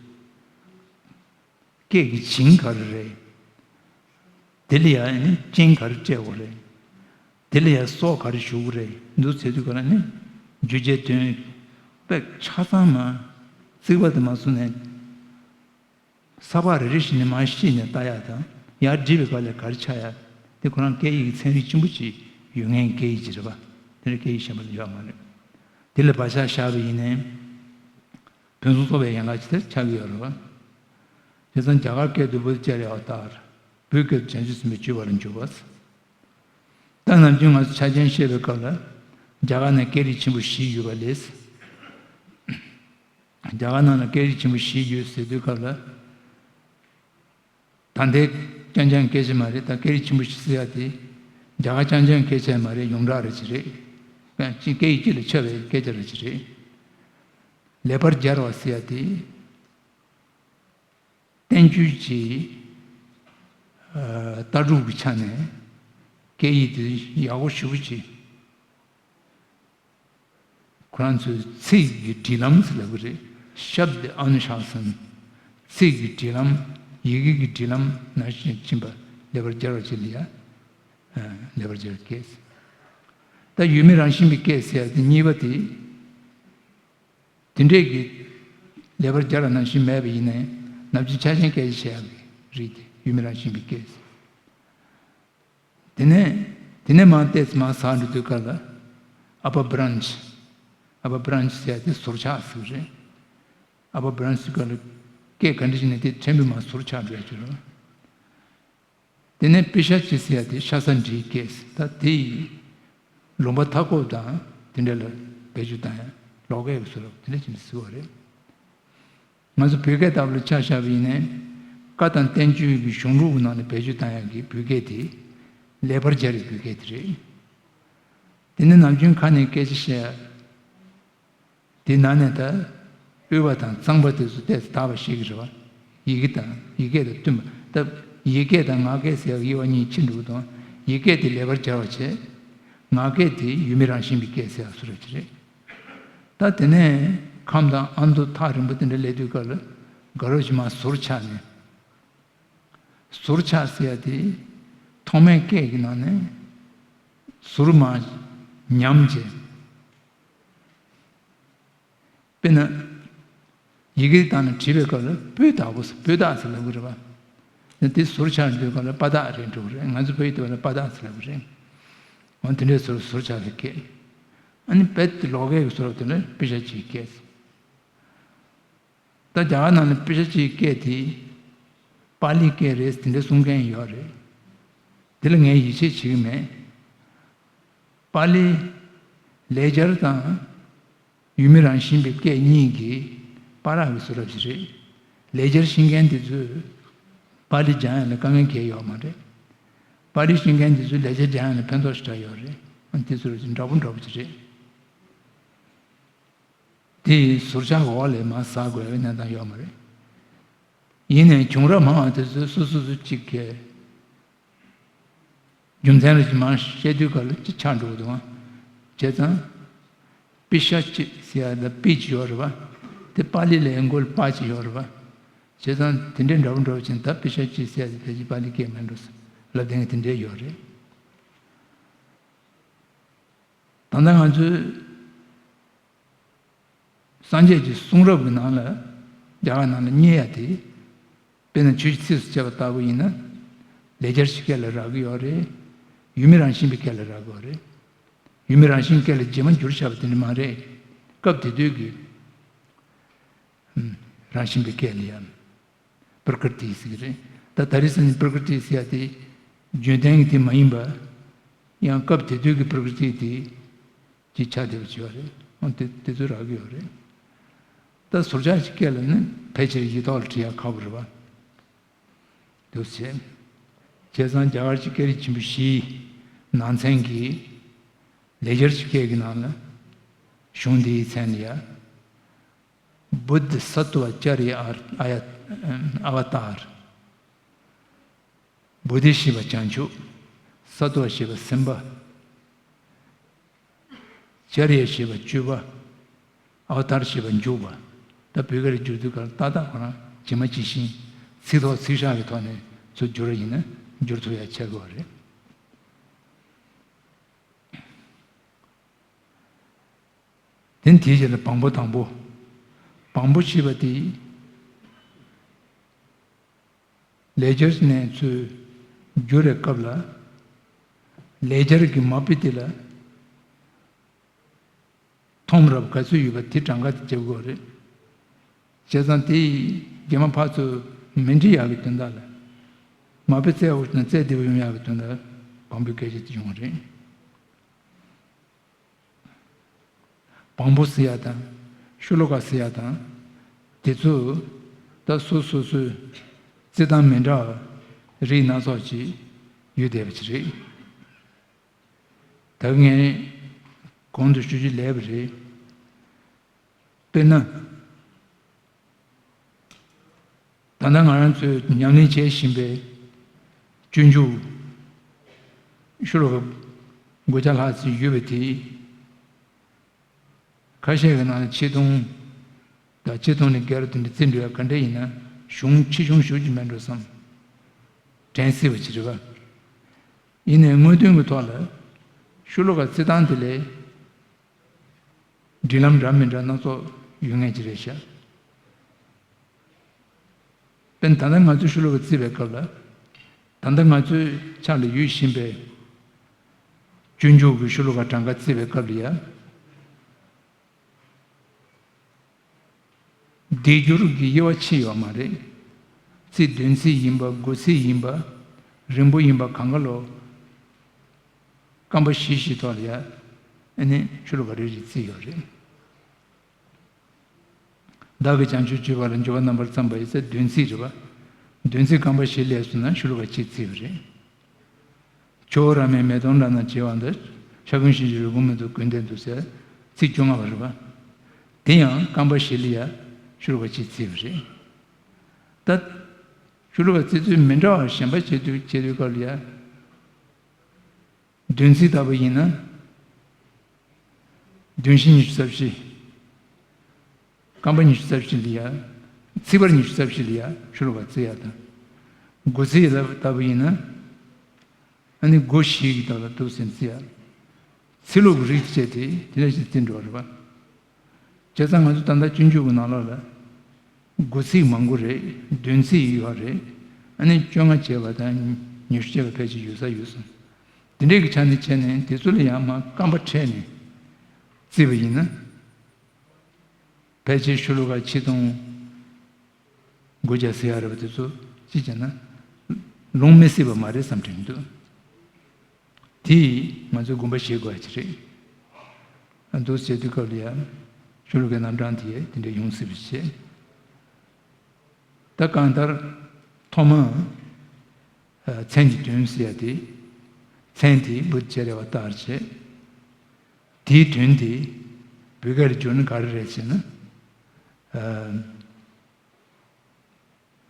སྐད་ཀྱི་བྱིངས་ག་རེ་རེད། དེ་ལ་ཡང་ནི་རྐྱེན་ག་རེ་སྤྲད་དགོས་རེད། དེ་ལ་ཡང་སྲོག་ག་རེ་ཞུགས་དགོས་རེད། འདུག་ཟེར་དུས་ག་ལ་ནི་རྒྱུ་རྐྱེན་དོན་དཔེ་ཆ་ཚང་མ་རྩིག་པ་དེ་མ་བཟུང་ནས། ས་ཕག་རེ་རེ་བཞིན་ནས་མར་ཤེས་ནས་ལྟ་ཡག་དང་། ཡར་བྲིས་པའི་སྐབས་ལ་ག་རེ་ཆགས་ཡག་དེ་ཁོ་རང་སྐད་ཡིག་གི་ཚན་རིག་ཆེན་པོ་ཅིག་ཡོད་མཁན་སྐད་ཡིག་ཅིག་རེད་པ། དེ་ནི་སྐད་ཡིག་གཞན་པ་ལ་ཡོད་མ་རེད། དེ་ལ་བག་ཆགས་བཞག་པ་ཡིན་ནའི། ཕུན་སུམ་ཚོགས་པའི་ཡན་ལག་ཅིག་དེ་ཆགས་ཀྱི་ཡོད་རེད་པ། བྱས་ཙང་རྒྱ་གར་སྐད་དུ་བུདྡྷ་ཙཱ་རྱ་ཨ་ཏར། བོད་སྐད་དུ་བྱང་ཆུབ་སེམས་དཔའི་སྤྱོད་པ་ལ་འཇུག་པ། ད་ནམ་རྒྱུན་ང་ཚོ་ཆ་རྐྱེན་བཤད་པའི་སྐབས་ལ། རྒྱ་གར་ནང་སྐད་རིགས་ཆེན་པོ་བཞི་ཡོད་པ་ལས། རྒྱ་གར་ནང་ལ་སྐད་རིགས་ཆེན་པོ་བཞི་ཡོད་ཟེར་དུས་སྐབས་ལ། ད་ལྟའི་རྐྱང་རྐྱང་སྐད་ཆ་མ་རེད། ད་སྐད་རིགས་ཆེན་པོ་བཞི་ཟེར་ཡ་དེ། རྒྱ་གར་རྐྱང་རྐྱང་སྐད་ཆ་མ་རེད། ཡོངས་གྲགས་རེ་ཅིག་རེད། སྐད་ཡིག་སྤྱི་ལ་ཁྱབ་པའི་སྐད་ཆ་རེ་ཅིག་རེད། ལེགས་པར་སྦྱར་བ་ཟེར་ཡ་དེ། བསྟན་བཅོས་ཀྱི་ལྟ་གྲུབ་ཀྱི་ཆ་ནས་སྐད་ཡིག་དེ་ཡག་པོ་ཞེ་པོ་ཅིག་ཁོ་རང་ཚོའི་ཚིག་གི་སྒྲིག་ལམ་ཟེར་ལབ་ཀྱི་རེད། ཤབ་དེ་ཨ་ནུ་ཤཱ་སན། ཚིག་གི་སྒྲིག་ལམ། ཡི་གེ་གི་སྒྲིག་ལམ་ནང་བཞིན་ཕྱིན་པ་ལེགས་པར་སྦྱར་བ་ཅིག་ལ་ཡ། ལེགས་པར་སྦྱར་སྐད། ད་ཡུལ་མི་རང་བཞིན་པའི་སྐད་ཟེར་ཡ་དེ་གཉིས་པ་དེ། དེ་འདྲས་ཀྱི་ལེགས་པར་སྦྱར་བ་ནང་བཞིན་མེད་པ་ཡིན་ནའི། ནམ་རྒྱུན་ཆ་རྐྱེན་སྐད་ཆ་བཤད་ཡག་གི་རིགས་དེ་ཡུལ་མི་རང་བཞིན་པའི་སྐད། དེ་ནས། དེ་ནས་མར་ཏོག་ཙམ་མར་ཟགས་འགྲོ་དུས་སྐབས་ལ། ཨ་པ་བྷ་རན་ཆི། ཨ་པ་བྷ་རན་ཆི་ཟེར་ཡ་དེ་ཟུར་ཆག་ཟེར་བ་རེད། ཨ་པ་བྷ་རན་ཆི་སྐབས་ལ་སྐད་ག་འདྲ་ཞིག་ནས་དེ་ཕྲན་བུ་མར་ཟུར་ཆག་འགྲོ་ཡ་ཅིག་རེད། དེ་ནས་པི་ཤ་ཅི་ཟེར་ཡ་དེ་ཤ་ཟ་འབྲིའི་སྐད། ད་དེ་ཡི་ལུང་པ་མཐའ་འཁོབ་དང་དེ་འདྲ་ལ་བེད་སྤྱོད་བཏང་ཡ། ལོགས་སྐད་ཀྱི་བཟོ་འདྲ་དེ་འདྲ་ཅིག་ཟེར་བ་རེད། ང་ཚོ་བོད་སྐད་ལྟ་བུ་ལ་ཆ་བཞག་པ་ཡིན་ནའི། བཀའ་དང་བསྟན་བཅོས་ཀྱི་གཞུང་ལུགས་ཀྱི་ནང་ནས་བེད་སྤྱོད་བཏང་ཡག་གི་བོད་སྐད་དེ། ལེགས་པར་སྦྱར་བའི་བོད་སྐད་དེ་རེད། དེ་ནི་ནམ་རྒྱུན་ཁ་ནས་སྐད་ཆ་བཤད་ཡ། དེ་ནང་ནས་ད། དབུས་པ་དང་གཙང་པ་དེ་ཚོ་ཏོག་ཙམ་དག་པ་ཤེས་ཀྱི་རེད་པ། ཡི་གེ་དང་ཡི་གེ་དང་བསྟུན་པ། ད་ཡིག་སྐད་དང་ངག་སྐད་ཟེར་ཡག་དབྱེ་བ་གཉིས་ཕྱེ་འགྲོ་གི་འདུག་ཡིག་སྐད་དེ་ལེགས་པར་སྦྱར་བ་བྱས། ངག་སྐད་དེ་ཡུལ་མི་རང་བཞིན་པའི་སྐད་ཟེར་ཡག་བཟོ་འདྲ་ཅིག་རེད། ད་དེ་ནས་ཁམས་དང་ཨ་མདོ་ཐག་རིང་པོ་དེ་འདྲ་སླེབས་དུས་སྐབས་ལ་དགའ་རབ་ཅིག་མར་ཟུར་ཆག་ནས། ཟུར་ཆག་ཟེར་ཡ་དེ་ཐོག་མའི་སྐད་ཀྱི་ནང་ནས་ཟུར་མར་ཉམས་བྱས། དཔེར་ན། ཡི་གེ་དག་ནང་བྲིས་པའི་སྐབས་ལ་སྤུས་དག་པོ་ཟེར། སྤུས་དག་ཟེར་ལབ་ཀྱི་རེད་པ། དེ་ཟུར་ཆག་འགྲོ་སྐབས་ལ་པ་དག་རེད་འགྲོ་གི་རེད། ང་ཚོ་བོད་ཡིག་ཐོག་ལ་པ་དག་ཟེར་ལབ་ཀྱི་རེད། འོ་དེ་འདྲའི་ཟུར་ཟུར་ཆག་གི་སྐད། ཨ་ནི་རྦད་དེ་ལོགས་སྐད་ཀྱི་ཟུར་དེ་ལ་པི་ཤ་ཅིའི་སྐད། ད་རྒྱ་གར་ནང་ལ་པི་ཤ་ཅིའི་སྐད་དེ། པཱ་ལིའི་སྐད་རེད་དེ་འདྲ་གསུང་མཁན་ཡོད་རེད། དེ་ལ་ངས་ཡིད་ཆེས་བྱེད་ཀྱི་མེད། པཱ་ལི། ལེགས་སྦྱར་དང་། ཡུལ་མི་རང་བཞིན་པའི་སྐད་གཉིས་ཀྱི་བར་གྱི་བཟོ་འདྲ་ཞིག་རེད། ལེགས་སྦྱར་ཤེས་མཁན་དེ་ཚོས་པཱ་ལི་སྦྱང་ཡག་ལ་དཀའ་ངལ་གང་ཡང་ཡོད་མ་རེད། པཱ་ལི་ཤེས་མཁན་དེ་ཚོས་ལེགས་སྦྱར་སྦྱང་ཡག་ལ་ཕན་ཐོགས་ཞེ་དྲག་ཡོད་རེད། ཨ་དེ་ཚོ་འདྲ་པོ་འདྲ་པོ་ཞིག་རེད། དེ་ཡི་ཟུར་ཆག་འོག་ལ་མར་ཟགས་དགོས་པའི་གནས་སྟངས་ཡོད་མ་རེད། ཡིན་ནའི་བྱུང་རབས་མང་བ་དེ་ཚོས་སོ་སོ་སོ་གཅིག་གིས་རྒྱུ་མཚན་རེ་ཞིག་མར་བཤད་དུས་སྐབས་ལ་ཅིག་ཆག་འགྲོ་གི་འདུག་བྱས་ཙང་། པི་ཤ་ཅི་ཟེར་ཡག་ལ་པི་ཅིག་ཡོད་རེད་པ། དེ་པཱ་ལི་ལ་མགོ་ལ་པ་ཅིག་ཡོད་རེད་པ། བྱས་ཙང་དེ་འདྲའི་འདྲ་པོ་འདྲ་པོ་ཅིག་ད་པི་ཤ་ཅི་ཟེར་ཡག་དེ་ཕལ་ཆེར་པཱ་ལིའི་སྐད་མིན་འགྲོ་ཟེར་ལབ་བསྡད་མཁན་དེ་འདྲ་ཡོད་རེད། ད་ལྟ་ང་ཚོས། སངས་རྒྱས་ཀྱི་གསུང་རབ་ཀྱི་ནང་ལ། རྒྱ་གར་ནང་ལ་རྙེད་ཡག་དེ། དཔེར་ན་ཆོས་ཀྱི་ཚིགས་སུ་བཅད་པ་ལྟ་བུ་ཡིན་ན། ལེགས་སྦྱར་གྱི་སྐད་ལ་རག་གི་ཡོད་རེད། ཡུལ་མི་རང་བཞིན་པའི་སྐད་ལ་རག་གི་ཡོད་རེད། ཡུལ་མི་རང་བཞིན་སྐད་ལ་རྗེས་མ་འགྱུར་བྱས་པ་དེ་འདྲ་མ་རེད། སྐབས་དེ་དུས་ཀྱི། ཨམ། རང་བཞིན་པའི་སྐད་ལ་ཡང་། པྲ་ཀྲི་ཏི་ཟེར་གྱི་རེད། ད་ད་རེས་ནི་པྲ་ཀྲི་ཏི་ཟེར་ཡག་དེ། བརྗོད་དོན་གྱི་དེ་མ་ཡིན་པ། ཡང་སྐབས་དེ་དུས་ཀྱི་པྲ་ཀྲི་ཏི་དེ། ཅིག་ཆགས་བསྡད་པ་ཅིག་ཡོད་རེད། འོ་དེ་དེ་ཚོ་རག་གི་ཡོད་རེད། ད་ཟུར་ཆག་གི་སྐད་ལ་ནི་ཕལ་ཆེར་ཡིག་ཐོག་ལ་བྲིས་ཡག་ཁག་པོ་རེད་པ། འདུག་སེ། བྱས་ཙང་རྒྱ་གར་གྱི་སྐད་རིགས་ཆེན་པོ་བཞིའི་ནང་ཚན་གྱི་ལེགས་སྦྱར་གྱི་སྐད་ཀྱི་ནང་ལ། གཞུང་འདིའི་མཚན་ལ་ཡ། བུདྡྷ་སཏྭ་ཨཱ་ཙཱ་རི་ཡ་ཨ་ཡ་ཨ་བ་ཏཱར། བོ་དྷི་ཞེས་པ་བྱང་ཆུབ། སཏྭ་ཞེས་པ་སེམས་དཔའ། ཨཱ་ཙཱ་རི་ཡ་ཞེས་པ་སྤྱོད་པ། ཨ་བ་ཏཱར་ཞེས་པ་འཇུག་པ། ད་བོད་སྐད་ལ་བསྒྱུར་དུས་སྐབས་ཏག་ཏག་ཁོ་རང་ཇི་མ་ཇི་བཞིན་ཚིག་ཐོག་ཚིག་བཞག་གི་ཐོག་ནས་ཚུར་བསྒྱུར་བ་ཡིན་ན་བསྒྱུར་ཐུབ་ཡ་ཆགས་ཀྱི་ཡོད་རེད། དེ་ནས་དེའི་རྗེས་ལ་བམ་པོ་དང་པོ། བམ་པོ་ཞེས་པ་དེ། ལེགས་སྦྱར་ནས་ཚུར་བསྒྱུར་བའི་སྐབས་ལ། ལེགས་སྦྱར་གྱི་མ་དཔེ་དེ་ལ་མཐོང་རབ་ག་ཚོད་ཡོད་པ་དེ་གྲངས་ཀ་དེ་བརྒྱབ་དགོས་རེད། བྱས་ཙང་དེ་རྗེས་མ་ཕར་ཚུར་མི་འབྲི་ཡག་གི་དོན་དག་ལ། མ་དཔེ་བཙལ་འོ་ན་བཙལ་བདེ་པོ་ཡོང་ཡག་གི་དོན་དག་བམ་པོའི་སྐད་ཆ་དེ་ཡོང་བ་རེད། བམ་པོ་ཟེར་ཡ་དང་ཤོ་ལོ་ཀ་ཟེར་ཡ་དང་། དེ་ཚོ་ད་སོ་སོ་སོའི་རྩི་སྟངས་མི་འདྲ་བ་རིགས་སྣ་ཚོགས་ཅིག་ཡོད་བསྡད་པ་ཅིག་རེད། ད་ངས་གོང་དུ་ཞུ་རྒྱུ་ལས་པ་རེད། དཔེར་ན། ད་ལྟ་ང་རང་ཚོས་ཉམས་ལེན་བྱེད་བཞིན་པའི་སྤྱོད་འཇུག་ཤོ་ལོ་ཀ་དགུ་བརྒྱ་ལྷག་ཙམ་ཡོད་པ་དེ། ཁ་ཤས་ཀྱི་ནང་ལ་ཆིག་སྟོང་དང་ཆིག་སྟོང་ནས་བརྒལ་དུ་འདི་རྩིས་འགྲོ་ཡ་ག་འདྲ་ཡིན་ན་གཞུང་ཆེ་ཆུང་ཞུ་རྒྱུ་མེད་འགྲོ་བསམ། དྲན་སྲིད་པ་ཅིག་རེད་པ། ཡིན་ནའི་དངོས་དོན་གྱི་ཐོག་ལ་ཤོ་ལོ་ཀ་རྩི་སྟངས་དེ་ལས། སྒྲིག་ལམ་འདྲ་མི་འདྲ་སྣ་ཚོགས་ཡོད་ངེས་ཀྱི་རེད་ཤག། དཔེར་ན་ད་ལྟ་ང་ཚོས་ཤོ་ལོ་ཀ་བརྩིས་པའི་སྐབས་ལ། ད་ལྟ་ང་ཚོའི་ཕྱག་ལ་ཡོད་བཞིན་པའི་སྤྱོད་འཇུག་གི་ཤོ་ལོ་ཀ་གྲངས་ཀ་བརྩིས་པའི་སྐབས་ལ་ཡ། སྡེབ་སྦྱོར་གྱི་དབྱེ་བ་ཕྱེ་ཡོད་མ་རེད། ཚིག་བདུན་ཚིག་ཡིན་པ་དགུ་ཚིག་ཡིན་པ། རིང་པོ་ཡིན་པ་གང་ག་ལོ། སྐམ་པ་བཞི་བཞིའི་ཐོག་ལ་ཡ། ཨ་ནི་ཤོ་ལོ་ཀ་རེ་རེ་བརྩིས་ཡོད་རེད། བདག་གིས་བྱང་ཆུབ་སྤྱོད་པ་ལ་འཇུག་པ་རྣམ་པར་བརྩམས་པ་ཡི་ཚེ་བདུན་ཚིག་རེད་པ། བདུན་ཚིག་སྐམ་པ་བཞི་ལས་སུ་ན་ཤོ་ལོ་ཀ་གཅིག་བརྩིས་པ་རེད། ཇོ་བོ་རཱ་མས་མེ་དོང་ལ་ན་བྱེད་པ་འདི། ཤ་ཀུན་གཞན་གྱི་རུས་ཁུངས་མི་འདུག་ཀུན་ལྡན་དུ་ཟེར། ཚིག་བཅོ་ལྔ་པ་རེད་པ། དེ་ཡང་སྐམ་པ་བཞི་ལ་ཡ་ཤོ་ལོ་ཀ་གཅིག་བརྩིས་པ་རེད། ད། ཤོ་ལོ་ཀ་བརྩི་ཚུལ་མི་འདྲ་བ་གཞན་པ་བྱེད་དུས་བྱེད་དུས་སྐབས་ལ་ཡ། བདུན་ཚིག་ལྟ་བུ་ཡིན་ན། བདུན་བཞི་ཉི་ཤུ་རྩ་བཞི། སྐམ་པ་ཉི་ཤུ་རྩ་བཞི་ལ་ཡ། ཚིག་བར་ཉི་ཤུ་རྩ་བཞི་ལ་ཡ་ཤོ་ལོ་ཀ་བརྩི་ཡ་དང་། དགུ་ཚིག་ལ་ལྟ་བུ་ཡིན་ན། ཨ་ནི་དགུ་བཞི་གི་སྟབས་ལ་འདུག་སེ་བརྩི་ཡ། ཚིག་ལྷུག་གི་རིགས་བཅས་ཏེ་དེ་འདྲ་ཞིག་བརྩི་འགྲོ་བ་རེད་པ། བྱས་ཙང་ང་ཚོ་ད་ལྟ་སྤྱོད་འཇུག་གི་ནང་ལོགས་ལ། དགུ་ཚིག་མང་པོ་རེད། བདུན་ཚིག་ཡོད་རེད། ཨ་ནི་བཅོ་ལྔ་བྱས་པ་དང་ཉི་ཤུ་བྱས་པ་ཕལ་ཆེར་ཡོད་ས་ཡོད་སོང་། དེ་འདྲས་ཀྱི་ཆ་ནས་བྱས་ནས་དེ་ཚོ་ལ་ཡང་མར་སྐམ་པ་ཕྲལ་ནས་བརྩིས་པ་ཡིན་ན། ཕལ་ཆེར་ཤོ་ལོ་ཀ་ཆིག་སྟོང་དགུ་བརྒྱ་ཟེར་ཡ་རེད་པ་དེ་ཚོ་ཅི་བྱས་ན། ལོང་མི་སྲིད་པ་མ་རེད་བསམ་དྲན་འདུག། དེ་ང་ཚོས་དགོངས་པ་བཞེས་དགོས་ཡ་ཅིག་རེད། ཨ་འདུག་བྱེད་དུས་སྐབས་ལ་ཡ། ཤོ་ལོ་ཀའི་རྣམ་གྲངས་དེ་དེ་འདྲ་ཡོང་སྲིད་པ་བྱས། ད་གང་ལྟར་ཐོག་མ། ཨ་མཚན་གྱི་དོན་ཟེར་ཡ་དེ། མཚན་དེ་བུདྡྷ་ཨཱ་ཙཱ་རི་ཡ་ཨ་བ་ཏཱར་བྱས། དེའི་དོན་དེ་བོད་སྐད་ལ་བསྒྱུར་ན་ག་རེ་རེད་ཟེར་ན། ཨ།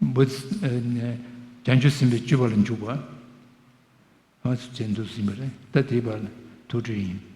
བུ། བྱང་ཆུབ་སེམས་དཔའི་སྤྱོད་པ་ལ་འཇུག་པ། ང་ཚོ་བྱེད་འདུག་ཟིན་པ་རེད། ད་དེའི་བར་ལ་ཐུགས་སྤྲོ་ཡིན།